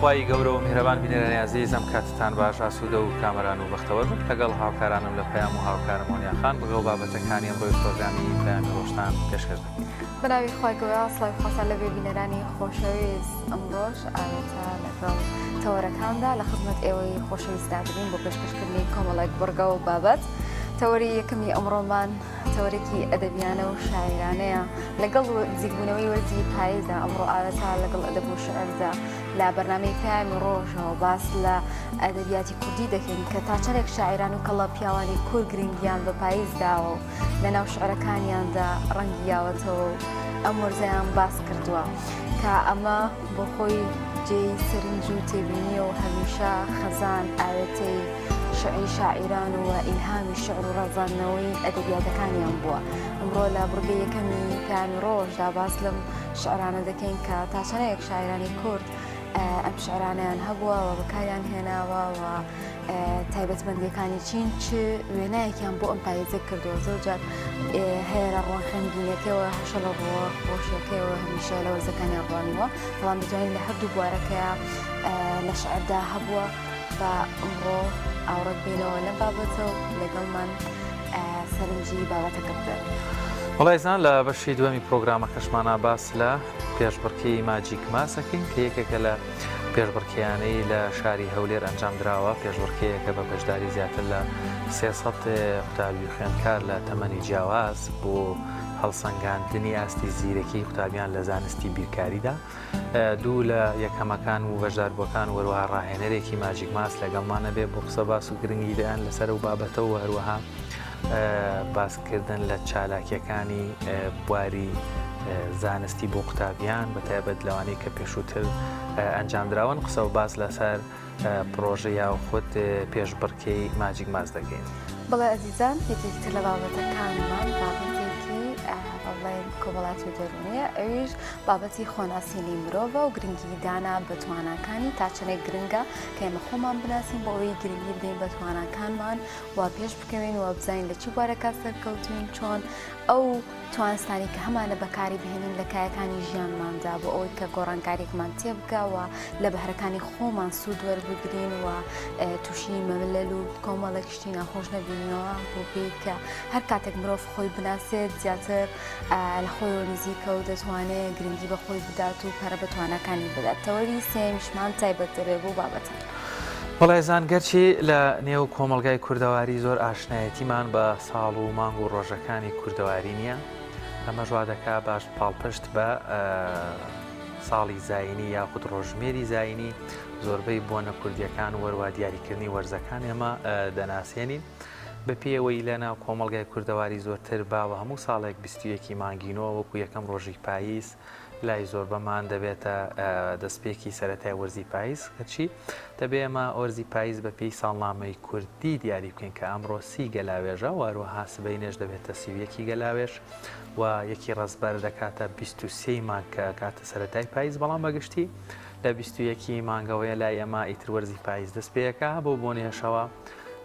خوای گەورە و میهرەبان بینەرانی ئازیز ئەم کاتتان باش ئاسوودە و کامەران و بەختەوەر بن لەگەڵ هاوکارانم لە پەیام و هاوکارم مۆنیا خان بڕگە و بابەتەکانی ئەمڕۆی پرۆگرامی پەیامی ڕۆژتان پێشکەش دەکەین. بەناوی خوای گەورە سڵاوی خواتان لەبێ بینەرانی خۆشەویست ئەمڕۆش ئاوێتە لەگەڵ تەوەرەکاندا لە خزمەت ئێوەی خۆشەویستدا دەبین بۆ پێشکەشکردنی کۆمەڵێک بڕگە و بابەت تەوەری یەکەمی ئەمڕۆمان تەوەرێکی ئەدەبیانە و شاعیرانەیە لەگەڵ نزیکبوونەوەی وەرزی پاییزدا ئەمڕۆ ئاوێتە لەگەڵ ئەدەب و شعردا لە بەرنامەی پەیامی ڕۆژەوە باس لە ئەدەبیاتی کوردی دەکەین کە تا چەندێک شاعیران و کەڵە پیاوانی کورد گرنگیان بە پاییز داوە و لەناو شعرەکانیاندا ڕەنگی یاوەتەوە و ئەم وەرزەیان باس کردووە کە ئەمە بۆ خۆی جێی سەرنج و تێبینیە و هەمیشە خەزان ئاوێتەی شعری شاعیران و ئیلهامی شعر و ڕازاندنەوەی ئەدەبیاتەکانیان بووە. ئەمڕۆ لە بڕگەی یەکەمی پەیامی ڕۆژدا باس لەم شعرانە دەکەین کە تا چەندێک شاعیرانی کورد ئەم شعرانەیان هەبووە و بەکاریان هێناوە و تایبەتمەندیەکانی چین چ وێنایەکیان بۆ ئەم پاییزە کردووە. زۆر جار هەیە لە ڕووە خەمگینەکەیەوە هەشە لە ڕووە خۆشیەکەیەوە هەمیشە لە وەرزەکانیان ڕوانیوە، بەڵام دەتوانین لە هەردوو بوارەکەیە لە شعردا هەبووە. با ئەمڕۆ ئاوڕێک بینەوە لەم بابەتە و لەگەڵمان سەرنجی بابەتەکە بدەن. وەڵای زان لە بەشی دووەمی پرۆگرامەکەشمانا باس لە پێشبڕکێی ماجیک ماس ئەکەین کە یەکێکە لە پێشبڕکێیانەی لە شاری هەولێر ئەنجام دراوە، پێشبڕکێیەکە بە بەشداری زیاتر لە 300 قوتابی و خوێندکار لە تەمەنی جیاواز بۆ هەڵسەنگاندنی ئاستی زیرەکی قوتابیان لە زانستی بیرکاریدا. دوو لە یەکەمەکان و بەشداربووەکان و هەروەها ڕاهێنەرێکی ماجیک ماس لەگەڵمان ئەبێ بۆ قسە باس و گرنگیدان لەسەر ئەو بابەتە و هەروەها باسکردن لە چالاکیەکانی بواری زانستی بۆ قوتابیان بە تایبەت لەوانەی کە پێشووتر ئەنجامدراون قسە و باس لەسەر پڕۆژە یاخود پێشبڕکێی ماجیک ماس دەکەین. بەڵێ ئەزیزان یەکێکی تر لە بابەتەکانمان بابەتێکی بڵێن کۆمەڵاتی و دەروونیە ئەویش بابەتی خۆناسینی مرۆڤە و گرنگی دانا بە تواناکانی تا چەندێک گرنگە کە ئێمە خۆمان بناسین بۆ ئەوەی گرنگی بدەین بە تواناکانمان و پێش بکەوین و بزانین لە چی بوارەکە سەرکەوتوین چۆن ئەو توانستانی کە هەمانە بەکاری بهێنین لە کایەکانی ژیانماندا بۆ ئەوەی کە گۆڕانکاریەکمان تێبگا و لە بەهرەکانی خۆمان سوود وەربگرین و تووشی مەلەل و کۆمەڵێک شتی ناخۆش نەبینەوە بۆ پێی کە هەر کاتێک مرۆڤ خۆی بناسێت زیاتر لە خۆیەوە نزیکە و دەتوانێت گرنگی بە خۆی بدات و پەرە بە تواناکانی بدات. تەوەری سێیەمیشمان تایبەت دەبێت بۆ بابەتە. وەڵای زان گەرچی لە نێو کۆمەڵگای کوردەواری زۆر ئاشنایەتیمان بە ساڵ و مانگ و ڕۆژەکانی کوردەواری نییە، ئەمەش وا دەکا باش پاڵپشت بە ساڵی زایینی یاخود ڕۆژمێری زایینی زۆربەی بۆنە کوردییەکان و هەروەها دیاریکردنی وەرزەکان ئێمە دەناسێنین. بەپێی ئەوەی لە ناو کۆمەڵگای کوردەواری زۆرتر باوە هەموو ساڵێک 21 ی مانگی نۆ وەکو یەکەم ڕۆژی پاییز لای زۆربەمان دەبێتە دەستپێکی سەرەتای وەرزی پاییز، کەچی دەبێ ئێمە وەرزی پاییز بە پێی ساڵنامەی کوردی دیاری بکەین کە ئەمڕۆ سی گەلاوێژە و هەروەها سبەینێش دەبێتە 31 ی گەلاوێژ و یەکی ڕەزبەر دەکاتە 23 ی مانگ کە ئەکاتە سەرەتای پاییز، بەڵام بە گشتی لە 21 ی مانگەوەیە لای ئێمە ئیتر وەرزی پاییز دەست پێ ئەکا، بەو بۆنەیەشەوە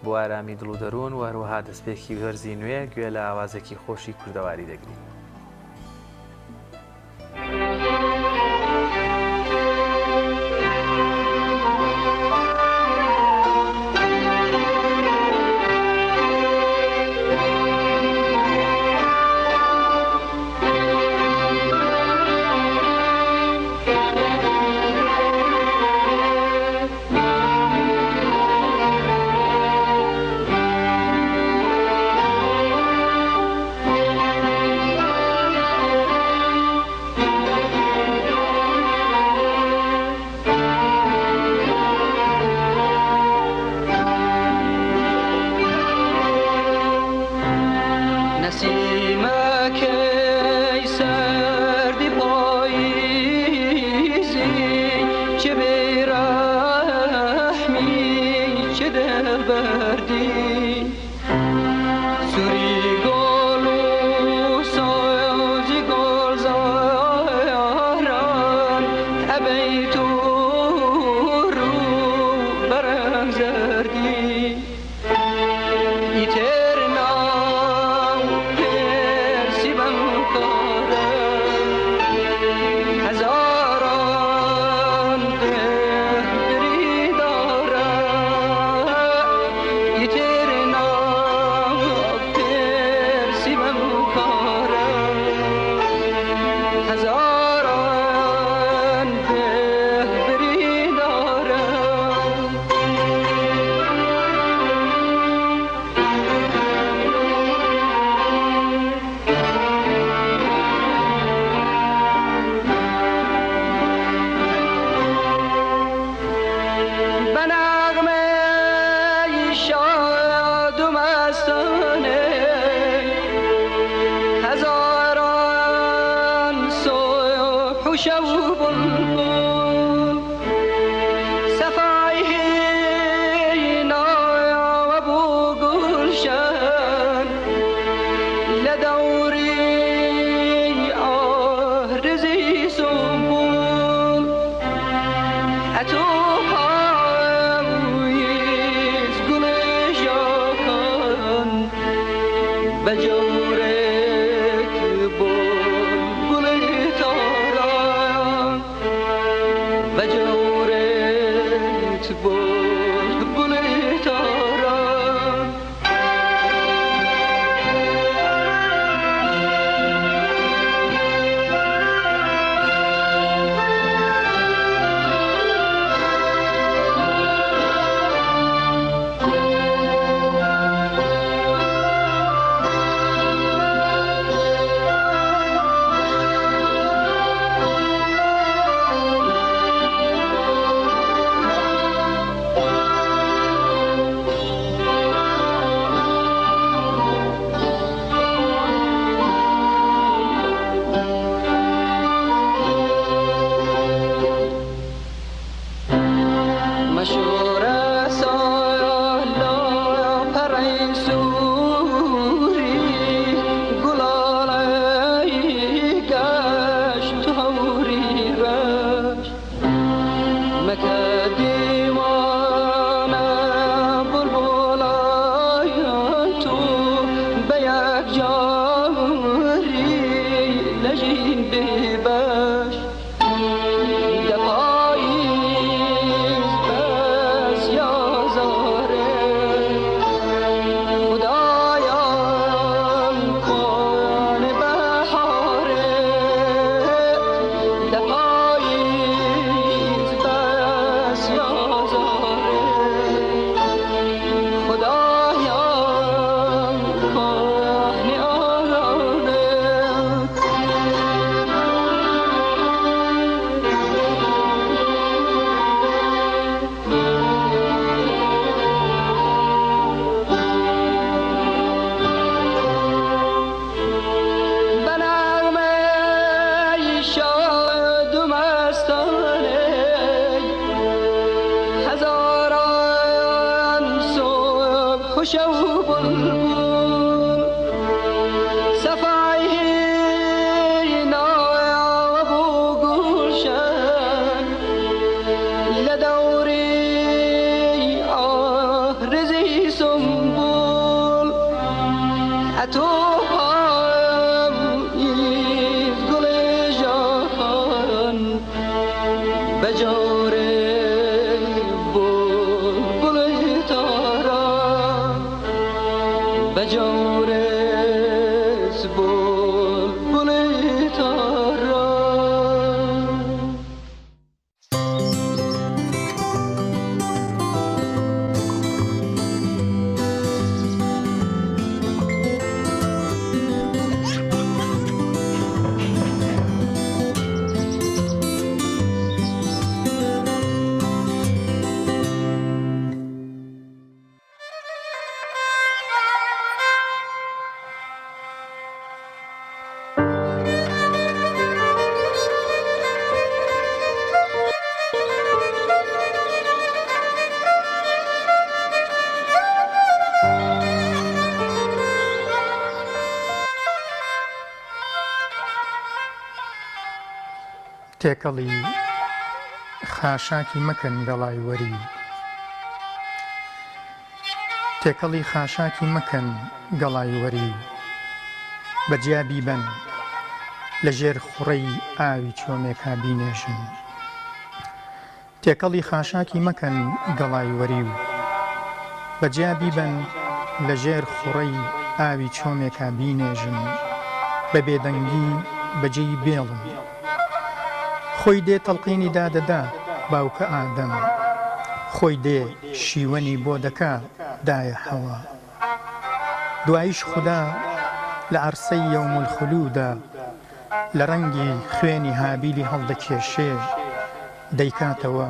بۆ ئارامی دڵ و دەروون و هەروەها دەستپێکی وەرزی نوێ گوێ لە ئاوازێکی خۆشی کوردەواری دەگرین. نەسیمەکەی سەردی پاییزی چ بێرەحمی چ دڵبەردی سووری گوڵ و سەوزی گوڵزاران ئەبەی تۆ ڕوو بەرەنگ زەردی ئیتر ناو پرسی بەم کارە هەزاران دێ. بە نەغمەی شاد و مەستانێ هەزاران سوبح و شەو بولبول سەفای هیناوە بۆ گوڵشەن لە دەوری ئارزی سومبول ئەتۆ پاییز گوڵ ژاکان بە جەورت بولبول تاران بە جەورت بولبول تاران. مشورە سالا پەڕەی سووری گوڵاڵەی گەشت هەوری ڕەش مەکە دیوانە بولبوڵایان تۆ بە یەکجاری لە ژین بێبەش. دە پاییز بەس یا زارێ خودایان کوانێ بەهارێ دە پاییز بەس یا زارێ خودایان کوانێ ئارێ. بە نەغمەی شاد و مەستانەی هەزاران سوبح و شەو بولبول سەفای هیناوە بۆ گوڵشەن لە دەوری ئارزی سومبول ئەتۆ پاییز گوڵ ژاکان بە جەورێ بولبول تاران بە جەورێ بولبول تاران. تێکەڵی خاشاکی مەکەن گەڵای وەریو. تێکەڵی خاشاکی مەکەن گەڵای وەریو. بە جیا بیبەن لە ژێر خوڕەی ئاوی چۆمێکا بینێژن. تێکەڵی خاشاکی مەکەن گەڵای وەریو. بە جیا بیبەن لە ژێر خوڕەی ئاوی چۆمێکا بینێژن. بە بێدەنگی بە جێی بێڵن. خۆی دێ تەڵقینی دادەدا باوکە ئادەم. خۆی دێ شیوەنی بۆ دەکا دایە حەوا. دواییش خودا لە عەرسەی یەومولخلودا لە ڕەنگی خوێنی هابیلی هەڵدەکێشێ دەیکاتەوە.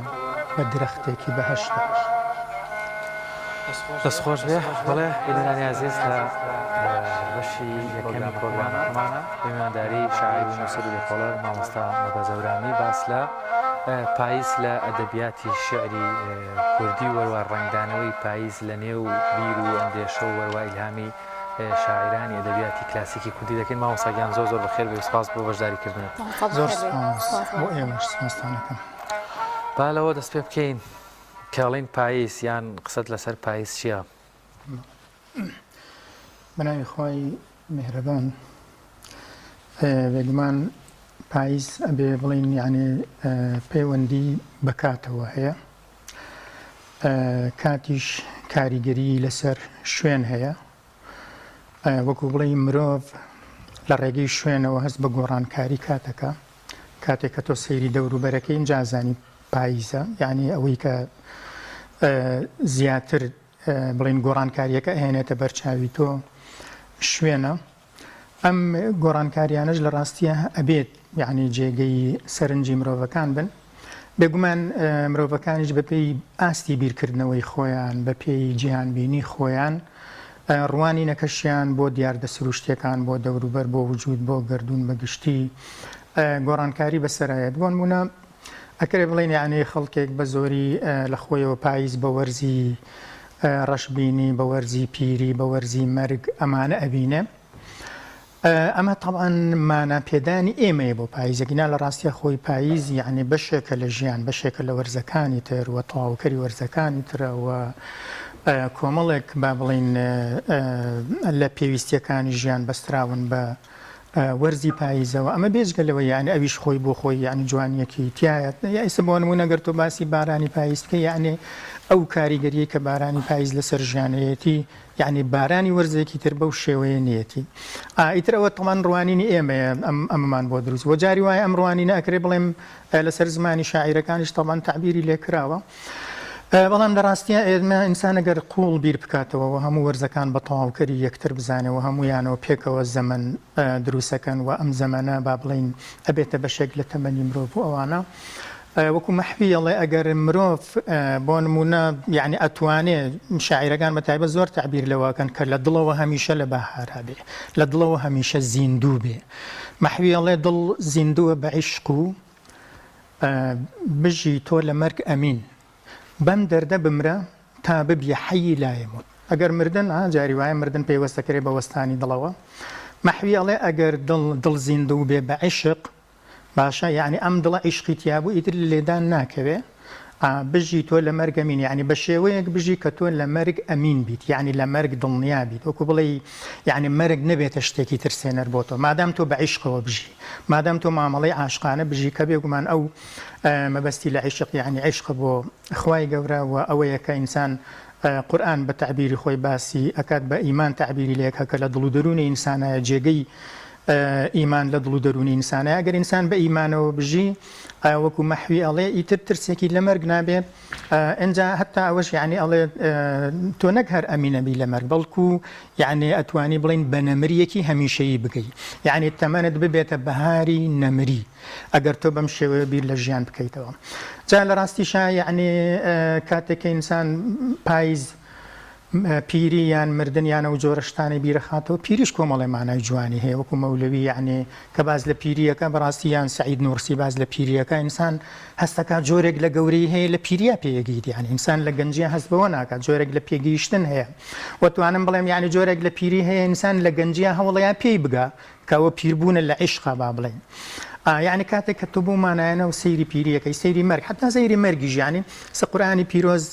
بە درەختێکی بەهەشتە. دەست خۆش بێ. بەڵێ بینەرانی ئازیز لە بەشی یەکەمی پرۆگرامەکەمانە بە میوانداری شاعیر و نووسەر و لێکۆڵەر مامۆستا نەبەز هەورامی باس لە پاییز لە ئەدەبیاتی شیعری کوردی و وەروا ڕەنگدانەوەی پاییز لە نێو بیر و ئەندێشە و وەروا ئیلهامی شاعیرانی ئەدەبیاتی کلاسیکی کوردی دەکەین. مامۆستا گیان زۆر زۆر بەخێر بێی سپاس بۆ بەشداری کردنت. زۆر سپاس بۆ ئێوەش سپاستان ئەکەم. با لەوە دەست پێ بکەین کە ئەڵێین پاییز یان قسەت لەسەر پاییز چییە؟ بەناوی خوای میهرەبان. بێگومان پاییز ئەبێ بڵێین یعنی پەیوەندی بە کاتەوە هەیە. کاتیش کاریگەری لەسەر شوێن هەیە. وەکو بڵێی مرۆڤ لە ڕێگەی شوێنەوە هەست بە گۆڕانکاری کاتەکە کاتێک کە تۆ سەیری دەوروبەرەکەی ئینجا ئەزانی پاییزە یعنی ئەوەی کە زیاتر بڵین گۆڕانکاریەکە ئەهێنێتە بەرچاوی تۆ شوێنە ئەم گۆڕانکاریانەش لە ڕاستیە ئەبێت یعنی جێگەی سەرنجی مرۆڤەکان بن بێگومان مرۆڤەکانیش بەپێی ئاستی بیرکردنەوەی خۆیان بەپێی جیهانبینی خۆیان ڕوانینەکەشیان بۆ دیاردە سروشتیەکان بۆ دەوروبەر بۆ وجود بۆ گەردوون بە گشتی گۆڕانکاری بەسەرایەت بۆ نمونە ئەکرێ بڵێین یعنی خەڵکێک بە زۆری لە خۆیەوە پاییز بە وەرزی ڕەشبینی بە وەرزی پیری بە وەرزی مەرگ ئەمانە ئەبینێ ئەمە تەبعەن مانا پێدانی ئێمەیە بۆ پاییز ئەگینا لە ڕاستیا خۆی پاییز یەعنی بەشێکە لە ژیان بەشێکە لە وەرزەکانی تر و تەواوکەری وەرزەکانی ترە و کۆمەڵێک با بڵین لە پێویستیەکانی ژیان بەستراون بە وەرزی پاییزەوە ئەمە بێجگە لەوە یعنی ئەویش خۆی بۆ خۆی یعنی جوانیەکی تایە ئێستا بۆ نمونە گەر تۆ باسی بارانی پاییز بکەی یعنی ئەو کاریگەریە کە بارانی پاییز لەسەر ژیانەیەتی یەعنی بارانی وەرزێکی تر بەو شێوەیە نیەتی. ئا ئیتر ئەوە تەمان ڕوانینی ئێمەیە ئەم ئەمەمان بۆ دروست بووە. جاری وایە ئەم ڕوانینە ئەکرێ بڵێم لەسەر زمانی شاعیرەکانیش تەبعەن تەعبیری لێ کراوە. بەڵام لە ڕاستیا ئێمە ئینسان ئەگەر قووڵ بیر بکاتەوە و هەموو وەرزەکان بە تەواوکەری یەکتر بزانێ و هەموویانەوە پێکەوە زەمەن دروستەکەن و ئەم زەمەنە با بڵێین ئەبێتە بەشێک لە تەمەنی مرۆڤ و ئەوانە وەکو مەحوی ئەڵێ ئەگەر مرۆڤ بۆ نمونە یعنی ئەتوانێ شاعیرەکان بە تایبەت زۆر تەعبیر لەوە ئەکەن کە لە دڵەوە هەمیشە لە بەهارا بێ لە دڵەوە هەمیشە زیندوو بێ مەحوی ئەڵێ دڵ زیندووە بە عیشق و بژی تۆ لە مەرگ ئەمین بەم دەردە بمرە تا ببیە حەیی لا یەموت ئەگەر مردن ها جاری وایە مردن پەیوەستە کرێ بە وەستانی دڵەوە مەحوی ئەڵێ ئەگەر دڵ دڵ زیندوو بێ بە عیشق باشە یەعنی ئەم دڵە عیشقی تیابوو ئیتر لە لێدان ناکەوێ ئا بژی تۆ لە مەرگ ئەمین یەعنی بە شێوەیەک بژی کە تۆ لە مەرگ ئەمین بیت یەعنی لە مەرگ دڵنیا بیت وەکو بڵێی یەعنی مەرگ نەبێتە شتێکی ترسێنەر بۆ تۆ مادام تۆ بە عیشقەوە بژی مادام تۆ مامەڵەی عاشقانە بژی کە بێگومان ئەو مەبەستی لە عیشق یەعنی عیشق بۆ خوای گەورە و ئەوەیە کە ئینسان قورئان بە تەعبیری خۆی باسی ئەکات بە ئیمان تەعبیری لێ ئەکا کە لە دڵ و دەروونی ئینسانایە جێگەی ئیمان لە دڵ و دەروونی ئینسانە ئەگەر ئینسان بە ئیمانەوە بژی وەکو مەحوی ئەڵێ ئیتر ترسێکی لە مەرگ نابێ ئینجا هەتا ئەوەش یعنی ئەڵێ تۆ نەک هەر ئەمینەبی لە مەرگ بەڵکو یعنی ئەتوانی بڵین بە نەمریەکی هەمیشەیی بگەی یعنی تەمەنت ببێتە بەهاری نەمری ئەگەر تۆ بەم شێوەیە بیر لە ژیان بکەیتەوە جا لە ڕاستیشا یعنی کاتێک کە ئینسان پایز پیری یان مردن یان ئەو جۆرە شتانەی بیرەخاتەوە پیریش کۆمەڵێ مانای جوانی هەیە وەکو مەولەوی یعنی کە باس لە پیریەکە بەڕاستی یان سعید نوڕسی باس لە پیریەکە ئینسان هەستەکە جۆرێک لە گەورەی هەیە لە پیریا پێیەگەیت یعنی ئینسان لە گەنجیا هەست بەوە ناکات جۆرێک لە پێگەیشتن هەیە وەتوانم بڵێم یعنی جۆرێک لە پیری هەیە ئینسان لە گەنجیا هەوڵەیە پێی بگا کە ئەوە پیربوونە لە عیشقا با بڵێین ئا یعنی کاتێک کە تۆ بەو مانایانە و سەیری پیریەکەی سەیری مەرگ حتا سەیری مەرگیش یعنی سە قورئانی پیرۆز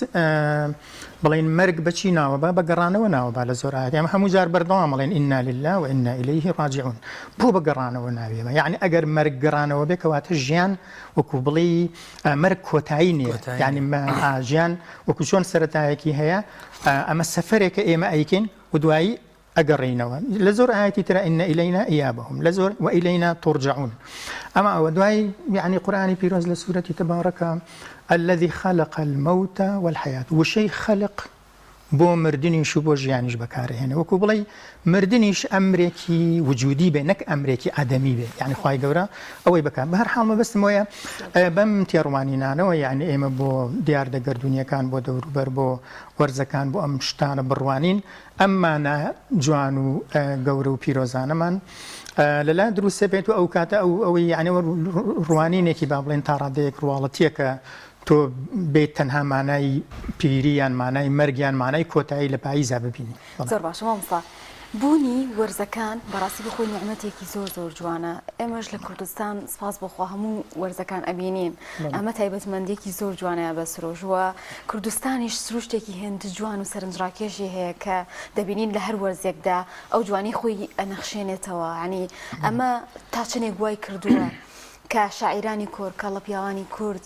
بڵێن مەرگ بەچی ناوە با بە گەڕانەوە ناوە با لە زۆر ئاەت ئێمە هەموو جار بەردەوام بڵێن ئینا لله و ئینا ئیلەیه ڕاجعون بۆ بە گەڕانەوە ناویەمە یعنی ئەگەر مەرگ گەڕانەوە بێ کەواتە ژیان وەکو بڵێ مەرگ کۆتایی نییە یعنی ژیان وەکو چۆن سەرەتایەکی هەیە ئەمە سەفەرێکە ئێمە ئەیکەین و دوایی ئەگەڕێینەوە لە زۆر ئایەتی ترا ان الینا ایابهم لە زۆر و الینا ترجعون ئەمە ئەوە دوای یعنی قورئانی پیرۆز لە سورەتی تبارک الذی خلق الموت والحیاة وشەی خلق بۆ مردنیش و بۆ ژیانیش بەکارئەهێنێ وەکو بڵێی مردنیش ئەمرێکی وجودی بێ نەک ئەمرێکی عەدەمی بێ یعنی خوای گەورە ئەوەی بکات بە هەر حاڵ مەبەستم وەیە بەم تێڕوانینانەوە یعنی ئێمە بۆ دیاردە گەردوونیەکان بۆ دەوروبەر بۆ وەرزەکان بۆ ئەم شتانە بڕوانین ئەم مانا جوان و گەورە و پیرۆزانەمان لەلا دروستە بێت و ئەو کاتە ئەو ئەوەی یعنی ڕوانینێکی با بڵێن تا ڕادەیەک ڕواڵەتیەکە تۆ بێیت تەنها مانای پیری یان مانای مەرگ یان مانای کۆتایی لە پاییزا ببینی. بەڵێ. زۆر باشە مامۆستا بوونی وەرزەکان بەڕاستی بۆ خۆی نیعمەتێکی زۆر زۆر جوانە ئێمەش لە کوردستان سپاس بۆ خوا هەموو وەرزەکان ئەبینین ئەمە تایبەتمەندیەکی زۆر جوانەیە بە سروش و کوردستانیش سروشتێکی هێند جوان و سەرنجڕاکێشی هەیە کە دەبینین لە هەر وەرزێکدا ئەو جوانی خۆی ئەنەخشێنێتەوە ینی ئەمە تا چەندێک وای کردووە کە شاعیرانی کورد، کاڵە پیاوانی کورد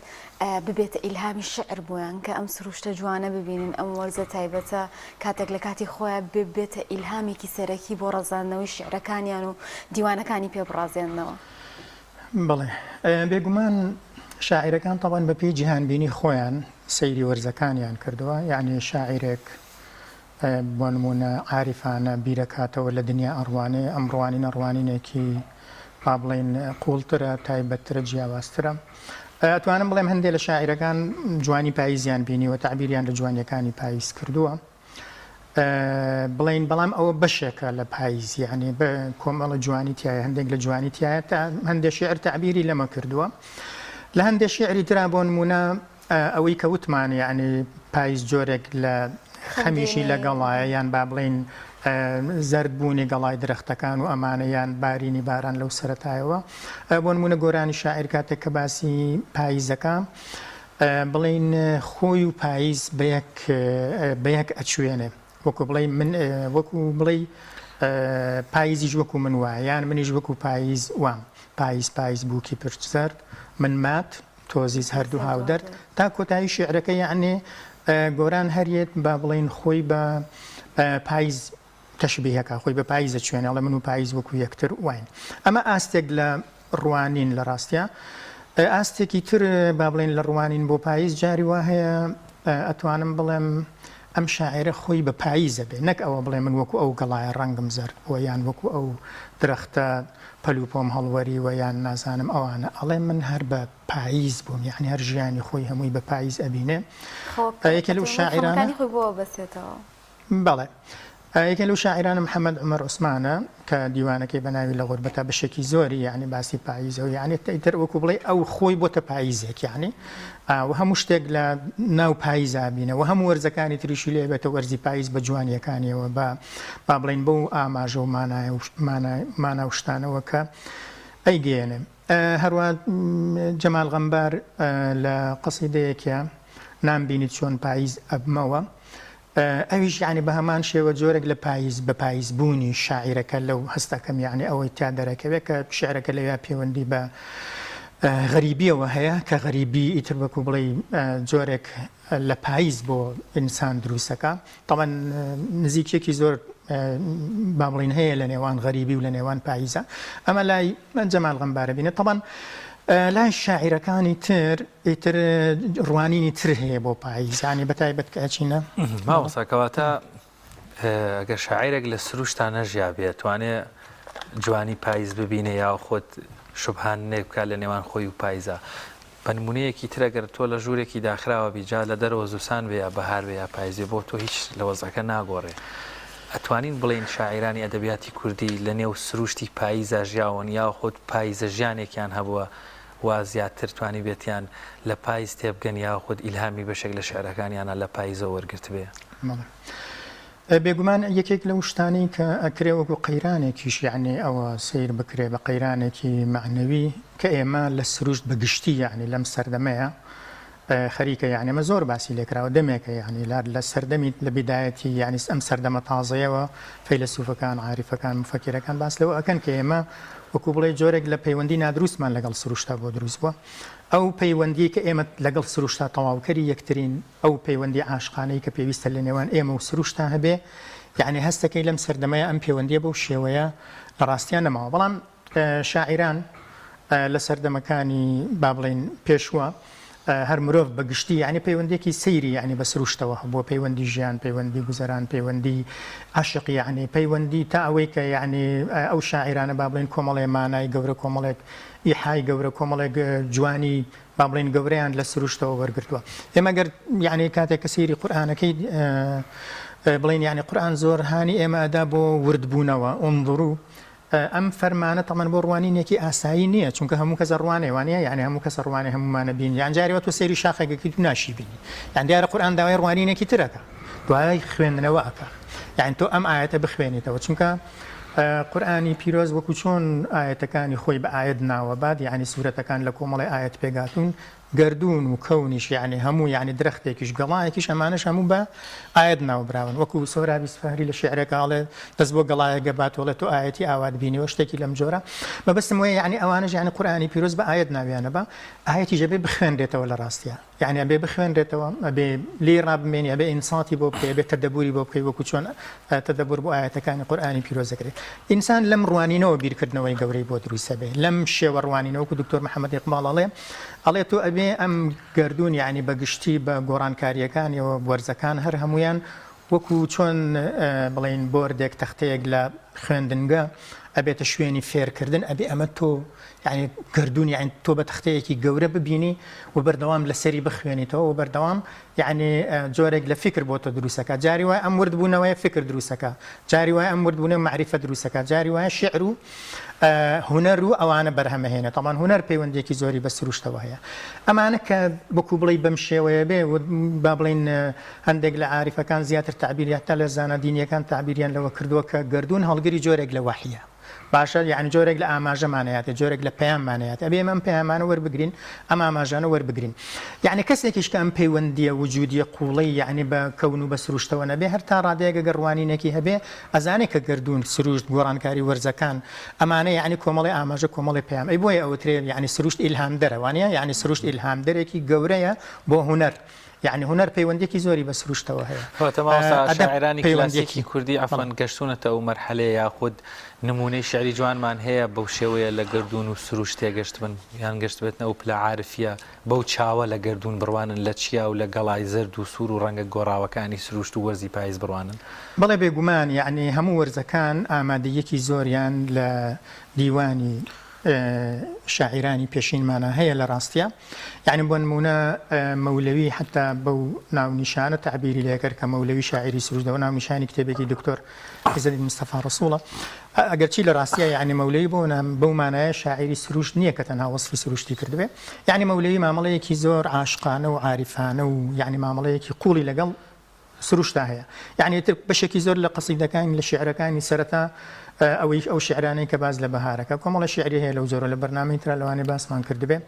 ببێتە ئیلهامی شیعر بۆیان، کە ئەم سروشتە جوانە ببینن، ئەم وەرزە تایبەتە کاتێک لە کاتی خۆیا ببێتە ئیلهامێکی سەرەکی بۆ ڕەزاندنەوەی شیعرەکانیان و دیوانەکانی پێ بڕازێننەوە. بەڵێ بێگومان شاعیرەکان تەبعەن بە پێی جیهانبینی خۆیان سەیری وەرزەکانیان کردووە، یەعنی شاعیرێک بۆ نموونە عاریفانە بیرەکاتەوە لە دنیا ئەڕوانێ، ئەم ڕوانینە ڕوانینێکی با بڵێین قووڵترە، تایبەتترە، جیاوازترە. ئەتوانم بڵێم هەندێ لە شاعیرەکان جوانی پاییزیان بینیوە، تەعبیریان لە جوانییەکانی پاییز کردووە. بڵێین بەڵام ئەوە بەشێکە لە پاییز، یەعنی کۆمەڵە جوانی تیایە، هەندێک لە جوانی تیایە، تا هەندێ شیعر تەعبیری لەمە کردووە. لە هەندێ شیعری ترا بۆ نموونە ئەوەی کە وتمان یەعنی پایز جۆرێک لە خەمیشی لەگەڵایە یان با بڵێین زەرد بوونی گەڵای درەختەکان و ئەمانە یان بارینی باران لەو سەرەتایەوە بۆ نمونە گۆرانی شاعیر کاتێک کە باسی پاییزەکە بڵین خۆی و پاییز بەیەک بەیەک ئەچوێنێ وەکو بڵێ من وەکو بڵێ پاییزیش وەکو من وایە یان منیش وەکو پاییز وام پاییز پاییز بووکی پرچ زەرد من مات تۆزیز هەردوو هاودەرد تا کۆتایی شیعرەکە یەعنی گۆران هەریەت با بڵێین خۆی بە پایز تەشبیهەکە خۆی بە پایزە چوێنێ ئەڵێ من و پایز وەکو یەکتر واین ئەمە ئاستێک لە ڕوانین لە ڕاستیا ئاستێکی تر با بڵێن لە ڕوانین بۆ پایز جاری وا هەیە ئەتوانم بڵێم ئەم شاعێرە خۆی بە پاییزە بێ نەک ئەوە بڵێ من وەکو ئەو گەڵایە ڕەنگم زەرد بووە یان وەکو ئەو درەختە پەلوپۆم هەڵوەریوە یان نازانم ئەوانە ئەڵێ من هەر بە پاییز بووم یەعنی هەر ژیانی خۆی هەمووی بە پاییز ئەبینێ خۆ یەکێ لەو شاعیرانە خەمەکانی خۆی بۆ ئەبەستێتەوە. بەڵێ یەکێ لەو شاعیرانە محەمەد عومەر عوسمانە کە دیوانەکەی بە ناوی لە غوربەتا بەشێکی زۆری یەعنی باسی پاییزە و یەعنی ئیتر وەکوو بڵێی ئەو خۆی بۆتە پاییزێک یەعنی و هەموو شتێک لە ناو پاییزا بینە و هەموو وەرزەکانی تریشی لێ بێتە وەرزی پاییز بە جوانییەکانیەوە بە با بڵێین بەو ئاماژە و مانایە و مانا و شتانەوە کە ئەیگەیەنێ. هەروا جەمال غەمبار لە قەسیدەیەکیا نامبینیت چۆن پاییز ئەبمەوە ئەویش یەعنی بە هەمان شێوە جۆرێک لە پاییز بە پاییز بوونی شاعیرەکە لەو هەستەکەم یەعنی ئەوەی تیا دەرەکەوێ کە شیعرەکە لەویا پێوەندی بە غەریبیەوە هەیە کە غەریبی ئیتر وەکو بڵێی جۆرێک لە پاییز بۆ ئینسان دروستەکە تەبعەن نزیکیەکی زۆر با بڵین هەیە لە نێوان غەریبی و لە نێوان پاییزە ئەمە لای جەمال غەمبارە بینە تەبعەن لای شاعیرەکانی تر ئیتر ڕوانینی تر هەیە بۆ پاییز یانی بە تایبەت کە ئەچینە مامۆستا کەواتە ئەگەر شاعیرێک لە سروشتا نەژیا بێ توانێ جوانی پاییز ببینێ یاخود شوبهاندنێک بکات لە نێوان خۆی و پاییزا بە نمونەیەکی تر ئەگەر تۆ لە ژوورێکی داخراوە بی جا لە دەرەوە زستان بێ یا بەهار بێ یا پاییز بێ بۆ تۆ هیچ لە وەزعەکە ناگۆڕێ ئەتوانین بڵێین شاعیرانی ئەدەبیاتی کوردی لە نێو سروشتی پاییزا ژیاون یاخود پاییزە ژیانێکیان هەبووە وا زیاتر توانیبێتیان لە پایز تێبگەن یاخود ئیلهامی بەشێک لە شیعرەکانیانا لە پایزەوە وەرگرتبێ؟ بەڵێ بێگومان یەکێک لەو شتانەی کە ئەکرێ وەکو قەیرانێکیش یەعنی ئەوە سەیر بکرێ بە قەیرانێکی مەعنەوی کە ئێمە لە سروشت بە گشتی یەعنی لەم سەردەمەیە خەریکە یەعنی ئەمە زۆر باسی لێکراوە دەمێکە یەعنی لە لە سەردەمی لە بیدایەتی یەعنی ئەم سەردەمە تازەیەوە فەیلەسوفەکان عاریفەکان موفەکیرەکان باس لەوە ئەکەن کە ئێمە وەکو بڵێی جۆرێک لە پەیوەندی نادروستمان لەگەڵ سروشتا بۆ دروست بووە ئەو پەیوەندیەی کە ئێمە لەگەڵ سروشتا تەواوکەری یەکترین ئەو پەیوەندی عاشقانەی کە پێویستە لە نێوان ئێمە و سروشتا هەبێ یەعنی هەستەکەی لەم سەردەمەیا ئەم پەیوەندیە بەو شێوەیە لە ڕاستیا نەماوە بەڵام شاعیران لە سەردەمەکانی با بڵێین پێشووە. هەر مرۆڤ بە گشتی یانی پەیوەندیەکی سەیری یانی بە سروشتەوە هەبووە پەیوەندی ژیان پەیوەندی گوزەران پەیوەندی عەشق یانی پەیوەندی تا ئەوەی کە یانی ئەو شاعیرانە با بڵێین کۆمەڵێ مانای گەورە کۆمەڵێک ئیحای گەورە کۆمەڵێک جوانی با بڵێین گەورەیان لە سروشتەوە وەرگرتووە ئێمە گەر یانی کاتێک کە سەیری قورئانەکەی بڵێین یانی قورئان زۆر هانی ئێمە ئەدا بۆ وردبوونەوە انظروا ئەم فەرمانە تەمەن بۆ ڕوانینێکی ئاسایی نییە چونکە هەموو کەس ئەڕوانێ وانیە یانی هەموو کەس ئەڕوانێ هەموومان ئەبینین یان جارێ وا تۆ سەیری شاخێک ئەکەیت و ناشیبینی یان دیارە قورئان داوای ڕوانینێکی تر ئەکا دوای خوێندنەوە ئەکا یان تۆ ئەم ئایەتە بخوێنیتەوە چونکە قورئانی پیرۆز وەکو چۆن ئایەتەکانی خۆی بە ئایەت ناوە بات یعنی سورەتەکان لە کۆمەڵی ئایەت پێگاتون گەردوون و کەونیش یەعنی هەموو یەعنی درەختێکیش گەڵایەکیش ئەمانەش هەموو بە ئایەت ناوبراون وەکو سۆرابی سفاری لە شیعرێکا ئەڵێ دەست بۆ گەڵایەک گەبات و ئەڵێ تۆ ئایەتی ئاوات بینیوە شتێکی لەم جۆرە مەبەستم وەیە یەعنی ئەوانەش یەعنی قورئانی پیرۆز بە ئایەت ناویانە بە ئایەتیش ئەبێ بخوێنرێتەوە لە ڕاستیا یەعنی ئەبێ بخوێنرێتەوە ئەبێ لێی ڕابمێنی ئەبێ ئینساتی بۆ بکەی ئەبێ تەدەبوری بۆ بکەی وەکو چۆن تەدەبور بۆ ئایەتەکانی قورئانی پیرۆز دەکرێت ئینسان لەم ڕوانینەوە بیرکردنەوەی گەورەی بۆ دروست ئەبێ لەم شێوە ڕوانینەوە وەکو دکتۆر محەممەد ئیقباڵ ئەڵێ ئەڵێ تۆ ئەبێ ئەم گەردوون یەعنی بە گشتی بە گۆڕانکارییەکانیەوە وەرزەکان هەر هەموویان وەکو چۆن بڵێین بۆردێک تەختەیەک لە خوێندنگە ئەبێتە شوێنی فێرکردن ئەبێ ئەمە تۆ یعنی گەردوون یعنی تۆ بە تەختەیەکی گەورە ببینی و بەردەوام لەسەری بخوێنیتەوە و بەردەوام یعنی جۆرێک لە فیکر بۆ تۆ دروستەکە جاری وای ئەم وردبوونەوەیە فکر دروستەکە جاری وای ئەم وردبوونە مەعریفە دروستەکە جاری وایە شعر و هونەر و ئەوانە بەرهەمەهێنێ تەبان هونەر پەیوەندیەکی زۆری بە سروشتەوە هەیە ئەمانە کە وەکو بڵێی بەم شێوەیە بێ با بڵێین هەندێک لە عاریفەکان زیاتر تەعبیر هەتا لە زانا دینیەکان تەعبیریان لەوە کردووە کە گەردوون هەڵگری جۆرێک لە وەحیە باشە یعنی جۆرێک لە ئاماژەمانەیاتێ جۆرێک لە پەیاممانەیات ئەبێ ئێمە ئەم پەیامانە وەربگرین ئەم ئاماژانە وەربگرین یعنی کەسێکیش کە ئەم پەیوەندیە وجودیە قوڵەی یعنی بە کەون و بە سروشتەوە نەبێ هەر تا ڕادەیەک گەر ڕوانینێکی هەبێ ئەزانێ کە گەردوون، سروشت، گۆڕانکاری وەرزەکان، ئەمانە یەعنی کۆمەڵێ ئاماژە، کۆمەڵێ پەیام. ئەی بۆیە ئەوترێ یەعنی سروشت ئیلهامدەرە، وانیە؟ یەعنی سروشت ئیلهامدەرێکی گەورەیە بۆ هونەر. یەعنی هونەر پەیوەندییەکی زۆری بە سروشتەوە هەیە. کەواتە مامۆستا ئەدەب شاعیرانی پەیوەندییەکی کلاسیکی کوردی بەڵێ. عەفوەن گەشتوونەتە ئەو مەرحەلەیە یاخود نموونەی شیعری جوانمان هەیە بەو شێوەیە لە گەردوون و سروشت تێگەشتبن یان گەشتبێتنە ئەو پلە عارفییە بەو چاوە لە گەردوون بڕوانن، لە چیا و لە گەڵای زەرد و سوور و ڕەنگە گۆڕاوەکانی سرووشت و وەرزی پایز بڕوانن. بەڵێ بێگومان، یەعنی هەموو وەرزەکان ئامادەییەکی زۆریان لە دیوانی شاعیرانی پێشینمانا هەیە لە ڕاستیا، یەعنی بۆ نموونە مەولەوی حەتا بەو ناونیشانە تەعبیری لێکرد کە مەولەوی شاعیری سروشتە و ناونیشانی کتێبێکی دکتۆر عیزەدین مستەفا ڕەسووڵە. ئەگەرچی لە ڕاستیا یەعنی مەولەوی بۆ بەو مانایە شاعیری سروشت نییە کە تەنها وەسفی سروشتی کردبێ، یەعنی مەولەوی مامەڵەیەکی زۆر عاشقانە و عاریفانە و یەعنی مامەڵەیەکی قووڵی لەگەڵ سروشتا هەیە. یەعنی ئیتر بەشێکی زۆر لە قەسیدەکانی لە شیعرەکانی سەرەتا ئەوەی ئەو شیعرانەی کە باس لە بەهارەکە کۆمەڵە شیعری هەیە لەو جۆرە لە بەرنامەی ترا لەوانەیە باسمان کردبێ.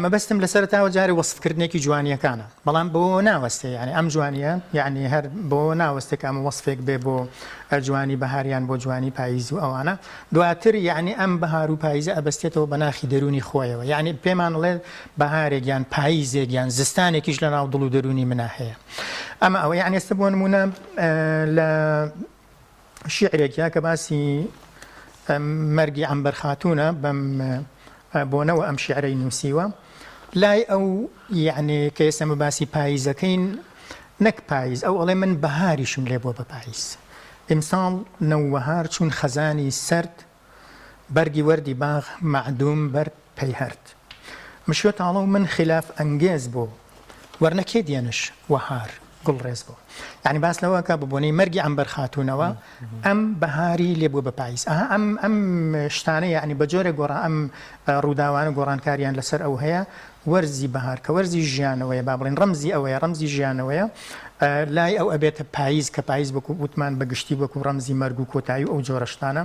مەبەستم لە سەرەتاوە جارێ وەسفکردنێکی جوانییەکانە. بەڵام بەوەوە ناوەستێ یانی ئەم جوانییە یانی هەر بەوەوە ناوەستێ کە ئەمە وەسفێک بێ بۆ جوانی بەهار یان بۆ جوانی پاییز و ئەوانە دواتر یانی ئەم بەهار و پاییزە ئەبەستێتەوە بە ناخی دەروونی خۆیەوە یانی پێمان ئەڵێ بەهارێک یان پاییزێک یان زستانێکیش لە ناو دڵ و دەروونی منا هەیە ئەمە ئەوە یانی ئێستا بۆ نموونە لە شیعرێک یا کە باسی مەرگی عەمبەر خاتوونە بەم بۆنەوە ئەم شیعرەی نووسیوە لای ئەو یعنی کە ئێستا مە باسی پاییزەکەین نەک پاییز ئەو ئەڵێ من بەهاریشم لێ بووە بە پاییز ئیمساڵ نەوەهار چون خەزانی سەرد بەرگی وەردی باغ مەعدووم بەر پەی هەرد مشیۆ تاڵە و من خیلاف ئەنگێز بۆ وەرنە کێ دیەنش وەهار گوڵ ڕێز بۆ یعنی باس لەوە کە بە بۆنەی مەرگی عەمبەر خاتوونەوە ئەم بەهاری لێ بووە بە پاییز ئەها ئەم ئەم شتانە یعنی بە جۆرێک گۆڕا ئەم ڕووداوانە گۆڕانکاریان لەسەر ئەو هەیە وەرزی بەهار کە وەرزی ژیانەوەیە با بڵێین ڕەمزی ئەوەیە ڕەمزی ژیانەوەیە لای ئەو ئەبێتە پاییز کە پاییز وەکو وتمان بە گشتی وەکو ڕەمزی مەرگ و کۆتایی و ئەو جۆرە شتانە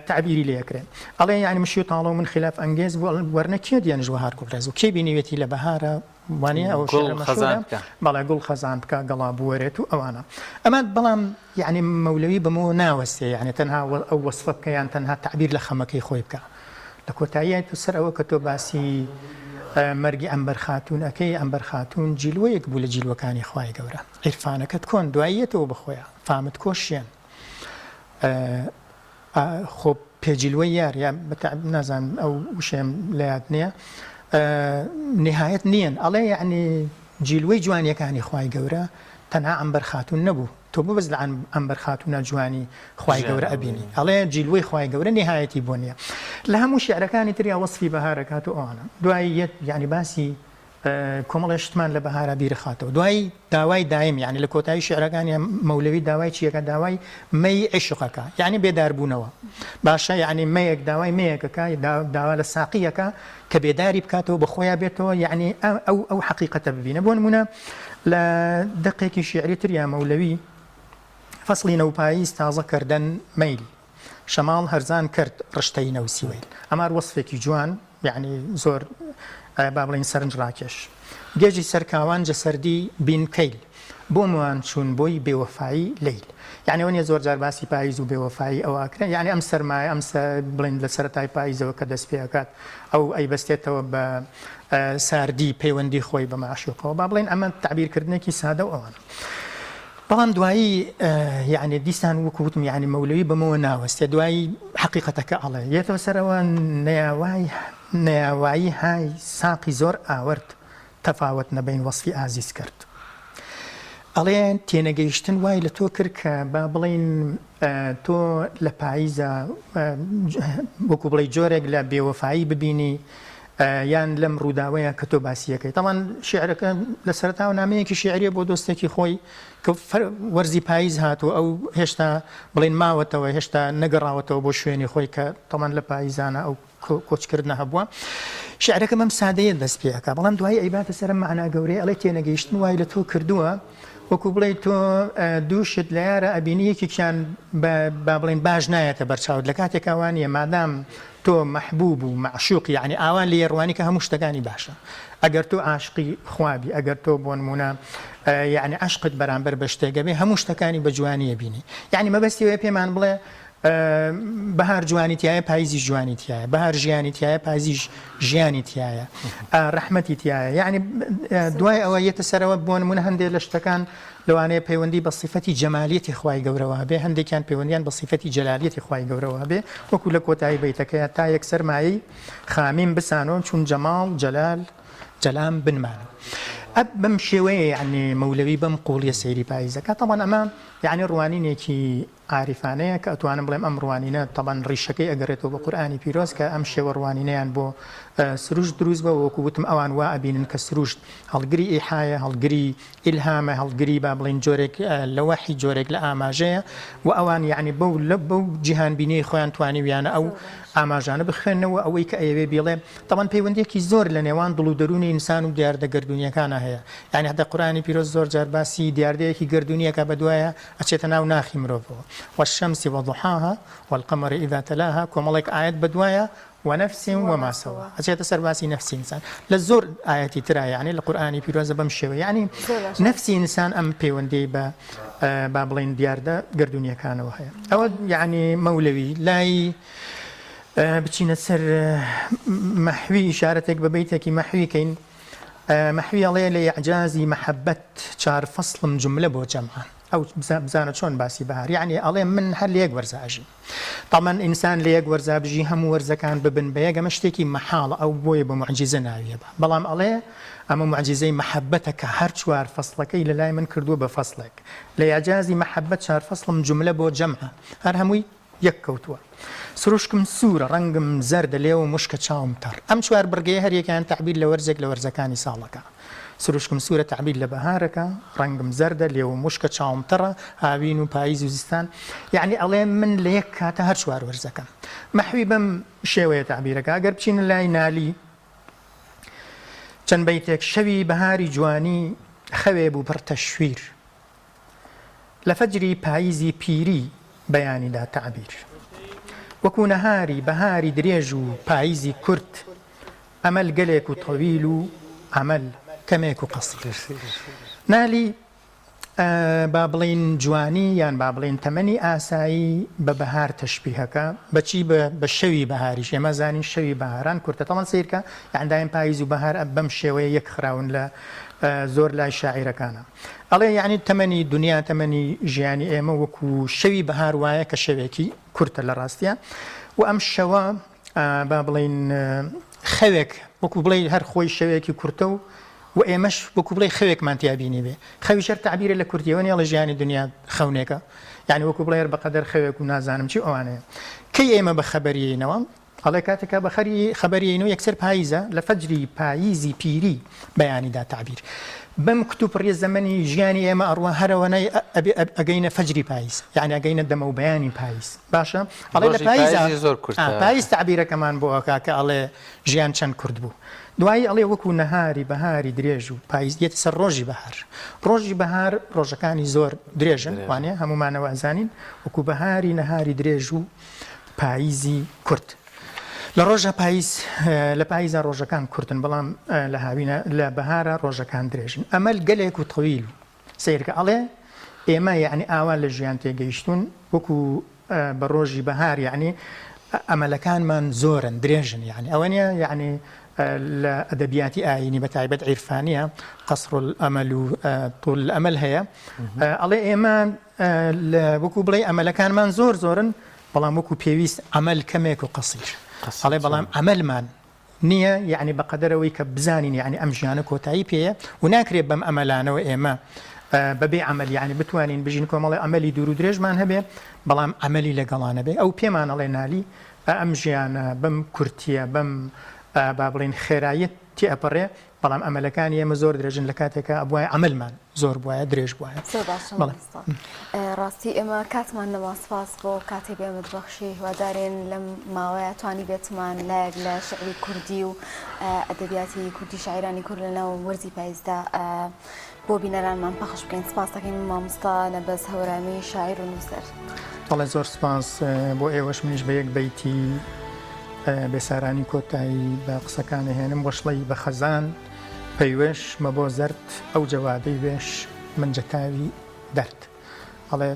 تەعبیری لێ ئەکرێ ئەڵێ یعنی مشی و تاڵە و من خلاف ئەنگێز بوو وەرنە کێ دیەنش وەهار گوڵ ڕێز و کێ بینیوێتی لە بەهارە وانە ئەو گوڵ خەزان بکە بەڵێ گوڵ خەزان بکە گەڵا بوەرێت و ئەوانە ئەمە بەڵام یەعنی مەولەوی بەمەوە ناوەستێ یەعنی تەنها ئەو وەسفە بکە یان تەنها تەعبیر لە خەمەکەی خۆی بکە لە کۆتاییای تۆ سەر ئەوە کە تۆ باسی مەرگی عەمبەر خاتوون ئەکەی عەمبەر خاتوون جیلوەیەک بوو لە جیلوەکانی خوای گەورە عیرفانەکەت کۆن دواییەتەوە بەخۆیا فامت کۆشیان خۆ پێجیلوەی یار یا نازانم ئەو وشەیەم لە یاد نییە. نهایەت نییەن ئەڵێ یعنی جیلوەی جوانیەکانی خوای گەورە تەنها عەمبەر خاتوون نەبوو تۆ بۆ بەس لە عەمبەر خاتوونا جوانی خوای گەورە ئەبینی ئەڵێ جیلوەی خوای گەورە نهایەتی بۆ نییە لە هەموو شعرەکانی تریا وەسفی بەهارەکات و ئەوانە دوایی یەت یعنی باسی کۆمەڵێ شتمان لە بەهارا بیرخاتەوە دوایی داوای دایم یعنی لە کۆتایی شعرەکانی مەولەوی داوای چیەکە داوای مەی عیشقەکە یعنی بێداربوونەوە باشە یعنی مەیەک داوای مەیەکەکە داوا لە ساقیەکە کە بێداری بکاتەوە بە خۆیا بێتەوە یعنی ئەو ئەو حەقیقەتە ببینە بۆ نمونە لە دەقێکی شیعری تر یا مەولەوی فەسڵی نەوپاییز تازە کردن مەیل شەماڵ هەرزان کرد ڕشتەی نەوسیوەیل ئەمار وەسفێکی جوان یعنی زۆر با بڵێین سەرنج ڕاکێش گێژی سەرکاوان جە سەردی بین کەیل بۆ موان چوون بۆی بێوەفایی لەیل یعنی ئەوە نیە زۆر جار باسی پاییز و بێوەفایی ئەوە ئەکرێ یعنی ئەم سەرمایە ئەم بڵێن لە سەرەتای پاییزەوە کە دەست پێ ئەکات ئەو ئەیبەستێتەوە بە ساردی پەیوەندی خۆی بە مەعشوقەوە با بڵێن ئەمە تەعبیرکردنێکی سادە و ئەوانە بەڵام دوایی یعنی دیسان وەکو وتم یعنی مەولەوی بەمەوە ناوەستێ دوایی حەقیقەتەکە ئەڵێ یەتەوە سەرەوە نەیاوای نەیاوایی های ساقی زۆر ئاورد تەفاوەت نەبەین وەسفی ئازیز کرد ئەڵێ تێنەگەیشتن وای لە تۆ کرد کە با بڵین تۆ لە پاییزە وەکو بڵێ جۆرێک لە بێوەفایی ببینی یان لەم ڕووداوەیە کە تۆ باسیەکەی تەمان شعرەکە لە سەرتاوە نامەیەکی شعریە بۆ دۆستێکی خۆی کە وەرزی پاییز هاتوو ئەو هێشتا بڵین ماوەتەوە هێشتا نەگەڕاوەتەوە بۆ شوێنی خۆی کە تەمان لە پاییزانە ئەو کۆچکردنە هەبووە شعرەکە بەم سادەیە دەست پێ ئەکا بەڵام دوایی ئەیباتە سەر ئەم مەعنا گەورەیە ئەڵێ تێنەگەیشتن وای لە تۆ کردووە وەکو بڵێ تۆ دوو شت لە یارە ئەبینی یەکێکیان با بڵێن باش نایەتە بەرچاوت لە کاتێکا وا نییە مادام تۆ مەحبوب و مەعشوق یعنی ئاوا لێ ڕوانی کە هەموو شتەکانی باشە ئەگەر تۆ عاشقی خوابی ئەگەر تۆ بۆ نمونە یعنی عشقت بەرامبەر بە شتێکە بێ هەموو شتەکانی بە جوانیە بینی یعنی مەبەستی ئەوەیە پێمان بڵێ بەهار جوانی تایە پایزیش جوانی تایە بەهار ژیانی تایە پایزیش ژیانی تایە ڕەحمەتی تایە یعنی دوای ئەوە یەتە سەرەوە بۆ نمونە هەندێک لە شتەکان لەوانەیە پەیوەندی بە سیفەتی جەمالیەتی خوای گەورەوە هەبێ هەندێکیان پەیوەندیان بە سیفەتی جەلالیەتی خوای گەورەوە هەبێ وەکو لە کۆتایی بەیتەکەیە تا یەکسەر مایەی خامیم بسانۆ چون جەماڵ جەلال جەلام بنمانە ئەب بەم شێوەیە یعنی مەولەوی بەم قوڵیە سەیری پاییزەکە تەبەن ئەمە یعنی ڕوانینێکی عاریفانەیە کە ئەتوانم بڵێم ئەم ڕوانینە تەبەن ڕیشەکەی ئەگەڕێتەوە بۆ قورئانی پیرۆز کە ئەم شێوە ڕوانینەیان بۆ سروشت دروست بووە وەکو وتم ئەوان وا ئەبینن کە سروشت هەڵگری ئیحایە هەڵگری ئیلهامە هەڵگری با بڵێین جۆرێک لە وەحی جۆرێک لە ئاماژەیە و ئەوان یعنی بەو لە بەو جیهانبینیی خۆیان توانیویانە ئەو ئاماژانە بخوێننەوە ئەوەی کە ئەیەوێ بیڵێ تەبەن پەیوەندیەکی زۆر لە نێوان دڵ و دەروونی ئینسان و دیاردە گەردوونیەکانە هەیە یعنی هەتا قورئانی پیرۆز زۆر جار باسی دیاردەیەکی گەردوونیەکە بەدوایە ئەچێتە ناو ناخی مرۆڤەوە، والشمس وضحاها والقمر اذا تلاها، کۆمەڵێک ئایەت بەدوایە، ونفس وما سواها، ئەچێتە سەر باسی نەفسی ئینسان لە زۆر ئایەتی ترا یەعنی لە قورئانی پیرۆزە بەم شێوە یەعنی نەفسی ئینسان ئەم پەیوەندیەی بە با بڵێین دیاردە گەردوونیەکانەوە هەیە ئەوە یەعنی مەولەوی لای بچینە سەر مەحوی ئیشارەتێک بە بەیتێکی مەحوی کەین مەحوی ئەڵێ لە ئیعجازی مەحەبەت چار فەسڵم جوملە بۆ جەمعە ئەو بزانە چۆن باسی بەهار یعنی ئەڵێ من هەر لە یەک وەرزا ئەژیم تەمەن ئینسان لە یەک وەرزا بژی هەموو وەرزەکان ببن بە یەک ئەمە شتێکی مەحاڵە ئەو بۆیە بە موعجیزە ناویە بە بەڵام ئەڵێ ئەمە موعجیزەی مەحەبەتە کە هەر چوار فەسڵەکەی لە لای من کردووە بە فەسڵێک لە ئیعجازی مەحەبەت چار فەسڵم جوملە بۆ جەمعە هەر هەمووی یەک کەوتووە. سروشکم سوورە، ڕەنگم زەردە، لێوم وشکە، چاوم تەڕ. ئەم چوار بڕگەیە هەر یەکەیان تەعبیر لە وەرزێک لە وەرزەکانی ساڵەکە. سروشکم سوورە تەعبیر لە بەهارەکە، ڕەنگم زەردە، لێوم وشکە، چاوم تەڕە، هاوین و پاییز و زستان. یەعنی ئەڵێ من لە یەک کاتە هەر چوار وەرزەکەم. مەحوی بەم شێوەیە تەعبیرەکا. ئەگەر بچینە لای نالی چەند بەیتێک، شەوی بەهاری جوانی، خەوێ بوو پڕ تەشویر. لە فەجری پاییزی پیری بەیانیدا تەعبیر وەکوو نەهاری بەهاری درێژ و پاییزی کورت ئەمەل گەلێک و تەویل و عەمەل کەمێک و قەسیر نالی با بڵێین جوانی یان با بڵێین تەمەنی ئاسایی بە بەهار تەشبیهەکە بەچی بە شەوی بەهاریش ئێمە زانین شەوی بەهاران کورتە تەڵەن سیرکە یان دایم پاییز و بەهار بەم شێوەیە یەک خراون لە زۆر لای شاعیرەکانە ئەڵێ یەعنی تەمەنی دونیا تەمەنی ژیانی ئێمە وەکو شەوی بەهار وایە کە شەوێکی کورتە لە ڕاستیا و ئەم شەوە با بڵین خەوێک وەکو بڵێی هەر خۆی شەوێکی کورتە و و ئێمەش وەکو بڵێی خەوێکمان تیا بینیبێ. خەویش هەر تەعبیرە لە کورتیەوە نیە ئەڵێ ژیانی دنیا خەونێکە یانی وەکو بڵێی هەر بەقەدەر خەوێک و نازانم چی و ئەوانەیە. کەی ئێمە بە خەبەریەینەوە؟ ئەڵێ کاتێک کە بە خەری خەبەریەینەوە یەکسەر پاییزە لە فەجری پاییزی پیری بەیانیدا تەعبیر بەم کتوپڕیە زەمەنی ژیانی ئێمە ئەڕوا هەرەوەنەی ئەبێ ئەگەینە فەجری پاییز یانی ئەگەینە دەمەو بەیانی پاییز باشە ئەڵێ لە ڕۆژی پاییزا پاییزی زۆر ئا کورتە. پاییز تەعبیرەکەمان بۆ ئەکا کە ئەڵێ ژیان چەند کورت بوو. دوایی ئەڵێ وەکوو نەهاری بەهاری درێژ و پاییز دێتە سەر ڕۆژی بەهار. ڕۆژی بەهار ڕۆژەکانی زۆر درێژن درێژن. وانیە هەموومانەوە ئەزانین وەکوو بەهاری نەهاری درێژ و پاییزی کورت. لە ڕۆژە پاییز لە پاییزا ڕۆژەکان کورتن بەڵام لە هاوینە لە بەهارا ڕۆژەکان درێژن. ئەمەل گەلێک و تەویل و سەیرکە ئەڵێ ئێمە یەعنی ئاوا لە ژیان تێگەیشتوون وەکو بە ڕۆژی بەهار یەعنی ئەمەلەکانمان زۆرن درێژن یەعنی ئەوە نیە یەعنی لە ئەدەبیاتی ئایینی بە تایبەت عیرفانیە قصر الامل و طول الامل هەیە ئەڵێ ئێمە وەکو بڵێ ئەمەلەکانمان زۆر زۆرن بەڵام وەکو پێویست عەمەل کەمێک و قەسیر ئەڵێ بەڵام عەمەلمان نییە یەعنی بەقەدەر ئەوەی کە بزانین یەعنی ئەم ژیانە کۆتایی پێیە و ناکرێت بەم ئەمەلانەوە ئێمە بەبێ عەمەل یەعنی بتوانین بژین کۆمەڵی ئەمەلی دوور و درێژمان هەبێ بەڵام عەمەلی لەگەڵا نەبێ ئەو پێمان ئەڵێ نالی ئەم ژیانە بەم کورتیە بەم با بڵێین خێراییە تێئەپەڕێ بەڵام ئەمەلەکانی ئێمە زۆر درێژن لە کاتێکا ئەبوایە عەمەلمان زۆر بوایە درێژ بوایە. زۆر باشە بەڵێ. مامۆستا ڕاستی ئێمە کاتمان نەما سپاس بۆ کاتێک بە ئێمەت بەخشی هیوادارین لەم ماوەیە توانی بێتمان لایەک لە شعری کوردی و ئەدەبیاتی کوردی شاعیرانی کورد لە ناو وەرزی پایزدا بۆ بینەرانمان پەخش بکەین سپاس دەکەین مامۆستا نەبەز هەورامی شاعیر و نووسەر. بەڵێ زۆر سپاس بۆ ئێوەش منیش بە یەک بەیتی بێسارانی کۆتایی بە قسەکان ئەهێنم وەشڵەی بە خەزان پەیوێش مەبۆ زەرد ئەو جەوادەی وێش من جەتاوی دەرد ئەڵێ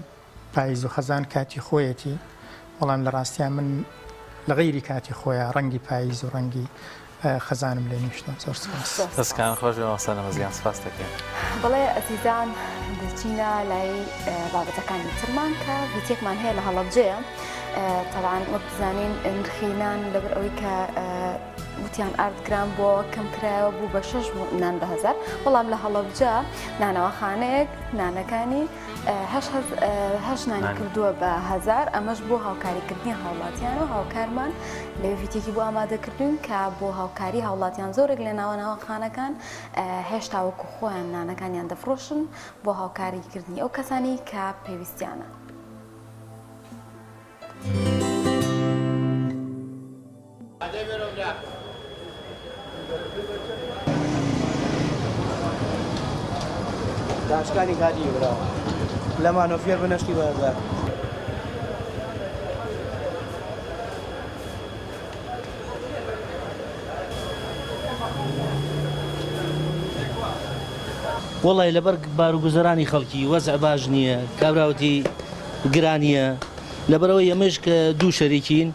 پایز و خەزان کاتی خۆیەتی بەڵام لە ڕاستیا من لە غەیری کاتی خۆیا ڕەنگی پایز و ڕەنگی خەزانم لێ نیشتوە زۆر سپاس. دەستکان خۆش بێ مامۆستا نەمەزگیان سپاس دەکەین. بەڵێ ئەزیزان دەچینە لای بابەتەکانی ترمان کە ڤیتێکمان هەیە لە هەڵەبجەیە تەبعەن وەک دەزانین نرخی نان لەبەر ئەوەی کە وتیان ئارد گران بۆ کەم کرایەوە بوو بە شەش نان بە هەزار بەڵام لە هەڵەبجە نانەوەخانەیەک نانەکانی هەش نانی کردووە بە هەزار ئەمەش بۆ هاوکاریکردنی هاوڵاتیان و هاوکارمان لەوێ ڤیتێکی بۆ ئامادەکردوین کە بۆ هاوکاری هاوڵاتیان زۆرێک لە ناوە ناوەخانەکان هێشتا وەکو خۆیان نانەکانیان دەفرۆشن بۆ هاوکاریکردنی ئەو کەسانی کە پێویستیانە. داشکانی کاتی براوە لەمانۆ فێر بنەشتی بەهزار. وەڵی لەبەر باروگوزەرانی خەڵکی وەزع باش نییە کابراوتی گرانیە لەبەرئەوەی ئێمەش کە دوو شەریکین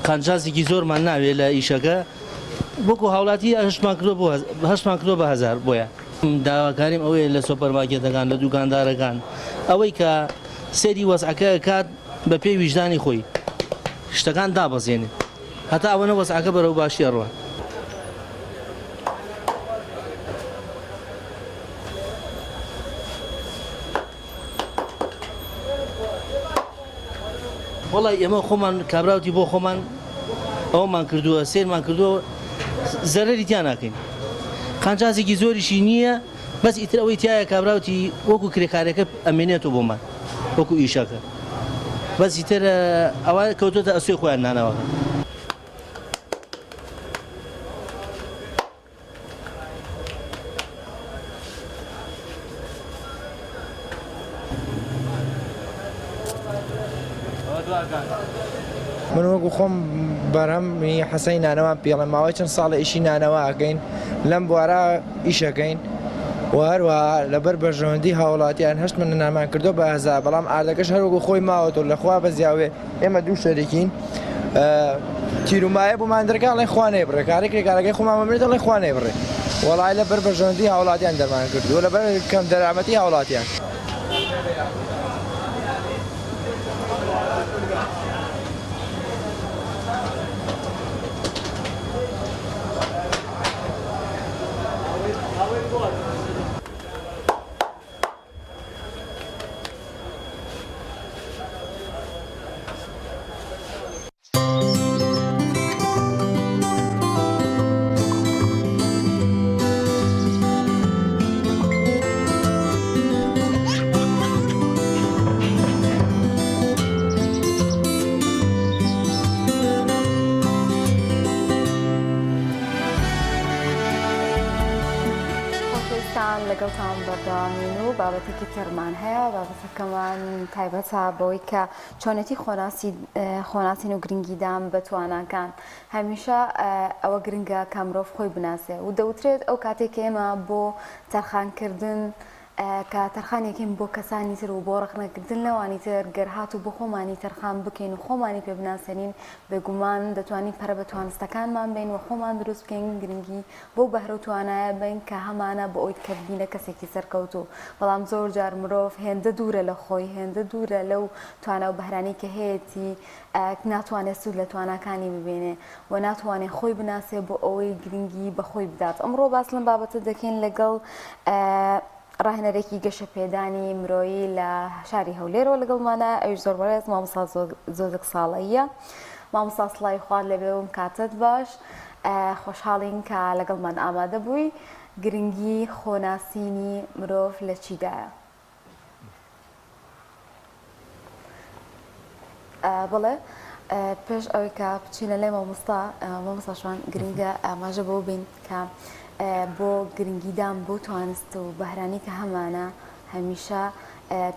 قانجازێکی زۆرمان ناوێ لە ئیشەکە وەکو هاوڵاتی هەشتمان کردووە بۆ هەشتمان کردووە بە هەزار بۆیە داواکاریم ئەوەیە لە سۆپەرمارکێتەکان لە دوکاندارەکان ئەوەی کە سەیری وەزعەکە کات بە پێی ویژدانی خۆی شتەکان دابەزێنێ هەتا ئەوەنە وەزعەکە بەرەو باشی ئەڕوا. وەڵای ئێمە خۆمان کابراوتی بۆ خۆمان ئەومان کردووە سێرمان کردووە زەرەری تیا ناکەین قانجازێکی زۆریشی نییە بەس ئیتر ئەوەی تایە کابراوتی وەکو کرێکارەکە ئەمێنێتەوە بۆمان وەکو ئیشەکە بەس ئیتر ئەوە کەوتۆتە ئەسۆی خۆیان نانەوەکە. من وەکو خۆم بەرهەمی حەسەنی نانەوان پێڵێم ماوەی چەند ساڵە ئیشی نانەوە ئەکەین لەم بوارە ئیشەکەین و هەروەها لەبەر بەرژەوەندی هاوڵاتیان هەشت من نامان کردو بە هەزار بەڵام ئاردەکەش هەروەکو خۆی ماوەتەوە لەخوا بەزیاوێ ئێمە دوو شەریکین تیرومایە بۆمان دەرکا ئەڵێن خوا نەیبڕێ کارەی کرێکارەکەی خۆمان بمرێت ئەڵێن خوا نەیبڕێ وەڵای لەبەر بەرژەوەندی هاوڵاتیان دەرمان کردووە لەبەر کەم دەرامەتی هاوڵاتیان. بەردەوامین و بابەتێکی ترمان هەیە بابەتەکەمان تایبەتە بەوەی کە چۆنێتی خۆناسی خۆناسین و گرنگیدان بە تواناکان هەمیشە ئەوە گرنگە کە مرۆڤ خۆی بناسێ و دەوترێت ئەو کاتێک کە ئێمە بۆ تەرخانکردن کە تەرخانێکین بۆ کەسانی تر و بۆ ڕەخنەگرتن لەوانی تر، گەر هاتوو بۆ خۆمانی تەرخان بکەین و خۆمانی پێ بناسێنین، بێگومان دەتوانین پەرە بە توانستەکانمان بەین و خۆمان دروست بکەین، گرنگی بەو بەهرە و توانایە بەین کە هەمانە بۆ ئەوەی کە ببینە کەسێکی سەرکەوتوو. بەڵام زۆر جار مرۆڤ هێندە دوورە لە خۆی، هێندە دوورە لەو توانا و بەهرانەی کە هەیەتی، ناتوانێت سوود لە تواناکانی ببینێ و ناتوانێت خۆی بناسێ بۆ ئەوەی گرنگی بە خۆی بدات. ئەمڕۆ باس لەم بابەتە دەکەین لەگەڵ ڕاهێنەرێکی گەشەپێدانی مرۆیی لە شاری هەولێرەوە لەگەڵمانە ئەویش زۆر بەڕێز مامۆستا زۆزک ساڵەییە. مامۆستا سڵاوی خوات لێبێ و کاتت باش. خۆشحاڵین کە لەگەڵمان ئامادە بووی. گرنگی خۆناسینی مرۆڤ لە چیدایە؟ بەڵێ پێش ئەوەی کە بچینە لای مامۆستا مامۆستا شوان گرنگە ئاماژە بەوە بین کە بۆ گرنگیدان بۆ توانست و بەهرانی کە هەمانە هەمیشە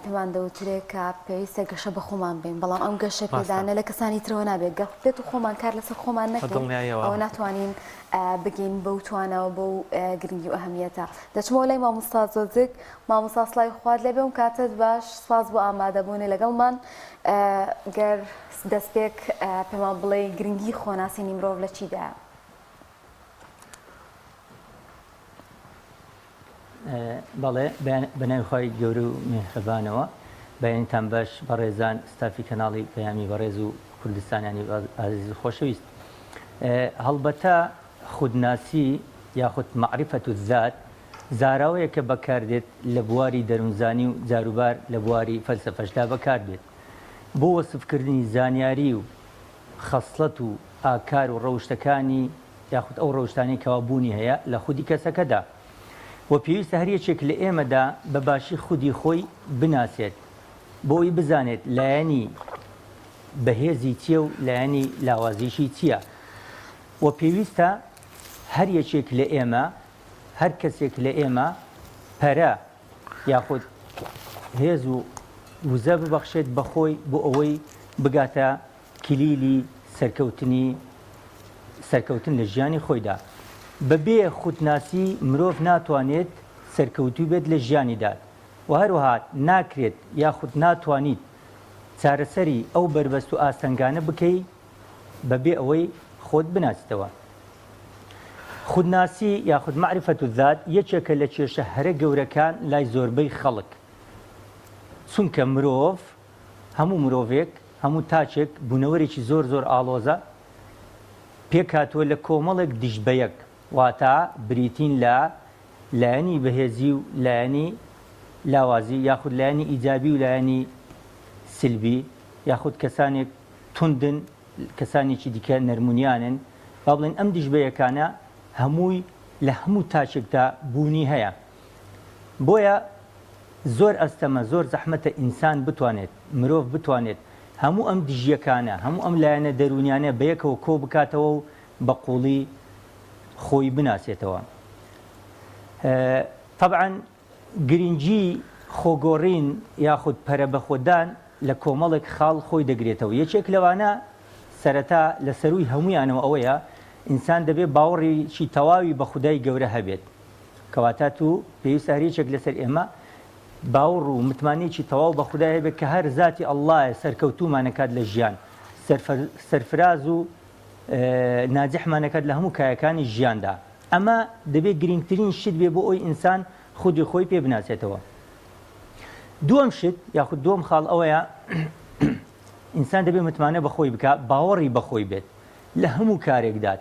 پێمان دەوترێ کە پێویستە گەشە بە خۆمان بین بەڵام ئەم گەشە پێدانە لە کەسانی ترەوە نابێت گەر بێت و خۆمان کار لەسەر خۆمان نەکەین ئەوە ناتوانین بگەین بەو توانەوە بەو گرنگی و ئەهمیەتە دەچمەوە لای مامۆستا زۆزک مامۆستا سڵاوی خوات لێبێ و کاتت باش سپاس بۆ ئامادەبوونی لەگەڵمان گەر دەستپێک پێمان بڵێی گرنگی خۆناسینی مرۆڤ لە چیدایە؟ بەڵێ بە ناوی خوای گەورە و میهرەبانەوە بەیانیتان باش بەڕێزان ستافی کەناڵی پەیامی بەڕێز و کوردستانیانی ئازیز و خۆشەویست هەڵبەتە خودناسی یاخود مەعریفەت الذات زاراوەیەکە بەکاردێت لە بواری دەروونزانی و جاروبار لە بواری فەلسەفەشدا بەکاردێت بۆ وەسفکردنی زانیاری و خەسڵەت و ئاکار و ڕەوشتەکانی یاخود ئەو ڕەوشتانەی کەوا بوونی هەیە لە خودی کەسەکەدا و پێویستە هەر یەکێک لە ئێمەدا بە باشی خودی خۆی بناسێت بۆ ئەوی بزانێت لایەنی بەهێزی چییە و لایەنی لاوازیشی چییە و پێویستە هەر یەکێک لە ئێمە هەر کەسێک لە ئێمە پەرە یاخود هێز و وزە ببەخشێت بە خۆی بۆ ئەوەی بگاتە کلیلی سەرکەوتنی سەرکەوتن لە ژیانی خۆیدا. بەبێ خودناسی مرۆڤ ناتوانێت سەرکەوتوو بێت لە ژیانیدا و هەروەها ناکرێت یاخود ناتوانیت چارەسەری ئەو بەربەست و ئاستەنگانە بکەی بەبێ ئەوەی خۆت بناسیتەوە. خودناسی یاخود معرفە الذات یەکێکە لە کێشە هەرە گەورەکان لای زۆربەی خەڵک، چونکە مرۆڤ، هەموو مرۆڤێک، هەموو تاکێک بوونەوەرێکی زۆر زۆر ئاڵۆزە، پێکهاتووە لە کۆمەڵێک دژبەیەک، واتە بریتین لە لایەنی بەهێزی و لایەنی لاوازی یاخود لایەنی ئیجابی و لایەنی سلبی، یاخود کەسانێک توندن کەسانێکی دیکە نەرمونیانن، با بڵێین ئەم دژبەیەکانە هەمووی لە هەموو تاکێکدا بوونی هەیە. بۆیە زۆر ئەستەمە، زۆر زەحمەتە ئینسان بتوانێت، مرۆڤ بتوانێت هەموو ئەم دژیەکانە، هەموو ئەم لایەنە دەروونیانە بەیەکەوە کۆ بکاتەوە و بە قووڵی خۆی بناسێتەوە. تەبعەن گرنگی خۆگۆڕین یاخود پەرە بەخۆدان لە کۆمەڵێک خاڵ خۆی دەگرێتەوە، یەکێک لەوانە سەرەتا لە سەرووی هەموویانەوە ئەوەیە ئینسان دەبێت باوەڕێکی تەواوی بە خودای گەورە هەبێت، کەواتە تو پێویستە هەر یەکێک لەسەر ئێمە باوڕ و متمانەیەکی تەواو بە خودای هەبێت کە هەر زاتی اللە یە سەرکەوتوومانەکات لە ژیان، سەرفراز و ناجحمانەکات لە هەموو کایەکانی ژیاندا. ئەمە دەبێ گرینگترین شت بێ بۆ ئەوی ئینسان خودی خۆی پێ بناسێتەوە. دووەم شت یاخود دووەم خاڵ ئەوەیە ئینسان دەبێ متمانە بە خۆی بکا، باوەڕی بە خۆی بێت لە هەموو کارێکدا.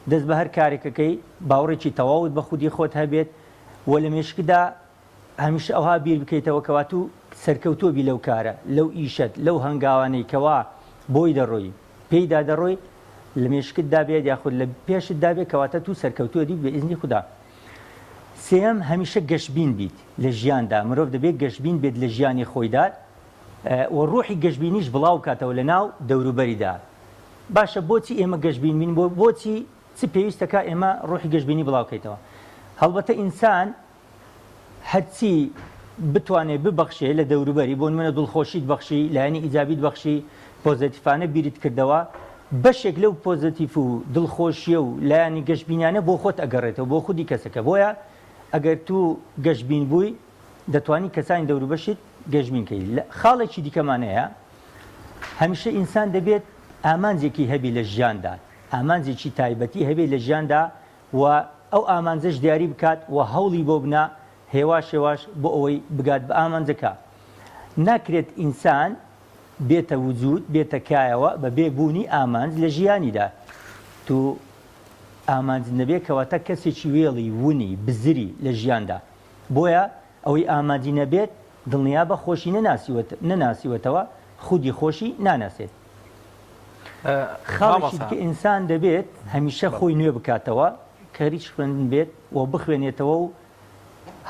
دەست بە هەر کارێکەکەی باوەڕێکی تەواوت بە خودی خۆت هەبێت و لە مێشکدا هەمیشە ئەوها بیر بکەیتەوە کەوا تو سەرکەوتوو بی لەو کارە، لەو ئیشەت، لەو هەنگاوانەی کەوا بۆی دەڕۆی، پێیدا دەڕۆی، لە مێشکتدا بێت یاخود لە پێشتدا بێت کەواتە تو سەرکەوتوو ئەبیت بە ئیزنی خودا. سێیەم، هەمیشە گەشبین بیت لە ژیاندا، مرۆڤ دەبێت گەشبین بێت لە ژیانی خۆیدا و ڕوحی گەشبینیش بڵاو بکاتەوە لە ناو دەوروبەریدا. باشە بۆچی ئێمە گەشبین بین؟ بۆچی چ پێویستەکا ئێمە ڕوحی گەشبینی بڵاو کەیتەوە؟ هەڵبەتە ئینسان. هەرچی بتوانێت ببەخشێ لە دەوروبەری، بۆ نمونە دڵخۆشیت بەخشی، لایەنی ئیجابیت بەخشی، پۆزەتیفانە بیرت کردەوە، بەشێک لەو پۆزەتیف و دڵخۆشیە و لایەنی گەشبینانە بۆ خۆت ئەگەڕێتەوە، بۆ خودی کەسەکە. بۆیە ئەگەر تو گەشبین بووی دەتوانی کەسانی دەوروبەشت گەشبین کەی. خاڵێکی دیکەمان هەیە، هەمیشە ئینسان دەبێت ئامانجێکی هەبی لە ژیاندا، ئامانجێکی تایبەتی هەبێت لە ژیاندا و ئەو ئامانجەش دیاری بکات و هەوڵی بۆ بنا هێواش هێواش بۆ ئەوەی بگات بە ئامانجەکە. ناکرێت ئینسان بێتە وجود، بێتە کایەوە بە بێ بوونی ئامانج لە ژیانیدا. تو ئامانجت نەبێ کەواتە کەسێکی وێڵی، ونی، بزری لە ژیاندا. بۆیە ئەوەی ئامانجی نەبێت دڵنیابە خۆشی نەناسیوەتەوە، خودی خۆشی ناناسێت. خاڵێکی دیکە ئینسان دەبێت هەمیشە خۆی نوێ بکاتەوە، خەریکی خوێندن بێت و بخوێنێتەوە و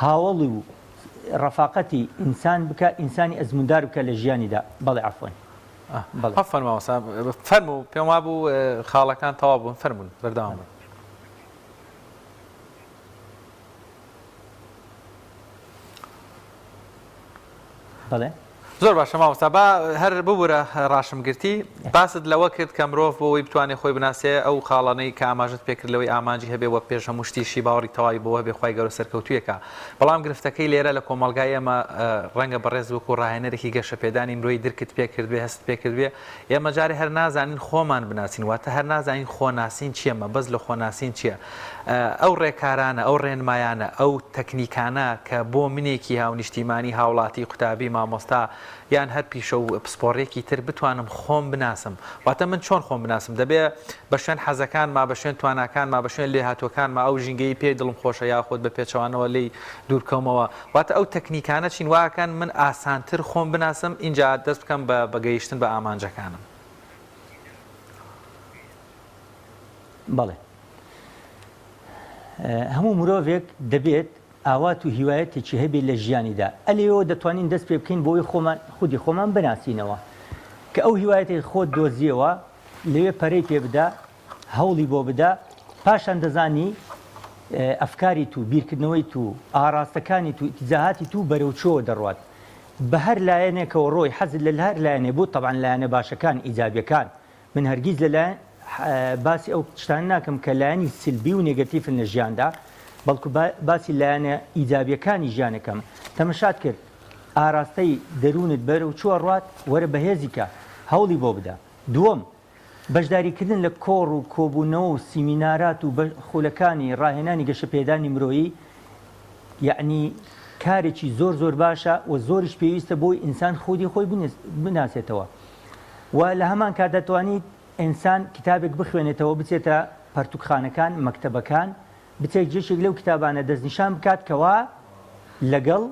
هاوەڵی و ڕەفاقەتی ئینسان بکە، ئینسانی ئەزموندار بکە لە ژیانیدا. بەڵێ عەفوەن. بەڵێ. عەفوەن مامۆستا فەرموو پێم وابوو خاڵەکان تەواو بوون فەرموون بەردەوام بن. بەڵێ. زۆر باشە مامۆستا با هەر ببورە ڕاشم گرتی باست لەوە کرد کە مرۆڤ بۆ ئەوەی بتوانێت خۆی بناسێ ئەو خاڵانەی کە ئاماژەت پێکرد لەوەی ئامانجی هەبێ وە پێش هەموو شتیشی باوەڕی تەواوی بەوە هەبێ خوای گەورە سەرکەوتوویەکە بەڵام گرفتەکەی لێرە لە کۆمەڵگای ئێمە ڕەنگە بەڕێز وەکو ڕاهێنەرێکی گەشەپێدانی مرۆیی درکت پێکردبێ هەست پێکردبێ ئێمە جارێ هەر نازانین خۆمان بناسین، واتە هەر نازانین خۆناسین چییە، مەبەست لە خۆناسین چییە؟ ئەو ڕێکارانە، ئەو ڕێنمایانە، ئەو تەکنیکانە کە بۆ منێکی هاونیشتیمانی، هاوڵاتی، قوتابی، مامۆستا یان هەر پیشە و پسپۆڕییەکی تر بتوانم خۆم بناسم، واتە من چۆن خۆم بناسم؟ دەبێ بە شوێن حەزەکانما، بە شوێن تواناکانما، بە شوێن لێهاتووەکانما، ئەو ژینگەی پێی دڵم خۆشە یاخود بە پێچەوانەوە لێی دوورکەومەوە، واتە ئەو تەکنیکانە چین واکەن من ئاسانتر خۆم بناسم ئینجا دەست بکەم بە بە گەیشتن بە ئامانجەکانم. بەڵێ هەموو مرۆڤێک دەبێت ئاوات و هیوایەتێکی هەبێت لە ژیانیدا ئەلێەوە دەتوانین دەست پێ بکەین بۆی خۆمان خودی خۆمان بناسینەوە کە ئەو هیوایەتی خۆت دۆزیەوە لەوێ پەرەی پێ بدە هەوڵی بۆ بدە پاشان دەزانی ئەفکاری تو بیرکردنەوەی تو ئاراستەکانی تو ئیتجاهاتی تو بەرەو چۆوە دەڕوات بە هەر لایەنێکەوە ڕۆی حەزت لە هەر لایەنێ بوو تەبعەن لایەنە باشەکان ئیجابیەکان من هەرگیز لە لایەن باسی ئەو شتانە ناکەم کە لایەنی سلبی و نێگەتیفن لە ژیاندا بەڵکو باسی لایەنە ئیجابیەکانی ژیانەکەم تەمەشات کرد ئاراستەی دەروونت بەرەو چوە ڕوات وەرە بەهێزی کە هەوڵی بۆ بدە دووەم بەشداریکردن لە کۆڕ و کۆبوونەوە و سیمینارات و خولەکانی ڕاهێنانی گەشەپێدانی مرۆیی یەعنی کارێکی زۆر زۆر باشە و زۆریش پێویستە بۆی ئینسان خودی خۆی بناسێتەوە و لە هەمان کات دەتوانیت ئینسان کتابێک بخوێنێتەوە بچێتە پەرتوکخانەکان مەکتەبەکان بچێت یەکێک لەو کتابانە دەستنیشان بکات کەوا لەگەڵ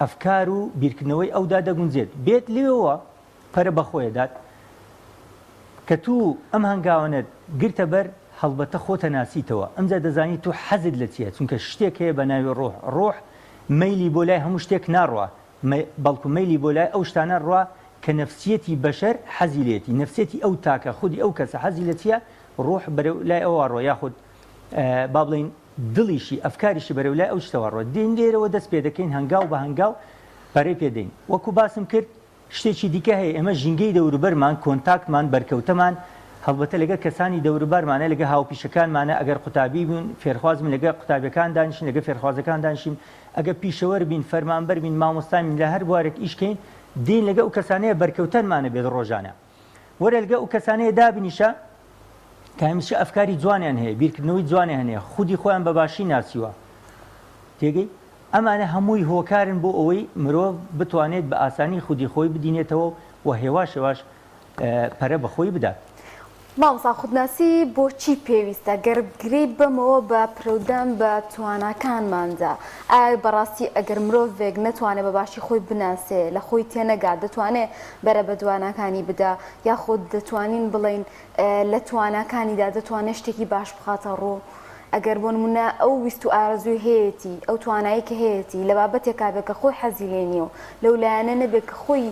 ئەفکار و بیرکردنەوەی ئەودا دەگونجێت بێت لێوە پەرە بە خۆی ئەدات کە تو ئەم هەنگاوانەت گرتە بەر هەڵبەتە خۆت ئەناسیتەوە ئەمجا دەزانی تو حەزت لە چیە چونکە شتێک هەیە بە ناوی ڕوح ڕوح مەیلی بۆ لای هەموو شتێک ناڕوا بەڵکو مەیلی بۆ لای ئەو شتانە ڕوا کە نەفسیەتی بەشەر حەزی لێتی نەفسیەتی ئەو تاکە خودی ئەو کەسە حەزی لە چیە ڕوح بەرەو لای ئەوە ڕۆ یاخود با بڵێین دڵیشی ئەفکاریشی بەرەو لای ئەو شتەوە ڕۆ دێین لێرەوە دەست پێ دەکەین هەنگاو بە هەنگاو پەرەی پێ دەین وەکو باسم کرد شتێکی دیکە هەیە، ئێمە ژینگەی دەوروبەرمان، کۆنتاکتمان، بەرکەوتەمان، هەڵبەتە لەگەڵ کەسانی دەوروبەرمانە، لەگەڵ هاوپیشەکانمانە، ئەگەر قوتابی بین، فێرخواز بین، لەگەڵ قوتابیەکان دانیشین، لەگەڵ فێرخوازەکان دانیشین، ئەگەر پیشەوەر بین، فەرمانبەر بین، مامۆستا بین، لە هەر بوارێک ئیش کەین، دێین لەگەڵ ئەو کەسانەیە بەرکەوتەنمانە بێت ڕۆژانە. وەرە لەگەڵ ئەو کەسانەیە دابنیشە کە هەمیشە ئەفکاری جوانیان هەیە، بیرکردنەوەی جوانیان هەیە، خودی خۆیان بە باشی ناسیوە. تێگەی؟ ئەمانە هەمووی هۆکارن بۆ ئەوەی مرۆڤ بتوانێت بە ئاسانی خودی خۆی بدینێتەوە و هێواش هێواش پەرە بە خۆی بدات. مامۆستا خودناسی بۆچی پێویستە؟ گەر گرێی بەمەوە بە پرەودان بە تواناکانماندا، ئایا بەڕاستی ئەگەر مرۆڤێک نەتوانێ بە باشی خۆی بناسێ، لە خۆی تێنەگات دەتوانێ بەرە بە دواناکانی بدا؟ یاخود دەتوانین بڵێین لە تواناکانیدا دەتوانێت شتێکی باش بخاتە ڕوو؟ ئەگەر بۆ نمونە ئەو ویست و ئارەزووی هەیەتی، ئەو توانایی کە هەیەتی لە بابەتێکا بێت کە خۆی حەزی لێ نییە و لەو لایەنە نەبێت کە خۆی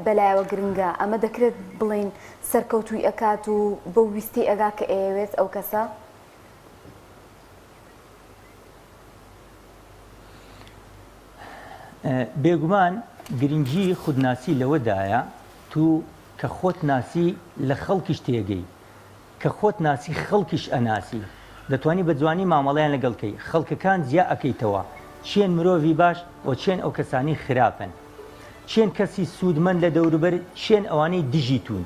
بەلایەوە گرنگە، ئەمە دەکرێت بڵێین سەرکەوتووی ئەکات و بەو ویستەی ئەگا کە ئەیەوێت ئەو کەسە؟ بێگومان گرنگی خودناسی لەوەدایە تو کە خۆت ناسی لە خەڵکیش تێگەی کە خۆت ناسی خەڵکیش ئەناسی دەتوانی بە جوانی مامەڵەیان لەگەڵ کەی خەڵکەکان جیا ئەکەیتەوە کێن مرۆڤی باش و کێن ئەو کەسانەی خراپن کێن کەسی سوودمەند لە دەوروبەر کێن ئەوانەی دژی توون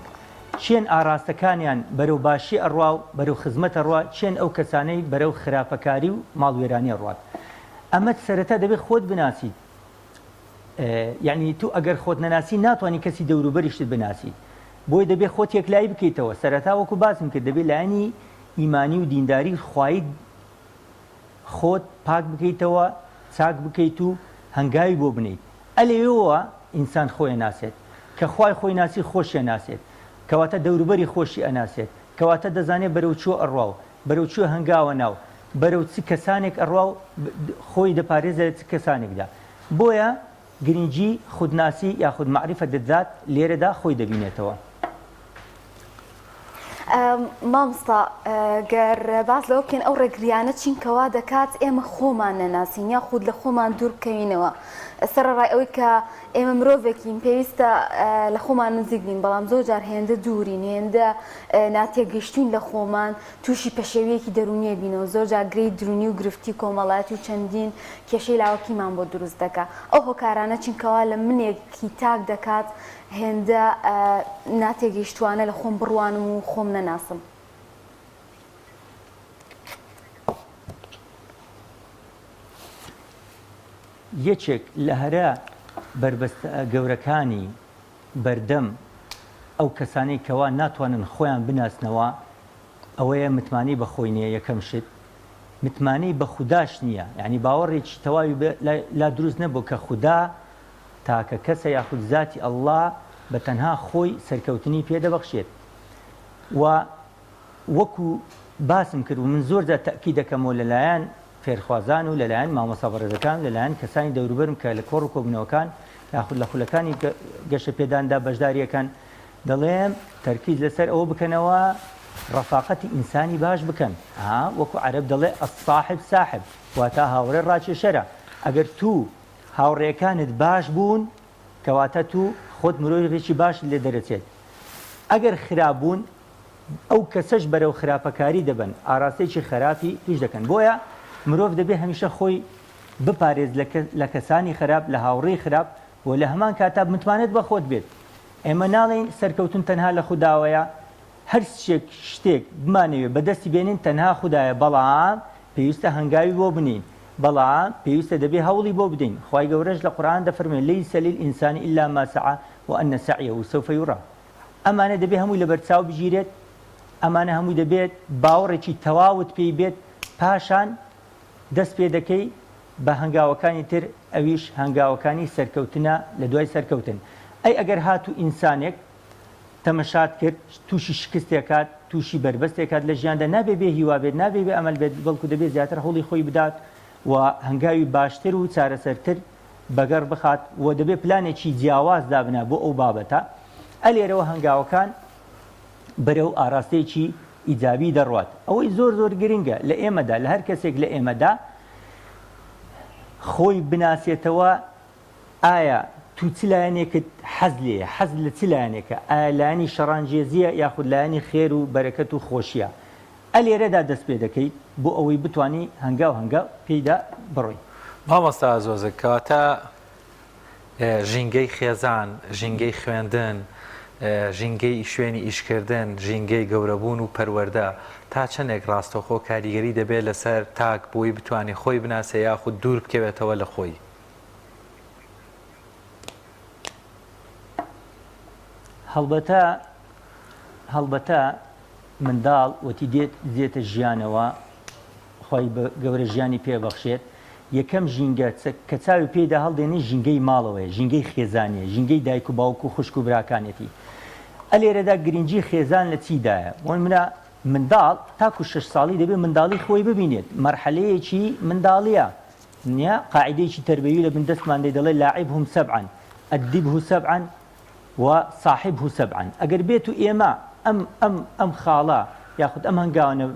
کێن ئاڕاستەکانیان بەرەو باشی ئەڕوا و بەرەو خزمەت ئەڕوا کێن ئەو کەسانەی بەرەو خراپەکاری و ماڵوێرانی ئەڕوات ئەمە سەرەتا دەبێت خۆت بناسیت یەعنی تو ئەگەر خۆت نەناسی ناتوانی کەسی دەوروبەریشت بناسیت بۆیە دەبێت خۆت یەکلایی بکەیتەوە سەرەتا وەکو باسم کرد دەبێت لایەنی ئیمانی و دینداری خوایت خۆت پاک بکەیتەوە چاک بکەیت و هەنگاوی بۆ بنێیت ئەلێوەوە ئینسان خۆی ئەناسێت کە خوای خۆی ناسی خۆشی ئەناسێت کەواتە دەوروبەری خۆشی ئەناسێت کەواتە دەزانێت بەرەو کوێ ئەڕوا و بەرەو کوێ هەنگاوە نا و بەرەو چ کەسانێک ئەڕوا و خۆی دەپارێزێ لە چ کەسانێکدا. بۆیە گرنگی خودناسی یاخود معرفە الذات لێرەدا خۆی دەبینێتەوە. مامۆستا گەر باس لەوە بکەین ئەو ڕێگریانە چین کە وا دەکات ئێمە خۆمان نەناسین یاخود لە خۆمان دوور بکەوینەوە سەرەڕای ئەوەی کە ئێمە مرۆڤێکین پێویستە لە خۆمان نزیک بین بەڵام زۆر جار هێندە دوورین هێندە ناتێگەیشتوین لە خۆمان تووشی پەشێوییەکی دەروونیە بینەوە، زۆر جار گرێی دروونی و گرفتی کۆمەڵایەتی و چەندین کێشەی لاوەکیمان بۆ دروست دەکا. ئەو هۆکارانە چین کەوا لە منێکی تاک دەکات هێندە ناتێگەیشتووانە لە خۆم بڕوانم و خۆم نەناسم؟ یەکێک لە هەرە بەربەستە گەورەکانی بەردەم ئەو کەسانەی کەوا ناتوانن خۆیان بناسنەوە ئەوەیە متمانەی بە خۆی نیە یەکەم شت متمانەی بە خوداش نیە یانی باوەڕێکی تەواوی لا دروست نەبوو کە خودا تاکە کەسە یاخود زاتی اللە بە تەنها خۆی سەرکەوتنی پێ دەبەخشێت و وەکو باسم کرد و من زۆر جار تەئکید دەکەمەوە لەلایەن فێرخوازان و لەلایەن مامۆستا بەڕێزەکان و لەلایەن کەسانی دەوروبەرم کە لە کۆڕ و کۆبوونەوەکان یاخود لە خولەکانی گەشەپێداندا بەشداری ئەکەن دەڵێم تەرکیز لەسەر ئەوە بکەنەوە ڕەفاقەتی ئینسانی باش بکەن ها وەکو عەرەب دەڵێ الصاحب ساحب واتا هاوڕێ ڕاکێشەرە ئەگەر تو هاوڕێکانت باش بوون کەواتە تو خۆت مرۆڤێکی باشت لێ دەرەچێت ئەگەر خراپ بوون ئەو کەسەش بەرەو خراپەکاری دەبەن، ئاراستەیەکی خەراپی توش دەکەن، بۆیە مرۆڤ دەبێ هەمیشە خۆی بپارێز لە کەسانی خراپ، لە هاوڕێی خراپ و لە هەمان کاتا متمانەت بە خۆت بێت، ئێمە ناڵێین سەرکەوتن تەنها لە خوداوەیە، هەر شتێک شتێک بمانەوێ بەدەستی بێنین تەنها خودایە، بەڵام پێویستە هەنگاوی بۆ بنێین، بەڵام پێویستە دەبێ هەوڵی بۆ بدەین، خوای گەورەش لە قورئان دەفەرموێ، لیس للانسان الا ما سعی وان سعیه سوف یری. ئەمانە دەبێت هەمووی لەبەرچاو بگیرێت، ئەمانە هەمووی دەبێت باوەڕێکی تەواوت پێی بێت، پاشان دەست پێ دەکەی بە هەنگاوەکانی تر، ئەویش هەنگاوەکانی سەرکەوتنە لە دوای سەرکەوتن. ئەی ئەگەر هاتوو ئینسانێک تەمەشات کرد تووشی شکستێک هات، تووشی بەربەستێک هات لە ژیاندا، نابێ بێ هیوا بێت، نابێ بێ ئەمەل بێت، بەڵکو دەبێت زیاتر هەوڵی خۆی بدات و هەنگاوی باشتر و چارەسەرتر بەگەڕ بخات و دەبێ پلانێکی جیاواز دابنا بۆ ئەو بابەتە، ئەلێرەوە هەنگاوەکان بەرەو ئاراستەیەکی ئیجابی دەڕوات. ئەوەی زۆر زۆر گرنگە لە ئێمەدا، لە هەر کەسێک لە ئێمەدا خۆی بناسێتەوە، ئایا تو چ لایەنێکت حەز لێیە، حەز لە چ لایەنێکە، ئایا لایەنی شەڕانگێزییە یاخود لایەنی خێر و بەرەکەت و خۆشییە، ئەلێرەدا دەست پێ دەکەیت بۆ ئەوەی بتوانی هەنگاو هەنگاو پێیدا بڕۆی. مامۆستا ئازۆزک کەواتە ژینگەی خێزان، ژینگەی خوێندن، ژینگەی شوێنی ئیشکردن، ژینگەی گەورەبوون و پەروەردە تا چەندێک ڕاستەوخۆ کاریگەری دەبێت لەسەر تاک بۆی بتوانێت خۆی بناسێ یاخود دوور بکەوێتەوە لە خۆی؟ هەڵبەتە هەڵبەتە منداڵ وەتی دێت دێتە ژیانەوە خوای گەورە ژیانی پێ بەخشێت یەکەم ژینگە کە چاوی پێیدا هەڵدێنێ ژینگەی ماڵەوەیە ژینگەی خێزانیە ژینگەی دایک و باوک و خوشک و براکانێتی ئەلێرەدا گرنگی خێزان لە چیدایە بۆ منە منداڵ تاکو شش ساڵی دەبێت منداڵی خۆی ببینێت مەرحەلەیەکی منداڵیە نیە قاعدەیەکی تەربەوی لە بن دەستمان دێ دەڵێ لاعبهم سبعا أدبه سبعا و صاحبه سبعا ئەگەر بێت و ئێمە ئەم ئەم ئەم خاڵە یاخود ئەم هەنگاوانە.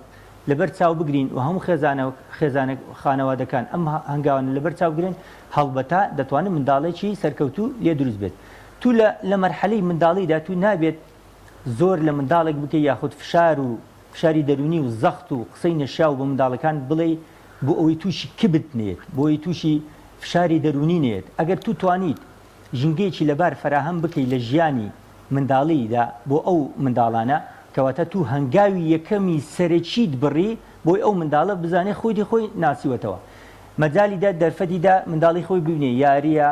لەبەر چاو بگرین و هەموو خێزانە خێزانە خانەوادەکان ئەم هەنگاوانە لەبەر چاو بگرن هەڵبەتە دەتوانن منداڵێکی سەرکەوتوو لێ دروست بێت. تو لە لە مەرحەلەی منداڵیدا تو نابێت زۆر لە منداڵێک بکەی یاخود فشار و فشاری دەروونی و زەخت و قسەی نەشیاو بە منداڵەکانت بڵێی بۆ ئەوەی تووشی کبت نەیەت بۆ ئەوەی تووشی فشاری دەروونی نەیەت ئەگەر تو توانیت ژینگەیەکی لەبار فەراهەم بکەی لە ژیانی منداڵیدا بۆ ئەو منداڵانە کەواتە تو هەنگاوی یەکەمی سەرەکیت بڕی بۆی ئەو منداڵە بزانێ خودی خۆی ناسیوەتەوە مەجالی دا دەرفەتی دا منداڵی خۆی ببینێ یاریە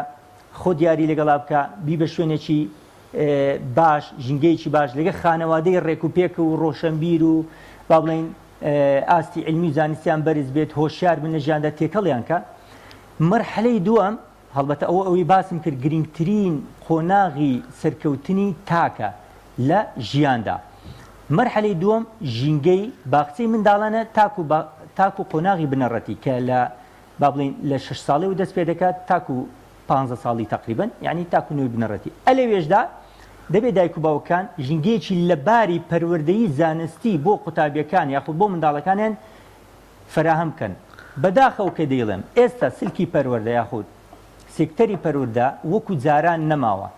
خۆت یاری لەگەڵا بکە بیبە شوێنێکی باش ژینگەیەکی باش لەگە خانەوادەی ڕێک و پێک و ڕۆشەنبیر و با بڵێین ئاستی عیلمی و زانستیان بەرز بێت هۆشیار بن لە ژیاندا تێکەڵیان کە مەرحەلەی دووەم هەڵبەتە ئەوە ئەوەی باسم کرد گرنگترین قۆناغی سەرکەوتنی تاکە لە ژیاندا. مەرحەلەی دووەم ژینگەی باخچەی منداڵانە تاکو تاکو قۆناغی بنەڕەتی کە لە با بڵێین لە شەش ساڵیەوە دەست پێ دەکات تاکو پانزە ساڵی تەقریبەن یانی تاکو نۆی بنەڕەتی ئەلەوێشدا دەبێت دایک و باوکان ژینگەیەکی لەباری پەروەردەیی زانستی بۆ قوتابیەکان یاخود بۆ منداڵەکانیان فەراهەم بکەن. بەداخەوە کە دەیڵێم ئێستا سلکی پەروەردە یاخود سێکتەری پەروردە وەکو جاران نەماوە.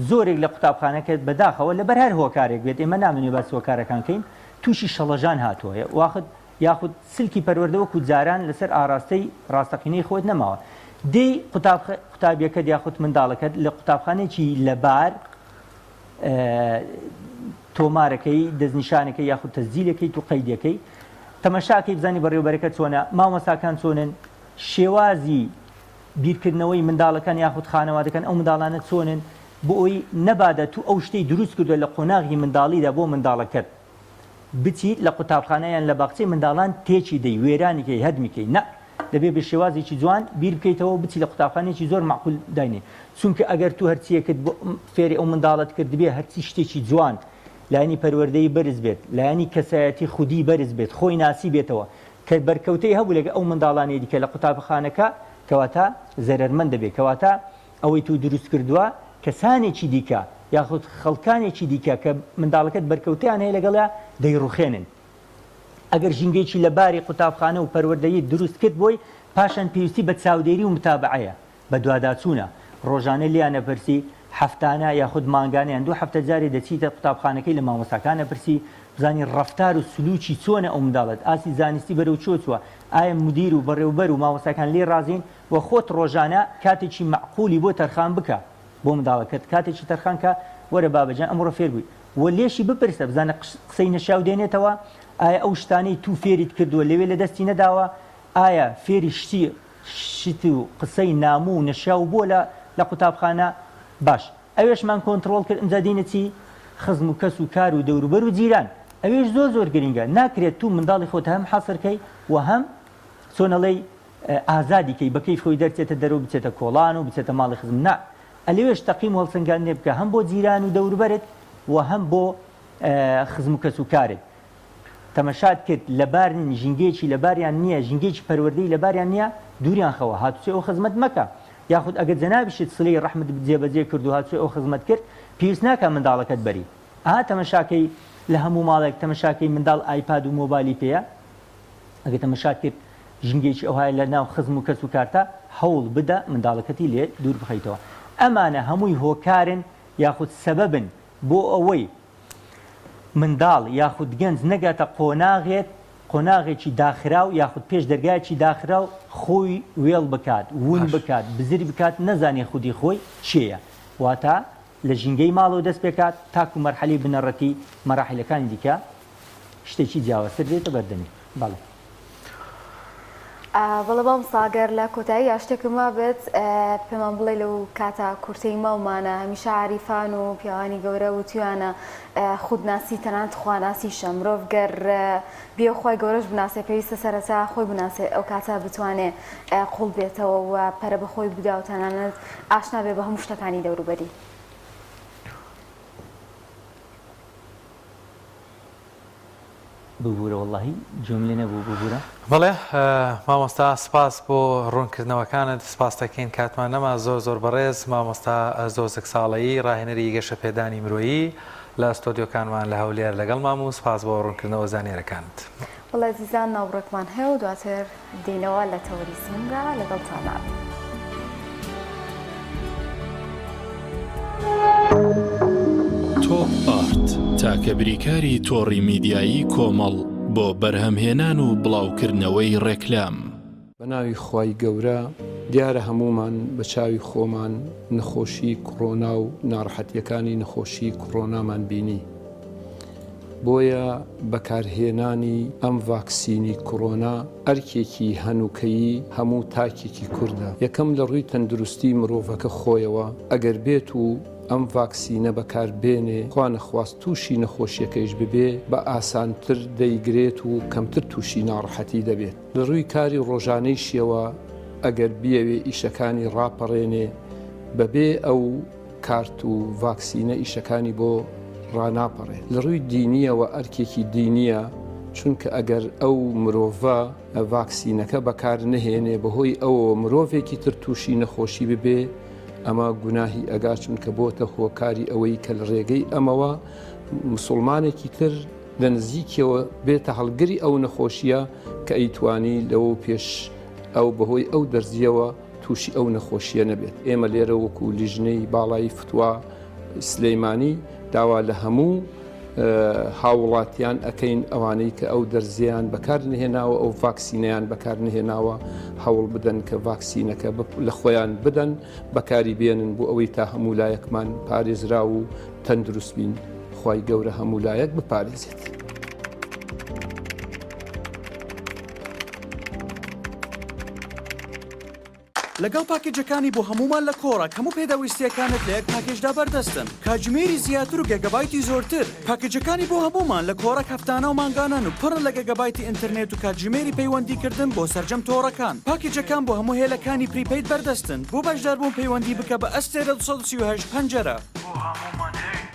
زۆرێک لە قوتابخانەکە بەداخەوە لەبەر هەر هۆکارێک بێت ئێمە نامەوێ باسی هۆکارەکان کەین تووشی شڵەژان هاتووە واخد یاخود سلکی پەروەردە وەکو جاران لەسەر ئاراستەی ڕاستەقینەی خۆت نەماوە. دێی قوتابیەکەت یاخود منداڵەکەت لە قوتابخانەیەکی لەبار تۆمارەکەی، دەستنیشانەکەی یاخود تەسجیلەکەیت و قەیدەکەی، تەمەشاکەی بزانی بەڕێوەبەرەکە چۆنە، مامۆستاکان چۆنن، شێوازی بیرکردنەوەی منداڵەکان یاخود خانەوادەکان ئەو منداڵانە چۆنن، بۆ ئەوەی نەبادا تو ئەو شتەی دروست کردوە لە قۆناغی منداڵیدا بۆ منداڵەکەت بچیت لە قوتابخانە یان لە باخچەی منداڵان تێکی دەی وێرانی کەی هەدمی کەی نا دەبێ بە شێوازێکی جوان بیر بکەیتەوە و بچی لە قوتابخانەیەکی زۆر مەعقول داینێ چونکە ئەگەر تو هەرچیەکت بۆ فێری ئەو منداڵەت کردبێ هەرچی شتێکی جوان لایەنی پەروەردەیی بەرز بێت لایەنی کەسایەتی خودی بەرز بێت خۆی ناسی بێتەوە کە بەرکەوتەی هەبوو لەگە ئەو منداڵانەی دیکە لە قوتابخانەکە کەواتە زەرەرمەند دەبێت کەواتە ئەوەی تۆ دروست کردووە کەسانێکی دیکە یاخود خەڵکانێکی دیکە کە منداڵەکەت بەرکەوتەیان هەیە لەگەڵیا دەیڕوخێنن. ئەگەر ژینگەیەکی لەباری قوتابخانە و پەروەردەییت دروست کرد بۆی، پاشان پێویستی بە چاودێری و متابەعەیە، بەدواداچوونە، ڕۆژانە لێیان ئەپرسی، هەفتانە یاخود مانگانە یان دوو هەفتە جارێ دەچیتە قوتابخانەکەی لە مامۆستاکان ئەپرسی بزانی ڕەفتار و سلوکی چۆنە ئەو منداڵەت، ئاستی زانستی بەرەو کوێ چووە، ئایا مودیر و بەڕێوبەر و مامۆستاکان لێی ڕازین، وە خۆت ڕۆژانە کاتێکی مەعقولی بۆ تەرخان بکە بۆ منداڵەکەت کاتێکی تەرخان کە وەرە بابە جان ئەمڕۆ فێر بووی وە لێشی بپرسە بزانە قسەی نەشیاو دێنێتەوە ئایا ئەو شتانەی تو فێریت کردووە لەوێ لە دەستی نەداوە ئایا فێری شتی شت و قسەی نامۆ و نەشیاو بووە لە لە قوتابخانە باش ئەوێشمان کۆنتڕۆڵ کرد ئمجا دێینە چی خزم و کەس و کار و دەوروبەر و جیران ئەوێش زۆر زۆر گرینگە ناکرێت تو منداڵی خۆت هەم حەسر کەی و هەم چۆن ئەڵێی ئازادی کەی بە کەیف خۆی دەرچێتە دەرەوە بچێتە کۆڵان و بچێتە ماڵی خزم نا ئەلەوێش تەقیم و هەڵسەنگاندنێ بکە هەم بۆ جیران و دەوروبەرت و هەم بۆ خزم و کەس و کارت تەمەشات کرد لەبار نین ژینگەیەکی لەباریان نییە ژینگەیەکی پەروەردەی لەباریان نییە دووریان خەوە هاتوچۆی ئەو خزمەت مەکە یاخود ئەگەر جەنابیشت سلەی ڕەحمت جێبەجێ کرد و هاتوچۆی ئەو خزمەت کرد پێویست ناکا منداڵەکەت بەری ئەها تەمەشاکەی لە هەموو ماڵێک تەمەشاکەی منداڵ ئایپاد و مۆبایلی پێیە ئەگەر تەمەشات کرد ژینگەیەکی ئەوهای لە ناو خزم و کەس و کارتا هەوڵ بدە منداڵەکەتی لێ دوور بخەیتەوە ئەمانە هەمووی هۆکارن یاخود سەبەبن بۆ ئەوەی منداڵ یاخود گەنج نەگاتە قۆناغێت قۆناغێکی داخراو یاخود پێش دەرگایەکی داخراو خۆی وێڵ بکات ون بکات بزر بکات نەزانێ خودی خۆی کێیە واتە لە ژینگەی ماڵەوە دەست پێکات تاکو مەرحەلەی بنەڕەتی مەراحیلەکانی دیکە شتێکی جیاوازتر دێتە بەردەمی. بەڵێ. بەڵێ مامۆستا گەر لە کۆتاییا شتێکم مابێت پێمان بڵێ لەو کاتە کورتەی ماومانە هەمیشە عاریفان و پیاوانی گەورە وتویانە خودناسی تەنانەت خواناسیشە مرۆڤ گەر بێ خوای گەورەش بناسێ پێویستە سەرەتا خۆی بناسێ ئەو کاتە بتوانێ قوڵ بێتەوە و پەرە بە خۆی بدا و تەنانەت ئاشنا بێ بە هەموو شتەکانی دەوروبەری. ببورە وەڵاهی گوێم لێ نەبوو ببورە. بەڵێ مامۆستا سپاس بۆ ڕوونکردنەوەکانت سپاست دەکەین کاتمان نەما زۆر زۆر بەڕێز مامۆستا زۆزک ساڵەیی ڕاهێنەری گەشەپێدانی مرۆیی لە ستۆدیۆکانمان لە هەولێر لەگەڵمان بوو سپاس بۆ ڕوونکردنەوە زانیارەکانت. بەڵێ ئەزیزان ناوبڕێکمان هەیە و دواتر دێینەوە لە تەوەری سمونگا لەگەڵتان ئەبین. تۆپ ئارت، تاکە بریکاری تۆڕی میدیایی کۆمەڵ بۆ بەرهەمهێنان و بڵاوکردنەوەی ڕێکلام. بە ناوی خوای گەورە، دیارە هەموومان بە چاوی خۆمان نەخۆشی کڕۆنا و ناڕەحەتیەکانی نەخۆشی کڕۆنامان بینی، بۆیە بەکارهێنانی ئەم ڤاکسینی کڕۆنا ئەرکێکی هەنوکەیی هەموو تاکێکی کوردە، یەکەم لە ڕووی تەندروستی مرۆڤەکە خۆیەوە، ئەگەر بێت و ئەم ڤاکسینە بەکار بێنێ خوا نەخواست تووشی نەخۆشیەکەیش ببێ بە ئاسانتر دەیگرێت و کەمتر تووشی ناڕەحەتی دەبێت. لە ڕووی کاری ڕۆژانەیشیەوە ئەگەر بیەوێ ئیشەکانی ڕاپەڕێنێ بەبێ ئەو کارت و ڤاکسینە ئیشەکانی بۆ ڕاناپەڕێ. لە ڕووی دینیەوە ئەرکێکی دینیە چونکە ئەگەر ئەو مرۆڤە ڤاکسینەکە بەکار نەهێنێ بەهۆی ئەوەوە مرۆڤێکی تر تووشی نەخۆشی ببێ ئەمە گوناهی ئەگا چونکە بۆتە هۆکاری ئەوەی کە لە ڕێگەی ئەمەوە مسوڵمانێکی تر لە نزیکیەوە بێتە هەڵگری ئەو نەخۆشیە کە ئەیتوانی لەوەو پێش ئەو بەهۆی ئەو دەرزیەوە تووشی ئەو نەخۆشیە نەبێت. ئێمە لێرە وەکو لیژنەی باڵای فتوا سلیمانی داوا لە هەموو هاووڵاتیان ئەکەین ئەوانەی کە ئەو دەرزیان بەکار نهێناوە ئەو ڤاکسینەیان بەکار نهێناوە هەوڵ بدەن کە ڤاکسینەکە لە خۆیان بدەن بەکاری بێنن بۆ ئەوەی تا هەموو لایەکمان پارێزراو و تەندروست بین خوای گەورە هەموو لایەک بپارێزێت. لەگەڵ پاکێجەکانی بۆ هەموومان لە کۆڕەک هەموو پێداویستییەکانت لە یەک پاکێجدا بەردەستن کاتژمێری زیاتر و گێگابایتی زۆرتر پاکێجەکانی بۆ هەموومان لە کۆڕەک هەفتانە و مانگانەن و پڕن لە گێگابایتی ئینتەرنێت و کاتژمێری پەیوەندیکردن بۆ سەرجەم تۆڕەکان پاکێجەکان بۆ هەموو هێلەکانی prepaid بەردەستن بۆ بەشداربوون پەیوەندی بکە بە ئەستێرە 238 پەنجەرە. بۆ هەموومان هەیە.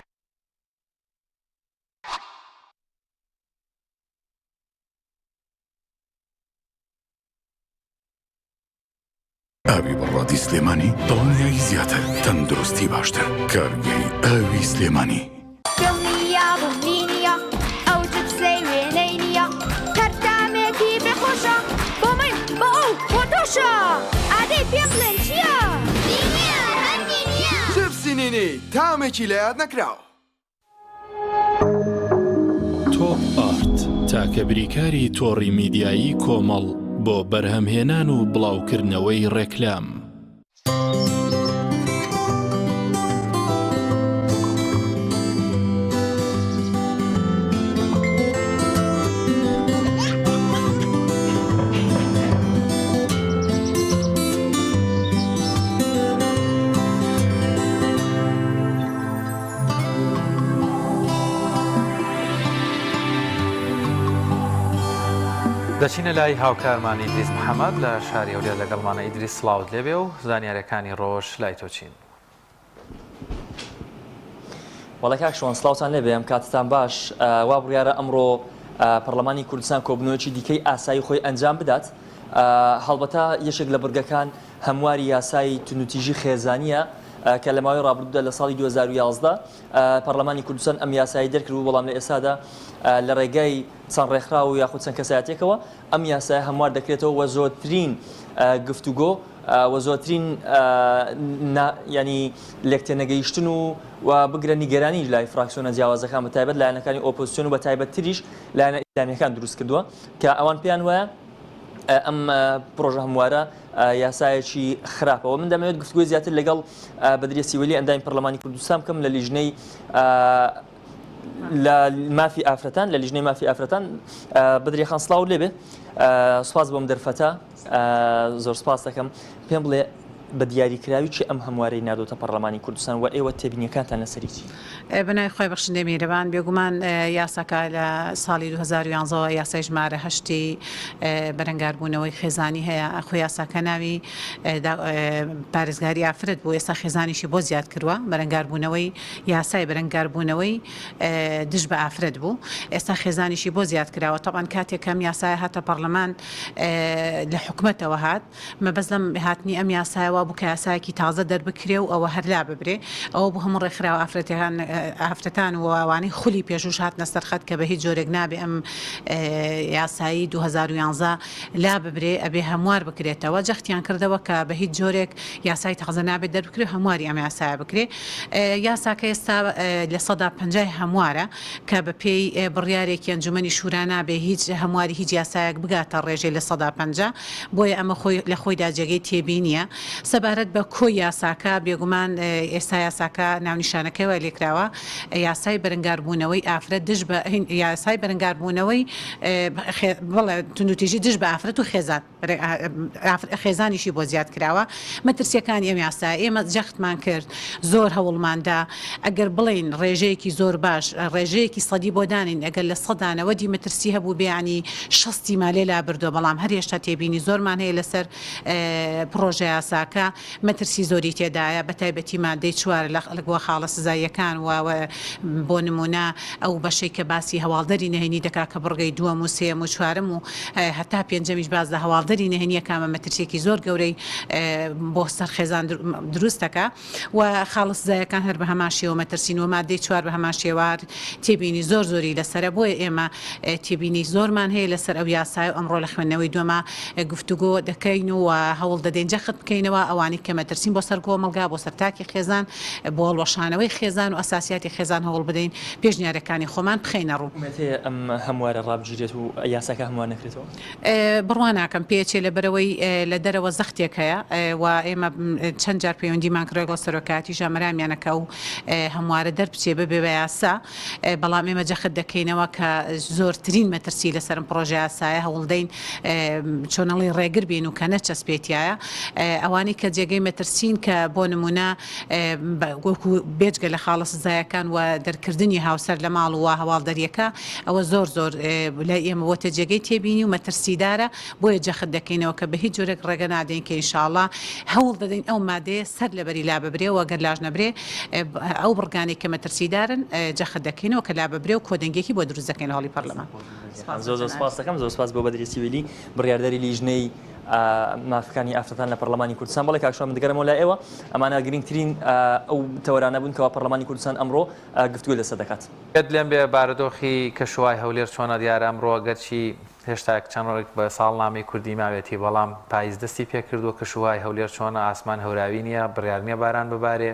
ئاوی بەڕادی سلێمانی دڵنیایی زیاتر تەندروستی باشتر کارگەی ئاوی سلێمانی. دڵنیابم لینیە ئەو جپسەی وێنەی نییە هەر تامێکی بێخۆشە بۆ من بۆ ئەو بۆ تۆشە ئادەی پێم بڵێن چییە؟ نینیە هەر نینیە. چپسی نینی تامێکی لەیاد نەکراو. تۆپ ئارت، تاکە بریکاری تۆڕی میدیایی کۆمەڵ بۆ بەرهەمهێنان و بڵاوکردنەوەی ڕێکلام. دەچینە لای هاوکارمان ئیدریس محەممەد لە شاری هەولێر لەگەڵمانە ئیدریس سڵاوت لێبێ و زانیارەکانی ڕۆژ لای تۆ چین؟ وەڵا کاک شوان سڵاوتان لێبێ ئەم کاتتان باش وا بڕیارە ئەمڕۆ پەرلەمانی کوردستان کۆبنەوەکی دیکەی ئاسایی خۆی ئەنجام بدات هەڵبەتە یەکێک لە بڕگەکان هەمواری یاسای توندوتیژی خێزانییە کە لە ماوەی ڕابردوودا لە ساڵی 2011 پەرلەمانی کوردستان ئەم یاسایی دەرکردبوو بەڵام لە ئێستادا لە ڕێگای چەند ڕێکخراو و یاخود چەند کەسایەتێکەوە ئەم یاسایە هەموار دەکرێتەوە و زۆرترین گفتوگۆ و زۆرترین ینی لێکتێنەگەیشتن و و بگرە نیگەرانی لای فراکسیۆنە جیاوازەکان بە تایبەت لایەنەکانی ئۆپۆزیسیۆن و بە تایبەتتریش لایەنە ئیسلامیەکان دروست کردووە کە ئەوان پێیان وایە ئەم پرۆژە هەموارە یاسایەکی خراپە و من دەمەوێت گفتوگۆی زیاتر لەگەڵ بەدریە سیوەیلی ئەندامی پەرلەمانی کوردستان بکەم لە لیژنەی لە مافی ئافرەتان لە لیژنەی مافی ئافرەتان بەدریە خان سڵاو لێبێ سوپاس بۆم دەرفەتە زۆر سپاس دەکەم پێم بڵێ بە دیاریکراوی چی ئەم هەموارەی ناردۆتە پەڕلەمانی کوردستان و ئێوە تێبینیەکانتان لەسەری چین؟ بە ناوی خوای بەخشندەی میهرەبان، بێگومان یاساکە لە ساڵی 2011 وە یاسای ژمارە هەشتی بەرەنگاربوونەوەی خێزانی هەیە، خۆ یاساکە ناوی پارێزگاری ئافرەت بوو ئێستا خێزانیشی بۆ زیاد کردوە، بەرەنگاربوونەوەی یاسای بەرەنگاربوونەوەی دژ بە ئافرەت بوو ئێستا خێزانیشی بۆ زیاد کراوە، تەبعەن کاتێک کە ئەم یاسایە هاتە پەڕلەمان لە حکومەتەوە هات. مەبەست لەم هاتنی ئەم یاسایە وا. بوو کە یاسایەکی تازە دەربکرێ و ئەوە هەر لاببرێ. ئەوە بوو هەموو ڕێکخراوە ئافرەتەکان ئافرەتان و ئەوانەی خولی پێشووش هاتنە سەر خەت کە بە هیچ جۆرێک نابێ ئەم یاسایی 2011 لاببرێ ئەبێ هەموار بکرێتەوە جەختیان کردەوە کە بە هیچ جۆرێک یاسای تازە نابێت دەربکرێ و هەمواری ئەم یاسایە بکرێ. یاساکە ئێستا لە سەدا پەنجای هەموارە کە بە پێی بڕیارێکی ئەنجومەنی شورا نابێ هیچ هەمواری هیچ یاسایەک بگاتە ڕێژەی 50% بۆیە ئەمە خۆی لە خۆیدا جێگەی تێبینیە. سەبارەت بە کۆی یاساکە بێگومان ئێستا یاساکە ناونیشانەکەی وای لێکراوە یاسای بەرەنگاربوونەوەی ئافرەت دژ بە یاسای بەرەنگاربوونەوەی بەڵێ توندوتیژی دژ بە ئافرەت و خێزان. خێزانیشی بۆ زیاد کراوە مەترسیەکانی ئەم یاسایە ئێمە جەختمان کرد زۆر هەوڵماندا ئەگەر بڵێین ڕێژەیەکی زۆر باش ڕێژەیەکی سەدی بۆ دانین ئەگەر لە 90% مەترسی هەبوو بیانی شەستی ما لێ لابردووە بەڵام هەر هێشتا تێبینی زۆرمان هەیە لەسەر پڕۆژە یاساکە مەترسی زۆری تێدایە بە تایبەتی مادەی چوار لە وە خاڵە سزاییەکان و بۆ نموونە ئەو بەشەی کە باسی هەواڵدەری نهێنی دەکا کە بڕگەی دووەم و سێیەم و چوارەم و هەتا پێنجەمیش باس لە هەواڵدەری نهێنی ئەکا ئەمە مەترسیەکی زۆر گەورەی بۆ سەر خێزان دروست دەکا و خاڵە سزایەکان هەر بە هەمان شێوە مەترسین و مادەی چوار بە هەمان شێوە تێبینی زۆر زۆری لەسەرە بۆیە ئێمە تێبینی زۆرمان هەیە لەسەر ئەو یاسایە و ئەمڕۆ لە خوێندنەوەی دووەما گفتوگۆ دەکەین و هەوڵ دەدەین جەخت بکەینەوە ئەوانەی کە مەترسین بۆ سەر کۆمەڵگا بۆ سەر تاکی خێزان بۆ هەڵوەشانەوەی خێزان و ئەساسیاتی خێزان هەوڵ بدەین پێشنیارەکانی خۆمان بخەینە ڕوو. ئومێد هەیە ئەم هەموارە ڕابگیرێت و یاساکە هەموار نەکرێتەوە؟ بڕوا ناکەم پێچێ لەبەرئەوەی لە دەرەوە زەختێک هەیە و ئێمە چەند جار پەیوەندیمان کرد لەگەڵ سەرۆکایەتیشا مەرامیانە کە ئەو هەموارە دەربچێ ببێ بە یاسا بەڵام ئێمە جەخت دەکەینەوە کە زۆرترین مەترسی لەسەر ئەم پڕۆژە یاسایە هەوڵدەین چۆنەڵی ڕێگر بین و کە نەچەسپێتایە ئەوانەی کە جێگەی مەترسین کە بۆ نمونە وەکو بێجگە لە خاڵە سزایەکان و دەرکردنی هاوسەر لە ماڵ و هەواڵدەریەکە ئەوە زۆر زۆر لای ئێمە بۆتە جێگەی تێبینی و مەترسیدارە بۆیە جەخت دەکەینەوە کە بە هیچ جۆرێک ڕێگە نادەین کە ئینشاڵڵا هەوڵ دەدەین ئەو مادەیە سەر لەبەری لاببرێ و گەر لاش نەبرێ ئەو بڕگانەی کە مەترسیدارن جەخت دەکەینەوە کە لاببرێ و کۆدەنگیەکی بۆ دروست دەکەین لە هۆڵی پەرلەمان. زۆر زۆر سپاست دەکەم زۆر سپاس بۆ بەدری سیویلی بڕیاردەری لیژنەی مافەکانی ئافرەتان لە پەرلەمانی کوردستان بەڵێ کاک شوان من دەگەرمەوە لای ئێوە ئەمانە گرنگترین ئەو تەوەرانە بوون کەوا پەرلەمانی کوردستان ئەمڕۆ گفتوگۆی لەسەر دەکات. گوێت لێم بێ بارودۆخی کەشوهەوای هەولێر چۆنە دیارە ئەمڕۆ گەرچی هێشتا چەند ڕۆژێک بە ساڵنامەی کوردی ماوێتی بەڵام پایز دەستی پێکردووە کەشوهەوای هەولێر چۆنە ئاسمان هەوراوی نییە بڕیار نییە باران ببارێ؟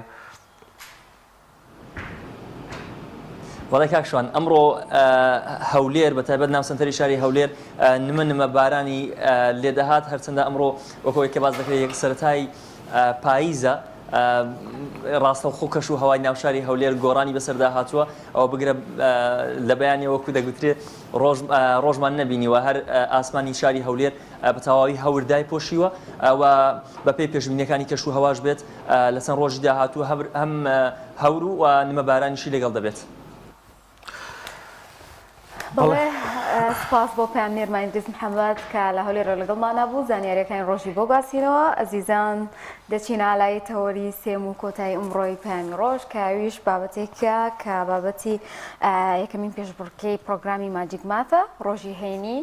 بەڵێ کاک شوان ئەمڕۆ هەولێر بە تایبەت ناو سەنتەری شاری هەولێر نمە نمە بارانی لێدەهات هەرچەندە ئەمڕۆ وەکەوەی کە باس دەکرێت یەک سەرەتای پاییزە ڕاستەوخۆ کەش و هەوای ناوشاری هەولێر گۆڕانی بەسەردا هاتووە ئەوە بگرە لە بەیانیەوە وەکو دەگوترێ ڕۆژمان نەبینیوە هەر ئاسمانی شاری هەولێر بە تەواوی هەور دایپۆشیوە و بەپێی پێشبینیەکانی کەش و هەواش بێت لە چەند ڕۆژی داهاتوو هەم هەور و نمە بارانیشی لەگەڵ دەبێت. بەڵێ سپاس بۆ پەیامنێرمان ئیدریس محەممەد کە لە هەولێرەوە لەگەڵمانە بوو زانیاریەکانی ڕۆژی بۆ گواستینەوە ئەزیزان دەچینە لای تەوەری سێم و کۆتایی ئەمڕۆی پەیامی ڕۆژ کە ئەویش بابەتێکە کە بابەتی یەکەمین پێشبڕکێی پرۆگرامی ماجیک ماثە ڕۆژی هەینی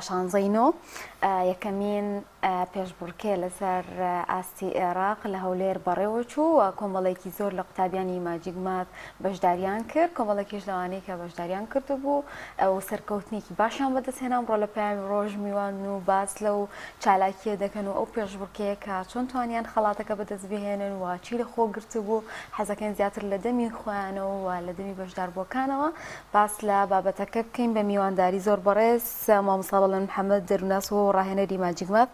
شانزەی نۆ یەکەمین پێشبڕکێ لەسەر ئاستی ئێراق لە هەولێر بەڕێوەچوو و کۆمەڵێکی زۆر لە قوتابیانی ماجیک ماث بەشداریان کرد، کۆمەڵێکیش لەوانەی کە بەشداریان کردبوو و سەرکەوتنێکی باشیان بەدەستهێنا، ئەمڕۆ لە پەیامی ڕۆژ میوان و باس لەو چالاکییە دەکەن و ئەو پێشبڕکێیە کە چۆن توانیان خەڵاتەکە بەدەست بهێنن و چی لەخۆ گرتبوو، حەزەکەین زیاتر لە دەمی خۆیانەوە و لە دەمی بەشداربووەکانەوە باس لە بابەتەکە بکەین بە میوانداری زۆر بەڕێز مامۆستا بەڵێن محەمەد دەروونناس و ڕاهێنەری ماجیک ماث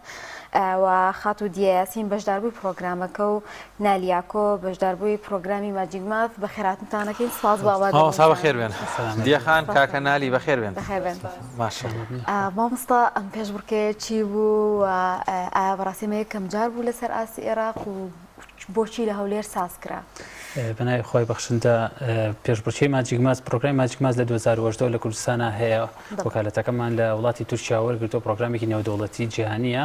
و خاتوو دیە یاسین بەشداربووی پرۆگرامەکە و نالیاکۆ بەشداربووی پرۆگرامی ماجیک ماث بەخێرهاتنتان ئەکەین سپاس بۆ ئامادەبوونتان. مامۆستا بەخێربێن. دیە خان کاکە نالی بەخێربێن. بەخێربێن. مامۆستا ئەم پێشبڕکێیە چی بوو و ئایا بەڕاستی ئەمە یەکەم جار بوو لەسەر ئاستی ئێراق و بۆچی لە هەولێر ساز کرا؟ بەناوی خوای بەخشندە پێشبڕکێی ماجیک ماس پرۆگرامی ماجیک ماس لە 2018 لە کوردستانا هەیە وەکالەتەکەمان لە وڵاتی تورکیا وەرگرتووە پرۆگرامێکی نێودەوڵەتی جیهانییە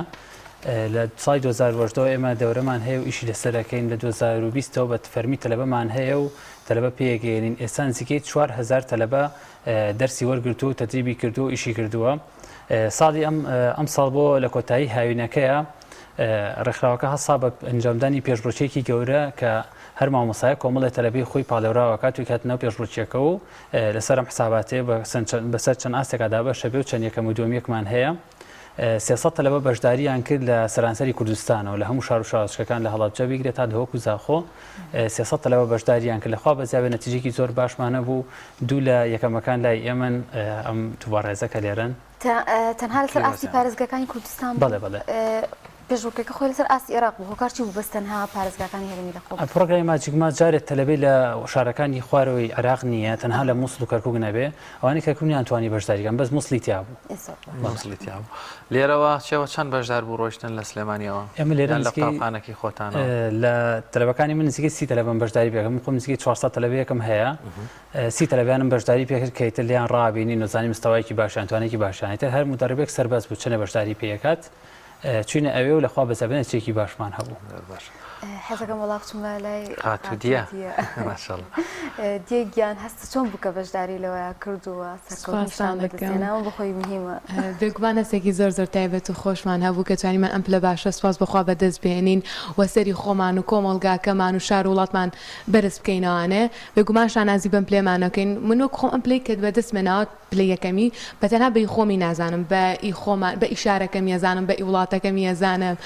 لە ساڵی 2018 ئێمە دەورەمان هەیە و ئیشی لەسەر دەکەین لە 2020 بە فەرمی تەلەبەمان هەیە و تەلەبە پێگەیەنین ئێستا نزیکەی 4000 تەلەبە دەرسی وەرگرتووە و تەدریبی کردووە و ئیشی کردووە ساڵی ئەم ئەم ساڵ بۆ لە کۆتایی هاوینەکەیە. ڕێکخراوەکە هەستا بە ئەنجامدانی پێشبڕکێیەکی گەورە کە هەر مامۆستایەک کۆمەڵێ تەلەبەی خۆی پاڵێوراوە کات و کاتنەوە پێشبڕکێکە و لەسەر ئەم حساباتەیە بەسەر چەند ئاستێکا دابەشە بێ و چەند یەکەم و دووەمیەکمان هەیە. 300 تەلەبە بەشداریان کرد لە سەرانسەری کوردستانەوە لە هەموو شار و شارۆچکەکان لە هەڵەبجە بیگرە تا دهۆک و زاخۆ 300 تەلەبە بەشداریان کرد لەخوا بەزیاێ نەتیجێکی زۆر باشمانە بوو دوو لە یەکەمەکان لای ئێمەن ئەم دووبەڕێزە کە لێرەن تەنها لەسەر ئاستی پارێزگاکانی کوردستان بەڵێ بەڵێ. پێشبڕکێکە خۆی لەسەر ئاستی عێراق بوو هۆکار چی بوو بەس تەنها پارێزگاکانی هەرێمی لەخۆ گرت؟ پڕۆگرامی ماجیک ماس جارێ تەلەبەی لە شارەکانی خوارەوەی عێراق نییە تەنها لە موسڵ و کەرکوک نەبێ ئەوانەی کەرکوک نیان توانی بەشداری کەن بەس موسڵی تیا بوو. موسڵی تیا بوو. لێرەوە چێوە چەند بەشدار بوو ڕۆیشتن لە سلێمانیەوە؟ ئێمە لێرە یان لە قوتابخانەکەی خۆتانەوە؟ لە تەلەبەکانی من نزیکەی 30 تەلەبەم بەشداری پێکرد من خۆم نزیکەی 400 تەلەبەیەکم هەیە سی تەلەبەیانم بەشداری پێکرد کە ئیتر لێیان ڕابینین و زانیم مستەوایەکی باشیان توانێکی باشیان ئیتر هەر مودەڕیبێک سەربەست بوو چەنێ بەشداری پێ ئەکات چوینە ئەوێ و لەخوا بەزەبێ نەتیجەیەکی باشمان هەبوو. باشە. حەزەکەم وەڵا بچمە لای خاتوو دیە. ماشاءاللە. دیە گیان هەستت چۆن بوو کە بەشداری لەوەیا کرد و سەرکەوتنیشتان بەدەست هێنا ئەوە بەخۆی مهیمە. بێگومان هەستێکی زۆر زۆر تایبەت و خۆشمان هەبوو کە توانیمان ئەم پلە باشە سوپاس بۆ خوا بەدەست بهێنین و سەری خۆمان و کۆمەڵگاکەمان و شار و وڵاتمان بەرز بکەینەوانێ بێگومان شانازی بەم پلەیەمان ئەکەین من وەک خۆم ئەم پلەی کە بەدەستم هێناوە پلەی یەکەمی بە تەنها بە ئی خۆمی نازانم بە ئی خۆمان بە ئی شارەکەمی ئەزانم بە ئی وڵاتەکەمی ئەزانم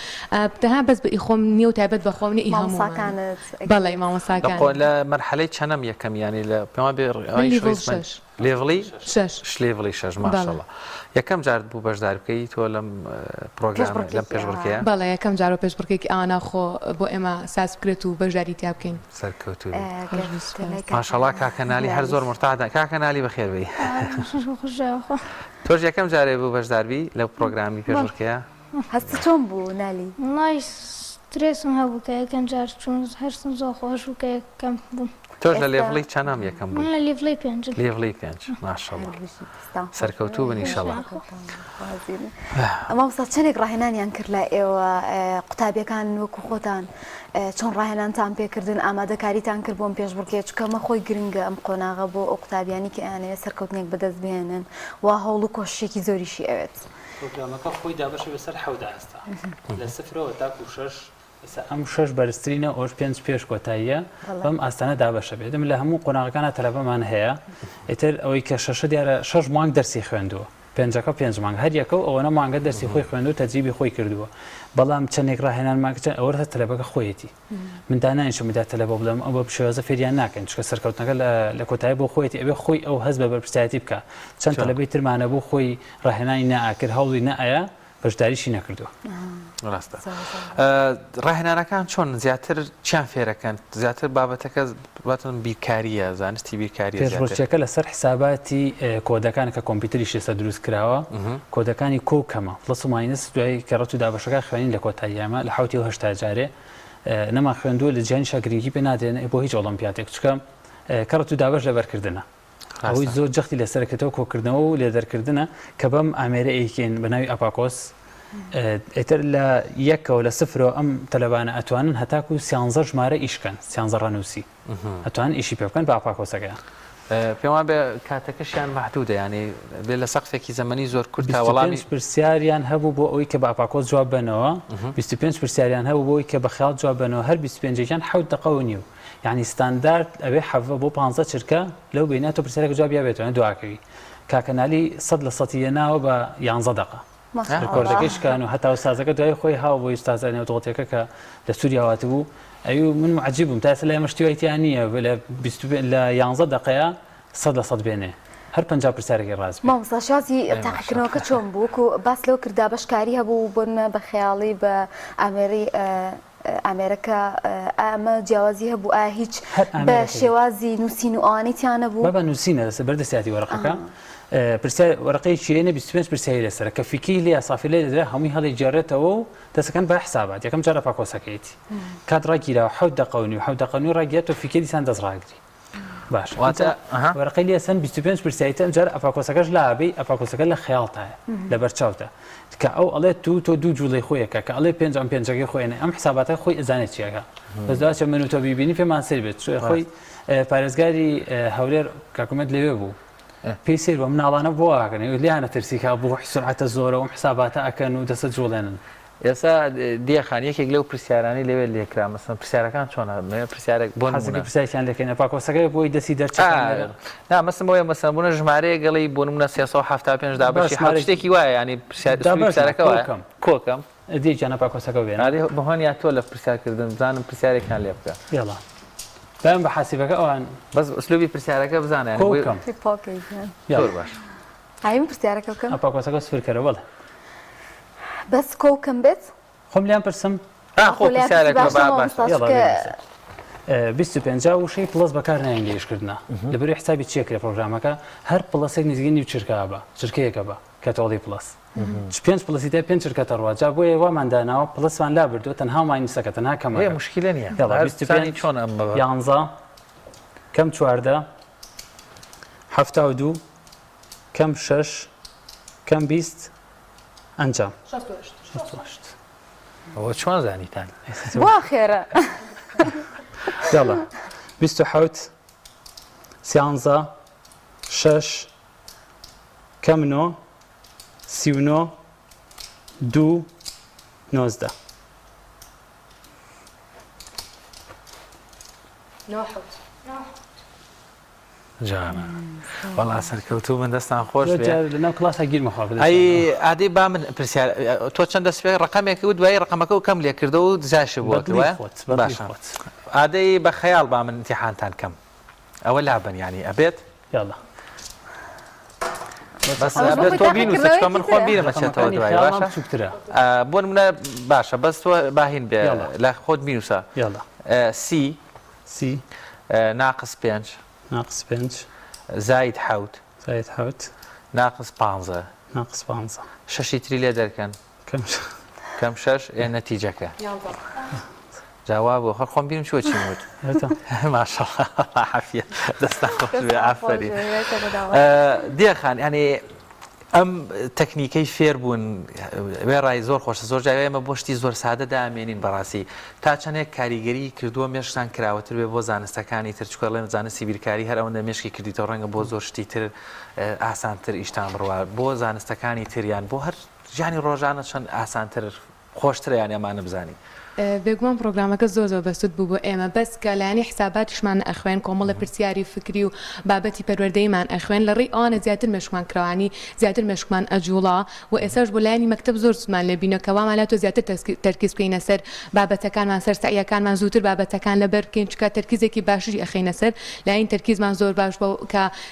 تەنها بەس بە ئی خۆم نییە و تایبەت بە خۆم نییە ئی هەموومان مامۆستاکانت بەڵێ لە قۆ مامۆستاکانم لە مەرحەلەی چەنەم یەکەم یانی لە پێم وابێ من ئەوەیش لیڤڵ ڕیزبەند شەش. لێڤڵی شەش. لێڤڵی شەش بەڵێ. ماشاءاللە یەکەم جارت بوو بەشداری بکەی تۆ لەم پرۆگرامە لەم پێشبڕکێکی ئاوا. پێشبڕکێیە؟ بەڵێ یەکەم جار بە پێشبڕکێکی ئاوا ناوخۆ بۆ ئێمە ساز بکرێت و بەشداری تیا بکەین. سەرکەوتوو بی. خۆش بی سوپاس. ماشاءاللە کاکە نالی هەر زۆر مورتادە کاکە نالی بەخێر بێی. تۆش یەکەم جارێ بوو بەشدار بی لەو پرۆگرامی پێشبڕکێیە؟ هەستت چۆن بوو نالی؟ وەڵای سترێسم هەبوو کە یەکەم جار چووم هەستم زۆر خۆش بوو کە یەکەم بووم. تۆش لە لێڤڵی چەنەم یەکەم بووی؟ من لە لێڤڵی پێنجم. لێڤڵی پێنج ماشاءاللە سەرکەوتوو بن ئیشەڵا. مامۆستا چەندێک ڕاهێنانیان کرد لای ئێوە قوتابیەکان وەکو خۆتان چۆن ڕاهێنانتان پێکردن ئامادەکاریتان کرد بۆم پێشبڕکێ چونکە ئەمە خۆی گرنگە ئەم قۆناغە بۆ ئەو قوتابیانی کە ئەیانەوێت سەرکەوتنێک بەدەست بهێنن و هەوڵ و کۆششێکی زۆریشی ئەوێت. پرۆگرامەکە خۆی دابەشە بەسەر حەوت ئاستە لە سفرەوە تاکو شەش، ئێستا ئەم شەش بەرزترینە ئەوش پێنج پێش کۆتاییە بەم ئاستانە دابەشە بێت ئێمە لە هەموو قۆناغەکانە تەلەبەمان هەیە ئیتر ئەوەی کە شەشە دیارە شەش مانگ دەرسی خوێندووە پێنجەکە پێنج مانگ هەر یەکە و ئەوەنە مانگە دەرسی خۆی خوێندو تەجریبی خۆی کردووە بەڵام چەندێک ڕاهێنانمان کە ئەوە هەر تەلەبەکە خۆیەتی من دانانیشم بدا تەلەبە بڵێم ئەو بە شێوازە فێریان ناکەن چونکە سەرکەوتنەکە لە کۆتایی بۆ خۆیەتی ئەبێ خۆی ئەو هەست بە بەرپرسایەتی بکە چەند تەلەبەی ترمانە بوو خۆی ڕاهێنانی نەئاکرد هەوڵی نەئەیا بەشداریشی نەکردووە. ڕاستە. ڕاهێنانەکان چۆن زیاتر چیان فێرەکەن؟ زیاتر بابەتەکە باتن بیرکارییە، زانستی بیرکارییە زیاتر. پێشبڕکێکە لەسەر حساباتی کۆدەکان کە کۆمپیوتەریش لەسەر دروست کراوە، کۆدەکانی کۆ و کەمە، plus و minus، دوای کەڕەت و دابەشەکان خوێنین لە کۆتایی ئەمە لە حەوتی و هەشتا جارێ نەمان خوێندووە لە جیهانیشا گرنگی پێ نادرێن بۆ هیچ ئۆڵۆمپیاتێک چونکە کەڕەت و دابەش لەبەرکردنە. ئەوەی زۆر جەختی لەسەر کردەوە کۆکردنەوە و لێدەرکردنە کە بەم ئامێرە ئەیکەین بە ناوی ئەپاکۆس ئیتر لە یەکەوە لە سفرەوە ئەم تەلەبانە ئەتوانن هەتاکو سیانزە ژمارە ئیش کەن سیانزە ڕەنووسی ئەتوانن ئیشی پێ بکەن بە ئاپاکۆسەکەیان. پێم وابێ کاتەکەشیان مەحدودە یانی بێ لە سەقفێکی زەمەنی زۆر کورت تا وەڵامی 25 پرسیاریان هەبوو بۆ ئەوەی کە بە ئاپاکۆس جواب بەنەوە 25 پرسیاریان هەبوو بۆ ئەوەی کە بە خەیاڵ جواب بەنەوە هەر 25 یان حەوت دەقە و نیو یانی ستاندارد ئەبێ حەڤە بۆ پانزە چرکە لەو بەینە تۆ پرسیارێک جواب یابێتەوە دواکەوی کاکە نالی سەد لە سەتی یەناوە بە یانزە دەقە ڕێکۆردەکەی شکان و هەتا ئوستازەکە دوای خۆی هاو بۆی ئوستازە نێودەوڵەتیەکە کە لە سووریا هاتبوو ئەوی من معجب بووم تا ئێستا لای ئێمە شتی وای تیا نییە لە بیست لە یانزە دەقەیە 100% بێنێ هەر 50 پرسیارێکی ڕاست بێ. مامۆستا شازی تاقیکردنەوەکە چۆن بوو وەکو باس لەوە کرد دابەشکاری هەبوو بۆ نمونە بە خەیاڵی بە ئامێری ئامێرەکە ئایا ئەمە جیاوازی هەبوو ئایا هیچ هەر بە ئامێرەکەی. شێوازی نووسین و ئەوانەی تیا نەبوو؟ بابا نووسینە لەسەر بەردەستیاتی وەرەقەکە پرسیار وەرەقەیەکی هەیە 25 پرسیاری لەسەرە کە فیکەی لێ سافی لێ دەدرێ هەمووی هەڵیگێڕێتەوە و دەستەکەن بە حسابات یەکەم جارە پاکۆسەکەیەتی کات ڕاگیراوە حەوت دەقە و نیو حەوت دەقە و نیو ڕاگیرا تۆ فیکەی دیسان دەست ڕاگری باش واتە ئەها. وەرەقەی لێ سەن 25 پرسیاری تر ئەمجار ئەپاکۆسەکەش لابەی ئەپاکۆسەکە لە خەیاڵتایە لەبەر چاوتە کە ئەو ئەڵێ تو تۆ دوو جوڵەی خۆیەکە کە ئەڵێ پێنج ئەم پێنجەکەی خۆێنێ ئەم حساباتە خۆی ئەزانێت چیەکە بەس دواچە من و تۆ بیبینی پێمان سەیر بێت چۆ خۆی پارێزگاری هەولێر کاکومێت لەوێ بوو پێی سەیر بوو مناڵانە بۆ ئاکەن لیانە ترسی کا بۆ سرعەتە زۆرە ئەم حساباتە ئەکەن و دەسە جوڵێنن. ئێستا دیە خان یەکێک لەو پرسیارانەی لەوێ لێکرا مەسەن پرسیارەکان چۆنە پرسیارێک بۆ حەزەکەی پرسیارێکیان لێکەین پاکۆسەکەی بۆی دەستی دەرچەکان نا مەسم بۆیە مەسەن بوونە ژمارەیە گەڵی بۆ نمونە 375 دابەشی حەوت شتێکی وایە ینی پرسیار پرسیارەکە وایە کۆکەم دێ گیانە پاکۆسەکە بێنە ئەرێ بەهۆن یا تۆ لە پرسیارکردن بزانم پرسیارێکیان لێ بکە یاڵا دایم بە حاسیبەکە ئەوان بەس ئوسلوبی پرسیارەکە بزانە کۆکەم زۆر باش ئایم پرسیارەکە بکەم پاکۆسەکە سفر کەرە بەڵێ بەس کۆکەم بێت خۆم لیان پرسم خۆ پرسیارێک 25 وشەی plus بەکار نایەن لە ئیشکردنا لەبەری حسابی چیەکرێ پرۆگرامەکە هەر plus ێک نزیکەی نیو چرکە بە چرکەیەکە بە کە تۆڵی plus چ پێنج plus ی تای پێنج چرکە تەڕوا جا بۆیە وامان داناوە plus مان لابردووە تەنها minus ەکە تەنها کەمەکە ئێ مشکلە نییە یاڵا هەر 25 چۆن ئەم بە یانزە کەم 14 72 کەم شەش کەم 20 ئەنجام 68 ئەوە چۆن زانیتان وا خێرە یاڵا 27 سیانزە شەش کەم نۆ 39 دوو 19 جوانە وەڵا سەرکەوتوو بن دەستان خۆش زۆر بێ جار لەناو کڵاسا گیرمە خوا بەدەستیانەوە. ئەی ئادەی با من پرسیار تۆ چەند دەست پێ ڕقەمێک و دوایی ڕقەمەکە و کەم لێ کردەوە و زیاشی بووە بەدڵی وایە خۆت بەدڵی باشە خۆت ئادەی بە خەیاڵ با من امتحانتان کەم ئەوە لابەن یانی ئەبێت یاڵا بەس ئەبێت تۆ بینوسە چونکە من خۆم بیرم ئەچێتەوە ڕقەمەکانی دوایی خەیاڵمان باشە بچووکترە بۆ نمونە باشە بەس تۆ باهین بێ یاڵا لە خۆت بینوسە یاڵا سی سی ناقس پێنج. ناقس پێنج. زاید حەوت. زاید حەوت. ناقس پانزە. ناقس پانزە. شەشی تری لێ دەرکەن. کەم شەش. کەم شەش ئێ نەتیجەکە. جا وا بوو هەر خۆم بیرم چووە چیم وت. ماشاءاللە عافیە دەستان خۆش بێ ئافەرین. دیە خان یانی ئەم تەکنیکەی فێربوون وێڕای زۆر خۆشە زۆر جار ئێمە بۆ شتی زۆر سادە دامێنین بەڕاستی تا چەندێک کاریگەری کردووە مێشکتان کراوەتر بێ بۆ زانستەکانی تر چکە ڵێن زانستی بیرکاری هەر ئەوەندە مێشکی کردیتەوە ڕەنگە بۆ زۆر شتی تر ئاسانتر ئیشتان بڕوا بۆ زانستەکانی تریان بۆ هەر ژیانی ڕۆژانە چەند ئاسانتر خۆشترە یانی ئەمانە بزانی. بێگومان پڕۆگرامەکە زۆر زۆر بەسوود بوو بۆ ئێمە بەس کە لایەنی حساباتیشمان ئەخوێن کۆمەڵە پرسیاری فکری و بابەتی پەروەردەییمان ئەخوێن لە ڕێی ئەوانە زیاتر مێشکمان کراوانی زیاتر مێشکمان ئەجوڵا و ئێستاش بۆ لایەنی مەکتەب زۆر سوودمان لێ بینە کە وامان لات تۆ زیاتر تەرکیز بکەینە سەر بابەتەکانمان سەر سەعیەکانمان زووتر بابەتەکان لەبەر بکەین چونکە تەرکیزێکی باشتری ئەخەینە سەر لایەنی تەرکیزمان زۆر باش بووە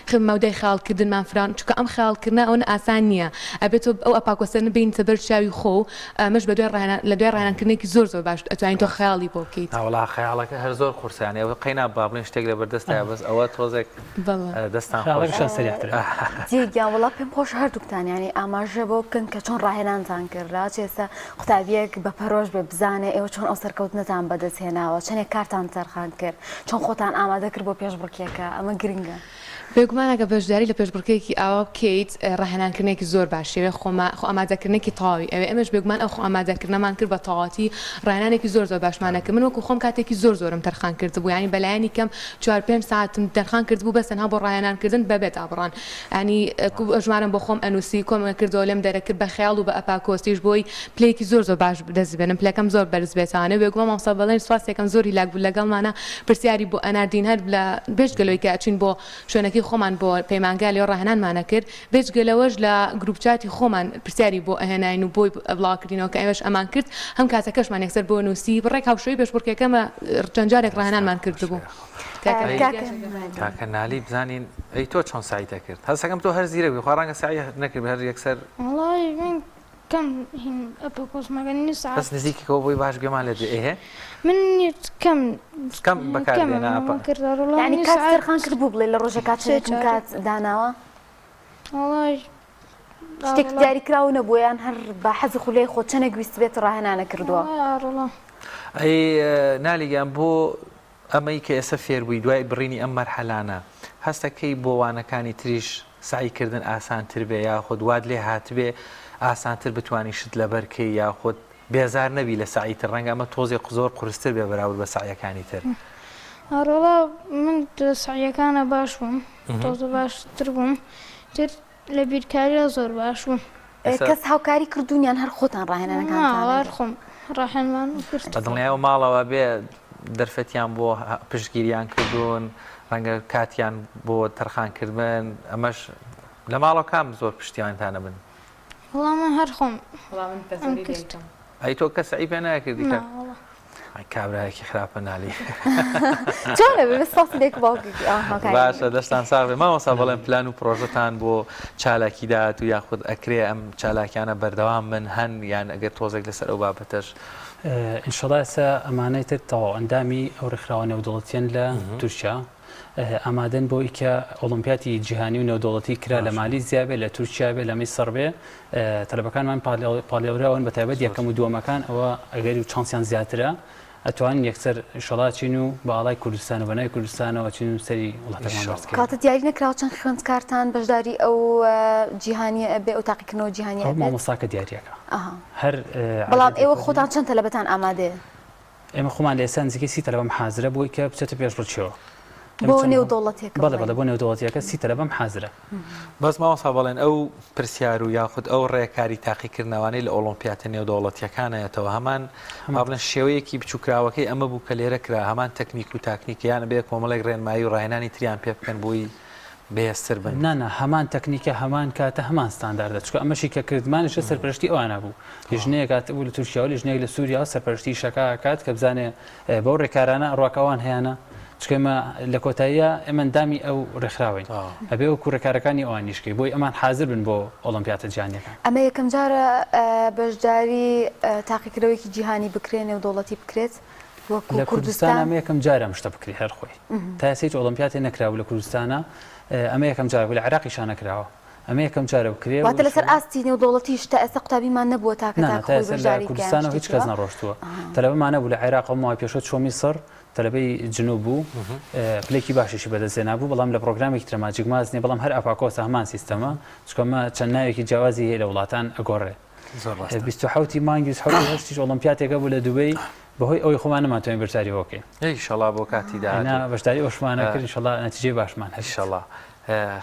کە مەودای خەیاڵکردنمان فراوان چونکە ئەم خەیاڵکردنە ئەوەنە ئاسان نییە ئەبێت تۆ ئەو ئەپاکۆسەنە بێنیتە بەر چاوی خۆ و ئەمەش بەدوای ڕاهێنان لە دوای ڕاهێنانکردنێکی زۆر زۆر باش ئەتوانی تۆ خەیاڵی بۆ بکەیت. ناوەڵا خەیاڵەکە هەر زۆر قورسە یانی ئەوە قەینا با بڵێین شتێک لە بەردەستایە بەس ئەوە تۆزێک دەستان خۆش. خەیاڵەکەشان سەریعترە. جی گیان وەڵا پێم خۆشە هەردووکتان یانی ئاماژە بەوە بکەن کە چۆن ڕاهێنانتان کرد ڕاچ ئێستا قوتابیەک بە پەرۆش بێ بزانێ ئێوە چۆن ئەو سەرکەوتنەتان بەدەست هێناوە چەندێک کارتان تەرخان کرد چۆن خۆتان ئامادە کرد بۆ پێشبڕکێکە ئەمە گرنگە. بێگومان ئەگەر بەشداری لە پێشبڕکێیەکی ئاوا بکەیت ڕاهێنانکردنێکی زۆر باشی ئەوێ خۆما خۆ ئامادەکردنێکی تەواوی ئەوێ ئێمەش بێگومان ئەو خۆ ئامادەکردنەمان کرد بە تەواوەتی ڕاهێنانێکی زۆر زۆر باشمان ئەکرد من وەکو خۆم کاتێکی زۆر زۆرم تەرخان کردبوو یانی بەلایەنی کەم چوار پێنج سەعاتم تەرخان کردبوو بەس تەنها بۆ ڕاهێنان کردن بەبێ دابڕان یانی ژمارەم بۆ خۆم ئەنووسی کۆم ئەکردەوە لێم دەرەکرد بە خەیاڵ و بە ئەپاکۆسیش بۆی پلەیەکی زۆر زۆر باش دەست بێنم پلەکەم زۆر بەرز بێتانە بێگومان مامۆستا بەڵێن سوپاسێکم زۆر هیلاک بوو لەگەڵمانە پرسیاری بۆ ئەناردین هەر لە بێجگە لەوەی کە ئەچوین بۆ شوێنەکەی خۆمان بۆ پەیمانگا لێ ڕاهێنانمان ئەکرد بێجگە لەوەش لە group chat ی خۆمان پرسیاری بۆ ئەهێناین و بۆی بڵاوکردینەوە کە ئێمەش ئەمان کرد هەم کاتەکەشمان یەکسەر بۆ نووسی بڕێک هاوشێوەی پێشبڕکێکەمە چەند جارێک ڕاهێنانمان کردبوو. کاکە نالی بزانین ئەی تۆ چۆن سەعیت ئەکرد هەستەکەم تۆ هەر زیرەک بووی خوا ڕەنگە سەعی نەکردبێ هەر یەکسەر وەڵای من کەم هین ئەپەکۆسمەکە نیو سەعات بەس نزیکەوە بۆی باش گوێمان لێت بێ ئێه من کەم کەم بەکار دێنا ئەپە یعنی کات تەرخان کرد بوو بڵێ لە ڕۆژەکە چەندێکم کات داناوە وەڵای شتێک دیاریکراو نەبووە یان هەر بە حەز و خولەی خۆت چەندێک ویستبێت ڕاهێنانە کردووە ئەی نالی گیان بۆ ئەمەی کە ئێستا فێربووی دوای بڕینی ئەم مەرحەلانە هەستەکەی بۆ وانەکانی تریش سەعی کردن ئاسانتر بێ یاخود وات لێ هاتبێ ئاسانتر بتوانی شت لەبەر کەی یاخود بێزار نەبی لە سەعی تر ڕەنگە ئەمە تۆزێ زۆر قورستر بێ بەراورد بە سەعیەکانی تر. ئەڕۆڵا من لە سەعیەکانا باش بووم تۆزە باشتر بووم تر لە بیرکاریا زۆر باش بووم. کەس هاوکاری کردوون یان هەر خۆتان ڕاهێنانەکانتان؟ نا هەر خۆم ڕاهێنمان کرد. بە دڵنیایەوە ماڵەوە بێ دەرفەتیان بۆ پشتگیریان کردوون، ڕەنگە کاتیان بۆ تەرخان کردبن، ئەمەش لە ماڵەوە کام زۆر پشتیوانتانە بن؟ وەڵا من هەر خۆم وەڵا من بە زۆری دایکم. ئەی تۆ کەس سەعی پێ ناکردی نا وەڵا. ئەی کابرایەکی خراپە نالی. چۆنە بێ سپاسی دایک و باوکێکی ئەوان هاوکاری باشە دەستان ساغ بێ مامۆستا بەڵێن پلان و پرۆژەتان بۆ چالاکی داهاتوو یاخود ئەکرێ ئەم چالاکیانە بەردەوام بن هەن یان ئەگەر تۆزێک لەسەر ئەو بابەتەش ئینشەڵا ئێستا ئەمانەی تر تەواو ئەندامی ئەو ڕێکخراوە نێودەوڵەتیەن لە تورکیا ئامادەن بۆ ئیکە ئۆڵۆمپیاتی جیهانی و نێودەوڵەتی کرا لە مالیزیا بێ لە تورکیا بێ لە میسڕ بێ تەلەبەکانمان پاڵێوراون بە تایبەت یەکەم و دووەمەکان ئەوە ئەگەری و چانسیان زیاترە ئەتوانین یەکسەر ئیشەڵا چین و بە ئاڵای کوردستان و بە ناوی کوردستانەوە چین و سەری وڵاتەکەمان بەرز کەین. کەواتە دیاری نەکراوە چەند خوێندکارتان بەشداری ئەو جیهانیە ئەبێ ئەو تاقیکردنەوە جیهانیە ئەو ئەبێت؟ مامۆستاکە دیاریەکە ئەها هەر بەڵام عەدەدێک ئێوە وەرگرن. خۆتان چەند تەلەبەتان ئامادەیە؟ ئێمە خۆمان لە ئێستا نزیکەی 30 تەلەبەم حازرە بۆی کە بچێتە پێشبڕکێوە. بۆ نێودەوڵەتیەکە بەڵێ بەڵێ بۆ نێودەوڵەتیەکە 30 تەلەبەم حازرە. بەس مامۆستا بەڵێن ئەو پرسیار و یاخود ئەو ڕێکاری تاقیکردنەوانەی لە ئۆڵۆمپیاتە نێودەوڵەتیەکانەیەتەوە هەمان با بڵێن شێوەیەکی بچووکراوەکەی ئەمە بوو کە لێرە کرا هەمان تەکنیک و تاکنیکە یان ئەبێ کۆمەڵێک ڕێنمایی و ڕاهێنانی تریان پێ بکەن بۆی بەهێزتر بن؟ نا نا هەمان تەکنیکە هەمان کاتە هەمان ستانداردە چونکە ئەمەشی کە کردمانیش لە سەرپەرشتی ئەوانە بوو لیژنەیەک هاتبوو لە تورکیاوە لیژنەیەک لە سووریاوە سەرپەرشتی ئیشەکە ئەکات کە بزانێ بەو ڕێکارانە ئەڕوا کە ئەوان هەیانە چونکە ئێمە لە کۆتاییە ئێمە ئەندامی ئەو ڕێکخراوەین ئەبێ وەکو ڕێکارەکانی ئەوانیش کەی بۆی ئەمان حازر بن بۆ ئۆڵۆمپیاتە جیهانیەکان. ئەمە یەکەم جارە بەشداری تاقیکردنەوەیەکی جیهانی بکرێت نێودەوڵەتی بکرێت وەکو لە کوردستان کوردستان؟ ئەمە یەکەم جارە ئەم شتە بکرێت هەر خۆی تا ئێستا هیچ ئۆڵۆمپیاتێ نەکرابوو لە کوردستانا ئەمە یەکەم جار بوو لە عێراقیشا نەکراوە ئەمە یەکەم جارە بکرێ و واتە لەسەر ئینشەڵا ئاستی نێودەوڵەتیش تا ئێستا قوتابیمان نەبووە تاکە نا نا تاک تا خۆی ئێستا لە بەشداری بکا یان کوردستانەوە هیچ شتێکی کەس وا؟ نەڕۆشتووە تەلەبەمان هەبوو لە عێراق ئەو ماوەی پێشوو چووە میسڕ تەلەبەی جنوب بوو پلەیەکی باشیشی بەدەست هێنابوو بەڵام لە پڕۆگرامێکی ترە ماجیک ماس نییە بەڵام هەر ئاپاکۆسە هەمان سیستەمە چونکە ئەمە چەند ناوێکی جیاوازی هەیە لە وڵاتان ئەگۆڕێ زۆر ڕاستە. 27 ی مانگی 27 ی هەشتیش ئۆڵۆمپیاتێک هەبوو لە دوبەی بەهۆی ئەوەی خۆمان نەمانتوانی بەشداری بۆ بکەین. ئیشەڵا بۆ کاتی داهاتوو. نا بەشداری ئەوشمان نەکرد ئینشەڵا نەتیجەی باشمان هەبێت. ئیشەڵا.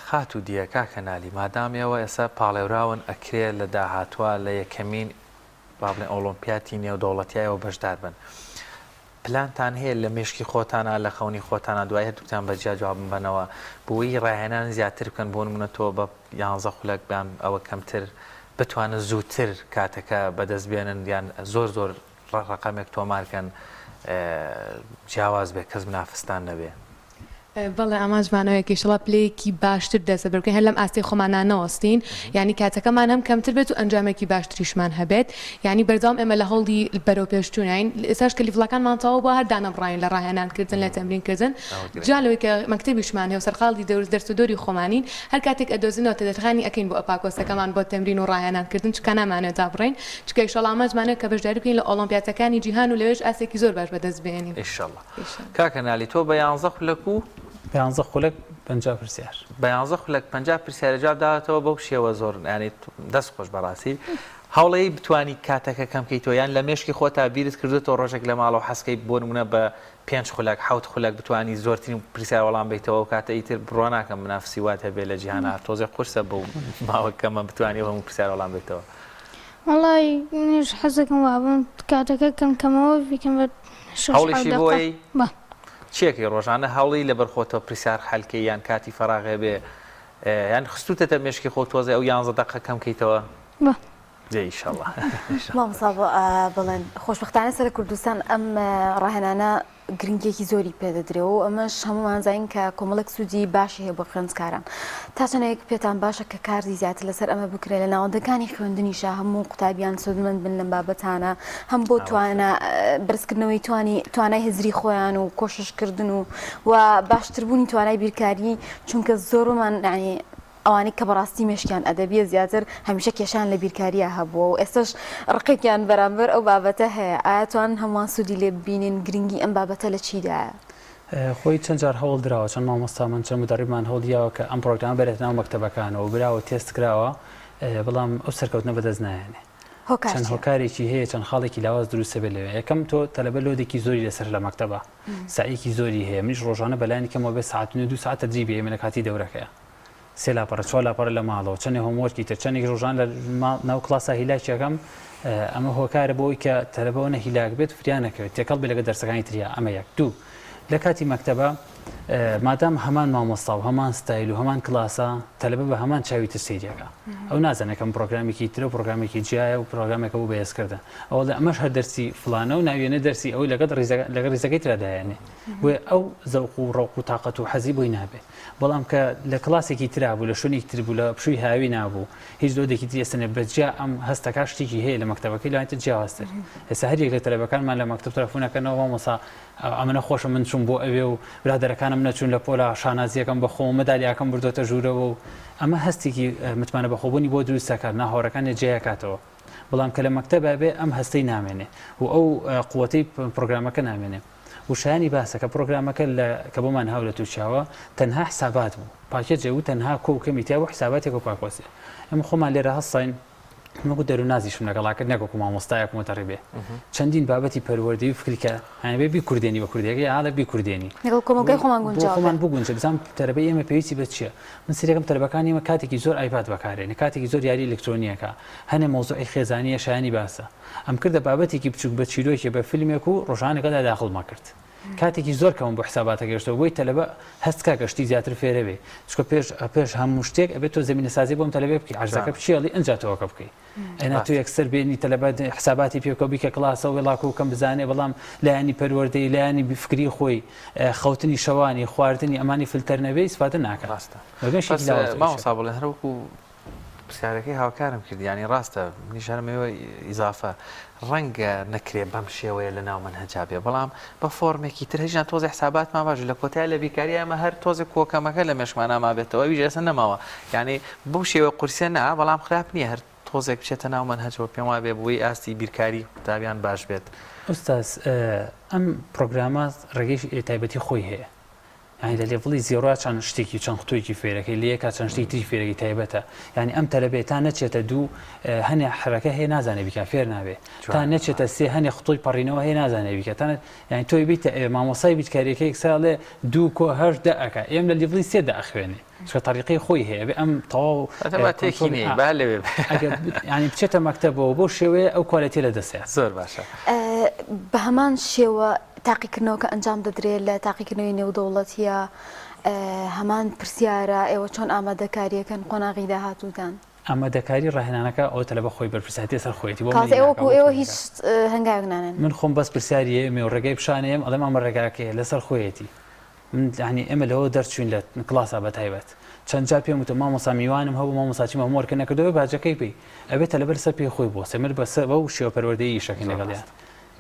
خاتوو دیە کاکە نالی مادام ئێوە ئێستا پاڵێوراون ئەکرێ لە داهاتووا لە یەکەمین با بڵێن ئۆڵۆمپیاتی نێودەوڵەتیا ئێوە بەشدار بن پلانتان هەیە لە مێشکی خۆتانا لە خەونی خۆتانا دوای هەردووکتان بە جیا جوابم بەنەوە بۆی ڕاهێنان زیاتر بکەن بۆ نمونە تۆ بە یانزە خولەک یان ئەوە کەمتر بتوانن زووتر کاتەکە بەدەست بێنن یان زۆر زۆر ڕەقەمێک تۆمار کەن جیاواز بێ کەس منافستان نەبێ. بەڵێ ئامانجمان ئەوەیە کە ئیشەڵا پلەیەکی باشتر دەستەبەر بکەین هەر لەم ئاستەی خۆمانا نەوەستین یانی کاتەکەمان هەم کەمتر بێت و ئەنجامێکی باشتریشمان هەبێت یانی بەردەوام ئێمە لە هەوڵی بەرەو پێشچوونین ئێستاش کە لیڤڵەکانمان تەواو بووە هەر دانەبڕاوین لە ڕاهێنان کردن لە تەمرین کردن جیا لەوەی کە مەکتەبیشمان هەیە و سەرقاڵی دەور دەرس و دۆری خۆمانین هەر کاتێک ئەدۆزینەوە تەرخانی ئەکەین بۆ ئەپاکۆسەکەمان بۆ تەمرین و ڕاهێنان کردن چونکە نامانەوێت دابڕێین چونکە ئیشەڵا ئامانجمانە کە بەشداری بکەین لە ئۆڵۆمپیاتەکانی جیهان و لەوێش ئاستێکی زۆر باش بەدەست بهێنین. ئیشەڵا. کاکە نالی تۆ بە یانزە خولەک و. بە یانزە خولەک 50 پرسیار. بە یانزە خولەک 50 پرسیارە جواب داوەتەوە بەو شێوە زۆر یانی دەست خۆش بەڕاستی هەوڵەی بتانی کاتەکە کەم کەیتەوە یان لە مێشکی خۆتا بیرت کردوێتەوە ڕۆژێک لە ماڵەوە حەزکەی بۆ نمونە بە پێنج خولەک حەوت خولەک بتانی زۆرترین پرسیار وەڵام بیتەوە و کاتە ئیتر بڕوا ناکەم منافسی وات هەبێ لە جیهانا تۆزێ قورسە بەو ماوە کەمە بتانی ئەو هەموو پرسیار وەڵام بیتەوە. وەڵای منیش حەزەکەم وابم کاتەکە کەم کەمەوە بیکەم بە شەش حەوت هەوڵیشی دەقە بۆی بە. چیەکەی ڕۆژانە هەوڵی لەبەر خۆتەوە پرسیار حەل کەی یان کاتی فەراغێ بێ یان خستوتەتە مێشکی خۆت تۆزێ ئەو یانزە دەقە کەم کەیتەوە؟ بە. دەی ئیشەڵا. مامۆستا بەڵێن خۆشبەختانە سەر کوردستان ئەم ڕاهێنانە گرنگیەکی زۆری پێدەدرێ و ئەمەش هەموومان زانین کە کۆمەڵێک سوودی باشی هەیە بۆ خوێندکاران. تا چەندێک پێتان باشە کە کاری زیاتر لەسەر ئەمە بکرێت لە ناوەندەکانی خوێندنیشا هەموو قوتابیان سوودمەند بن لەم بابەتانە هەم بۆ توانا بەرزکردنەوەی توانی توانای هزری خۆیان و کۆششکردن و و باشتربوونی توانای بیرکاری چونکە زۆرمان یانی ئەوانەی کە بەڕاستی مێشکیان ئەدەبیە زیاتر هەمیشە کێشەیان لە بیرکارییا هەبووە و ئێستاش ڕقێکیان بەرامبەر ئەو بابەتە هەیە، ئایا توانن هەمووان سوودی لێ ببینن، گرنگی ئەم بابەتە لە چیدایە؟ خۆی چەند جار هەوڵ دراوە، چەند مامۆستامان، چەند مودەڕیبمان هەوڵ یاوە کە ئەم پڕۆگرامە بەرێتە ناو مەکتەبەکانەوە و براوە تێست کراوە، بەڵام ئەو سەرکەوتنە بەدەست نایەنێ. هۆکار چەند چیە؟ هۆکارێکی هەیە، چەند خاڵێکی لاواز دروست ئەبێت لەوێ. یەکەم تۆ تەلەبە load ێکی زۆری لەسەرە لە مەکتەبا، سەعیەکی زۆری هەیە، منیش ڕۆژانە بەلایەنی کەمەوە بێ سەعات و نیو دوو سەعات تەدریبی هەیە من لە کاتی دەورەکەیا. سێ لاپەڕە چوار لاپەڕە لە ماڵەوە چەندێ homework ی تر چەندێک ڕۆژان لە ناو کڵاسا هیلاکیەکەم ئەمە هۆکارە بۆی کە تەلەبەوە نە هیلاک بێت فریا نەکەوێت تێکەڵ بێت لەگە دەرسەکانی تریا ئەمە یەک دوو لە کاتی مەکتەبە مادام هەمان مامۆستا و هەمان ستایل و هەمان کلاسە تەلەبە بە هەمان چاوی تر سەیریەکە ئەو نازانێت کەم پرۆگرامێکی ترە و پرۆگرامێکی جیایە و پرۆگرامێکە بۆ بەهێزکردن ئەوە ئەمەش هەر دەرسی فلانە و ناویێنێ دەرسی ئەوەی لەگەڵ لەگەڵ ریزەکەی ترا دایەنێ بۆیە ئەو زەوق و ڕەوق و تاقەت و حەزی بۆی نابێ بەڵام کە لە کلاسێکی ترا بوو لە شوێنێکی تر بوو لە پشووی هاوی نابوو هیچ load ێکی تری ئێستا بە جیا ئەم هەستەکە شتێکی هەیە لە مەکتەبەکەی لەوانی تر جیاوازتر ئێستا هەر یەک لە تەلەبەکانمان لە مەکتەب تەلەفۆنەکەنەوە مامۆستا ئەمنە خۆشە من چووم بۆ ئەوێ و برادەرەکانم نەچوون لە پۆلا شانازیەکەم بە خۆم مەدالیاکەم بردۆتە ژوورەوە و ئەمە هەستێکی متمانە بەخۆبوونی بۆ دروست دەکات ناهۆرەکانی جێیەکاتەوە بەڵام کە لە مەکتەبا بێ ئەم هەستەی نامێنێ و ئەو قوەتەی پرۆگرامەکە نامێنێ و شایانی باسە کە پرۆگرامەکە لە کە بۆمان هاو لە تورکیاوە تەنها حسابات بوو پاکێجێ و تەنها کۆ و کەمی تیا بوو حساباتێک و پاکۆسێ ئێمە خۆمان لێرە هەستاین وەکو دەروونناسیشم لەگەڵا کرد نەک وەکو مامۆستایەک مدەڕیبێ چەندین بابەتی پەروەردەی و فکری کە هەنێ بیکوردێنی بە کوردیەکەی ئاڵە بیکوردێنی لەگەڵ کۆمەڵگای خۆمان گونجاو خۆمان بگونجێ بزانم تەلەبەی ئێمە پێویستی بە چییە من سەیرەکەم تەلەبەکانی ئێمە کاتێکی زۆر ئایپاد بەکارێنێ کاتێکی زۆر یاری ئەلکترۆنیەکە هەنێ مەوزوعی خێزانیە شایانی باسە ئەم کردە بابەتێکی بچوک بە چیرۆکێ بە فیلمێک و ڕۆژانەکەدا داخڵمە کرد کاتێکی زۆر کەمم بۆ حساباتەکە گەشتەوە بۆی تەلەبە هەست کا کە شتی زیاتر فێرە بێ چونکە پێش پێش هەموو شتێک ئەبێت تۆ زەمینەسازی بۆم تەلەبێ بکەی عەرزەکە بچێڵی ئینجا تۆکە بکەی ئەنا تۆ یەکسەر بێنی تەلەبە حساباتی پێ بکە بیکە کڵاسەوە وێڵاکو کەم بزانێ بەڵام لایەنی پەروەردەی لایەنی فکری خۆی خەوتنی شەوانی خواردنی ئەمانی فلتەر نەبێ ئیسفادە ناکات ڕاستە مامۆستا بڵێن هەروەکو پرسیارەکەی هاوکارم کرد یانی ڕاستە منیش هەر ئەمەوێ ئیزافە ڕەنگە نەکرێ بەم شێوەیە لە ناو مەنهەجا بێ بەڵام بە فۆرمێکی تر هەژیان تۆزێ حساباتمان باش لە کۆتای لە بیرکاری ئێمە هەر تۆزێک کۆکەمەکە لە مێشکمانا مابێتەوە ئەویش ئێستا نەماوە یانی بەو شێوە قورسە نا بەڵام خراپ نییە هەر تۆزێک بچێتە ناو مەنهەجەوە پێم وابێ بۆی ئاستی بیرکاری قوتابیان باش بێت. ئوستاز ئەم پرۆگرامە ڕێگەی تایبەتی خۆی هەیە یانی لە level ی zero چەند شتێکی چەند قوتوویەکی فێرەکەی لە یەکا چەند شتێکی تری فێرەکەی تایبەتە یانی ئەم تەلەبەیە تا نەچێتە دوو هەنێ حرەکە هەیە نازانێ بیکا فێر نابێ تا نەچێتە سێ هەنێ قوتووی پەڕینەوە هەیە نازانێ بیکا تا یانی تۆی بیتە ئێ مامۆستای بیرکاریەکە یەکسەر ئەڵێ دوو کۆ هەشت دە ئەکا ئێم لە level ی سێ دە ئەخوێنێ چونکە تەریقەی خۆی هەیە بێ ئەم تەواو با تێکی نەی با لەوێ بێ. ئەگەر یانی بچێتە مەکتەبەوە بەو شێوەیە ئەو quality ە لە دەستەیە. زۆر باشە. بە هەمان شێوە تاقیکردنەوەکە ئەنجام دەدرێت لە تاقیکردنەوەی نێودەوڵەتیە هەمان پرسیارە ئێوە چۆن ئامادەکاریەکەن قۆناغی داهاتووتان؟ ئامادەکاری ڕاهێنانەکە ئەوە تەلەبە خۆی بەرپرسایەتی لەسەر خۆیەتی بۆ کەواتە منی ئێوە ناکا وەکو بۆ ئێوە خۆی هیچ ناکا. هەنگاوێک نانێن؟ من خۆم بەس پرسیاری ئێمێ و ڕێگای پیشانێم ئەڵێم ئەمە ڕێگاکەیە لەسەر خۆیەتی من یانی ئێمە لەوە دەرچوین لە کڵاسا بە تایبەت چەند جار پێم وتوە مامۆستا میوانم هەبوو مامۆستا چیم homework ە نەکردەوە باجەکەی پێی ئەبێ تەلەبە لەسەر پێی خۆی بوەستێ من بەسە بەو شێوە پەروەردەیی ئیشەکەین لەگەڵیان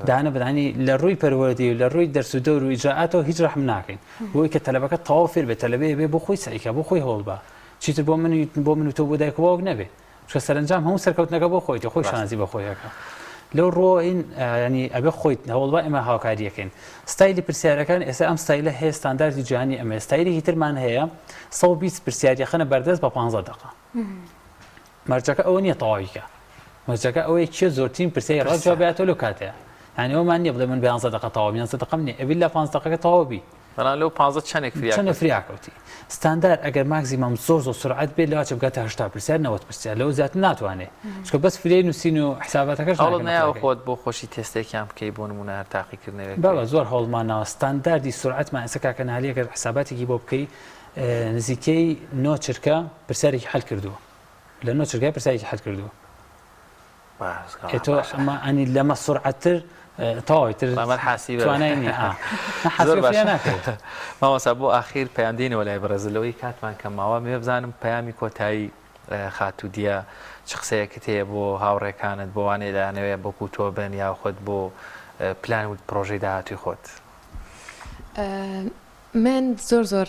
دانە بەدانی لە ڕووی پەروەردەی و لە ڕووی دەرس و دەور و ئیجرائاتەوە هیچ ڕەحم ناکەین بۆی کە تەلەبەکە تەواو فێر بێت تەلەبەیە بێ بۆ خۆی سەعیکا بۆ خۆی هەوڵ با چیتر بۆ من بۆ من و تۆ بۆ دایک و باوک نەبێ چونکە سەرەنجام هەموو سەرکەوتنەکە بۆ خۆیتی خۆی شانازی بە خۆی ئەکا لەو ڕووەوە ئین ینی ئەبێ خۆیت هەوڵ با ئێمە هاوکاریەکەین ستایلی پرسیارەکان ئێستا ئەم ستایلە هەیە ستانداردی جیهانی ئەمە ستایلێکی ترمان هەیە 120 پرسیاری خەنە بەردەست بە 15 دقە مەرجەکە ئەوە نییە تەواوی کە مەرجەکە ئەوەیە کێ زۆرترین پرسیاری ڕاست جواب باتەوە لەو کاتەیە یعنی ئەومان نییە بڵێ من بە 11 دقە تەواو 11 دقەم نییە ئەبی لە 15 دقەکە تەواو بی بەڵام لەو پانزە چەنێک فریا چەنێک فریا کەوتی ستاندار ئەگەر maximum زۆر زۆر سرعەت بێت لەوە بگاتە 80 پرسیار 90 پرسیار لەوە زیاتر ناتوانێت چونکە بەس فریای نووسین و حساباتەکەش هەوڵت نەیاوە خۆت بۆ خۆشی تێستێکیان بکەی بۆ نموونە هەر تاقیکردنەوەیەک بەڵێ زۆر هەوڵمان ناوە ستانداردی سرعەتمان ئێستا کاکە نالی ئەگەر حساباتێکی بۆ بکەی نزیکەی نۆ چرکە پرسیارێکی حەل کردووە لە نۆ چرکە پرسیارێکی حەل کردووە ئێ تۆ ئەمە ئەنی لەمە سرعەتتر تەواوی تر توانای نییە زۆر باشە مامۆستا بۆ ئاخیر پەیام دێنەوە لای بەڕێزت لەوەی کاتمان کەم ماوە مێ بزانم پەیامی کۆتایی خاتوو دیە چ قسەیەکت هەیە بۆ هاوڕێکانت بۆ وانەی دەیانەوێ بۆکو تۆ بن یاخود بۆ پلان و پرۆژەی داهاتووی خۆت؟ من زۆر زۆر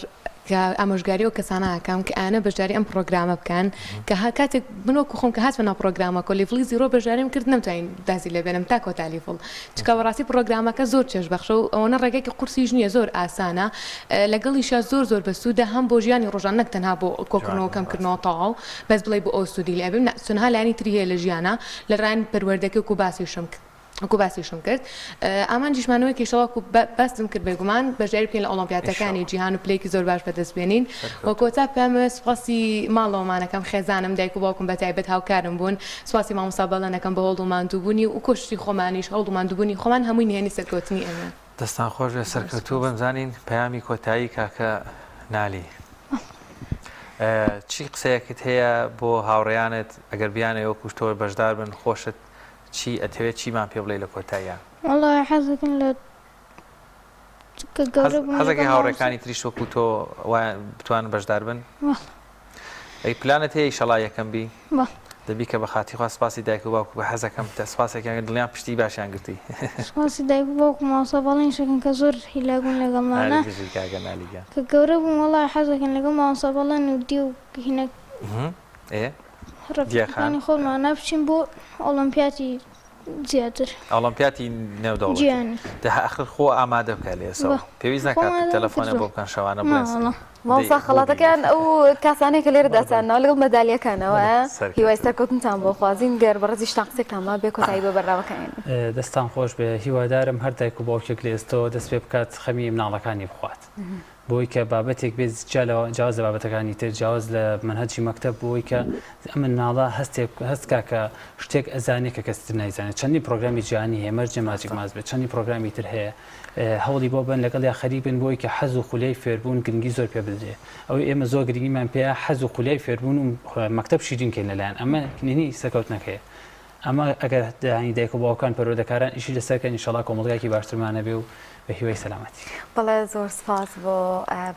کە ئامۆژگاری ئەو کەسانە ئەکەم کە ئەیانە بەشداری ئەم پڕۆگرامە بکەن کە ها کاتێک من وەکو خۆم کە هاتمە ناو پڕۆگرامەکە level ی zero بەشداریم کرد نەمتوانی دازی لێ بێنم تا کۆتا level چونکە بەڕاستی پڕۆگرامەکە زۆر چێژ بەخشە و ئەوەنە ڕێگەیەکی قورسیش نییە زۆر ئاسانە لەگەڵیشا زۆر زۆر بەسوودە هەم بۆ ژیانی ڕۆژان نەک تەنها بۆ کۆکردنەوە کەمکردنەوە تەواو بەس بڵێی بۆ ئەو سوودی لێ ئەبێم نا چەندها لایەنی تری هەیە لە ژیانا لە لایەن پەروەردەکەی وەکو باسیشم کرد. وەکو باسیشم کرد ئامانجیشمان ئەوەیە کە ئیشەڵا وەکو باسم کرد بێگومان بەشداری بکەین لە ئۆڵۆمپیاتەکانی جیهان و پلەیەکی زۆر باش بەدەست بێنین و کۆتا پەیامەوێ سوپاسی ماڵەوەمانەکەم خێزانم دایک و باوکم بە تایبەت هاوکارم بوون سوپاسی مامۆستا بەڵێنەکەم بە هەوڵ و ماندووبوونی و کۆششی خۆمانیش هەوڵ و ماندووبوونی خۆمان هەمووی نهێنی سەرکەوتنی ئێمەیە. دەستان خۆش بێت سەرکەوتوو بن زانین پەیامی کۆتایی کاکە نالی چی قسەیەکت هەیە بۆ هاوڕێیانت ئەگەر بیانەوێ وەکو تۆ بەشدار بن خۆشت چی ئەتەوێت چیمان پێ بڵێی لە کۆتاییا؟ وەڵا حەزەکەم لە کە گەورە بووم حەزەکەی هاوڕێکانی تریش وەکو تۆ وایان بتوانن بەشدار بن؟ بەڵێ. ئەی پلانت هەیە ئیشەڵا یەکەم بی؟ بەڵێ. دەبی کە بە خاتری خوا سپاسی دایک و باوک بکە حەزەکەم تە سپاسێکیان کرد دڵنیام پشتی باشیان گرتی. سپاسی دایک و باوکم مامۆستا بەڵێنیش ئەکەم کە زۆر هیلاک بوون لەگەڵمانا. ئەرێ بژی کاکە نالی گیان. کە گەورە بووم وەڵا حەزەکەم لەگەڵ مامۆستا بەڵێن و دیو هینەک. ئێ ڕەفیقەکانی خۆمانە بچین بۆ ئۆڵۆمپیاتی زیاتر. ئۆڵۆمپیاتی نێودەوڵەتی. جیهانی. دە ئاخر خۆ ئامادە بکە لە ئێسەوە. پێویست ناکات تەلەفۆنێ بۆ بکەن شەوانە بڵێن. مامۆستا خەڵاتەکەیان ئەو کاسانەیە کە لێرە داتانناوە لەگەڵ مەدالیەکانەوە هیوای سەرکەوتنتان بۆ خوازین گەر بەڕێزیشتان قسەێکتان مابێ کۆتایی بە بەرنامەکە ئێنین. دەستان خۆش بێ هیوادارم هەر دایک و باوکێک لە ئێستەوە دەست پێ بکات خەمی مناڵەکانی بخوات. بۆی کە بابەتێک بێت جیا لە جیاواز لە بابەتەکانی تر جیاواز لە مەنهەجی مەکتەب بۆی کە ئەم مناڵە هەستێک هەست کا کە شتێک ئەزانێ کە کەسی تر نایزانێت چەندین پرۆگرامی جیهانی هەیە مەرج نیە ماجیک ماس بێت چەندین پرۆگرامی تر هەیە هەوڵی بۆ بن لەگەڵ یا خەریک بن بۆی کە حەز و خولیای فێربوون گرنگی زۆر پێ بدرێ ئەوەی ئێمە زۆر گرنگیمان پێیە حەز و خولیای فێربوون و مەکتەب شیرین کەین لەلایەن ئەمە نهێنی سەرکەوتنەکەیە ئەمە ئەگەر یانی دایک و باوکان پەروەردەکاران ئیشی لەسەر کەن ئینشەڵا کۆمەڵگایەکی باشترمان هەبێ و بە هیوای سەلامەتی. بەڵێ زۆر سپاس بۆ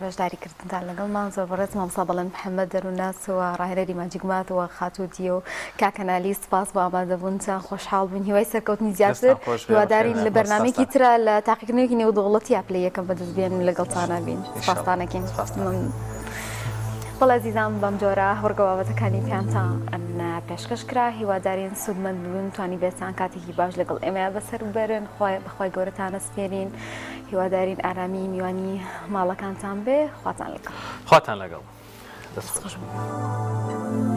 بەشداری کردنتان لەگەڵمان زۆر بەڕێز مامۆستا بەڵێن محەمەد دەروونناس و ڕاهێنەری ماجیک مات و خاتوو دیە و کاکە نالی سپاس بۆ ئامادەبوونتان خۆشحاڵ بووین هیوای سەرکەوتنی زیاتر دەستتان خۆش بێ هیوادارین بەخێر لە بێن بەرنامەیەکی سپاستان. ترا لە تاقیکردنەوەیەکی نێودەوڵەتیا پلەی یەکەم بەدەست بێنن و لەگەڵتانا بین ئینشەڵا سپاستان ئەکەین سپاستان. مەمنون. بەڵێ ئەزیزان بەم جۆرە وڕگە بابەتەکانی پێیانتان پێشکەش کرا هیوادارین سوودمەند ببن توانیبێتان کاتێکی باش لەگەڵ ئێمەیا بەسەر ببەرن خوای بەخوای گەورەتان ئەسپێرین هیوادارین ئارامی میوانی ماڵەکانتان بێ خواتان لەگەڵ. خواتان لەگەڵ دەست خۆش. خۆش.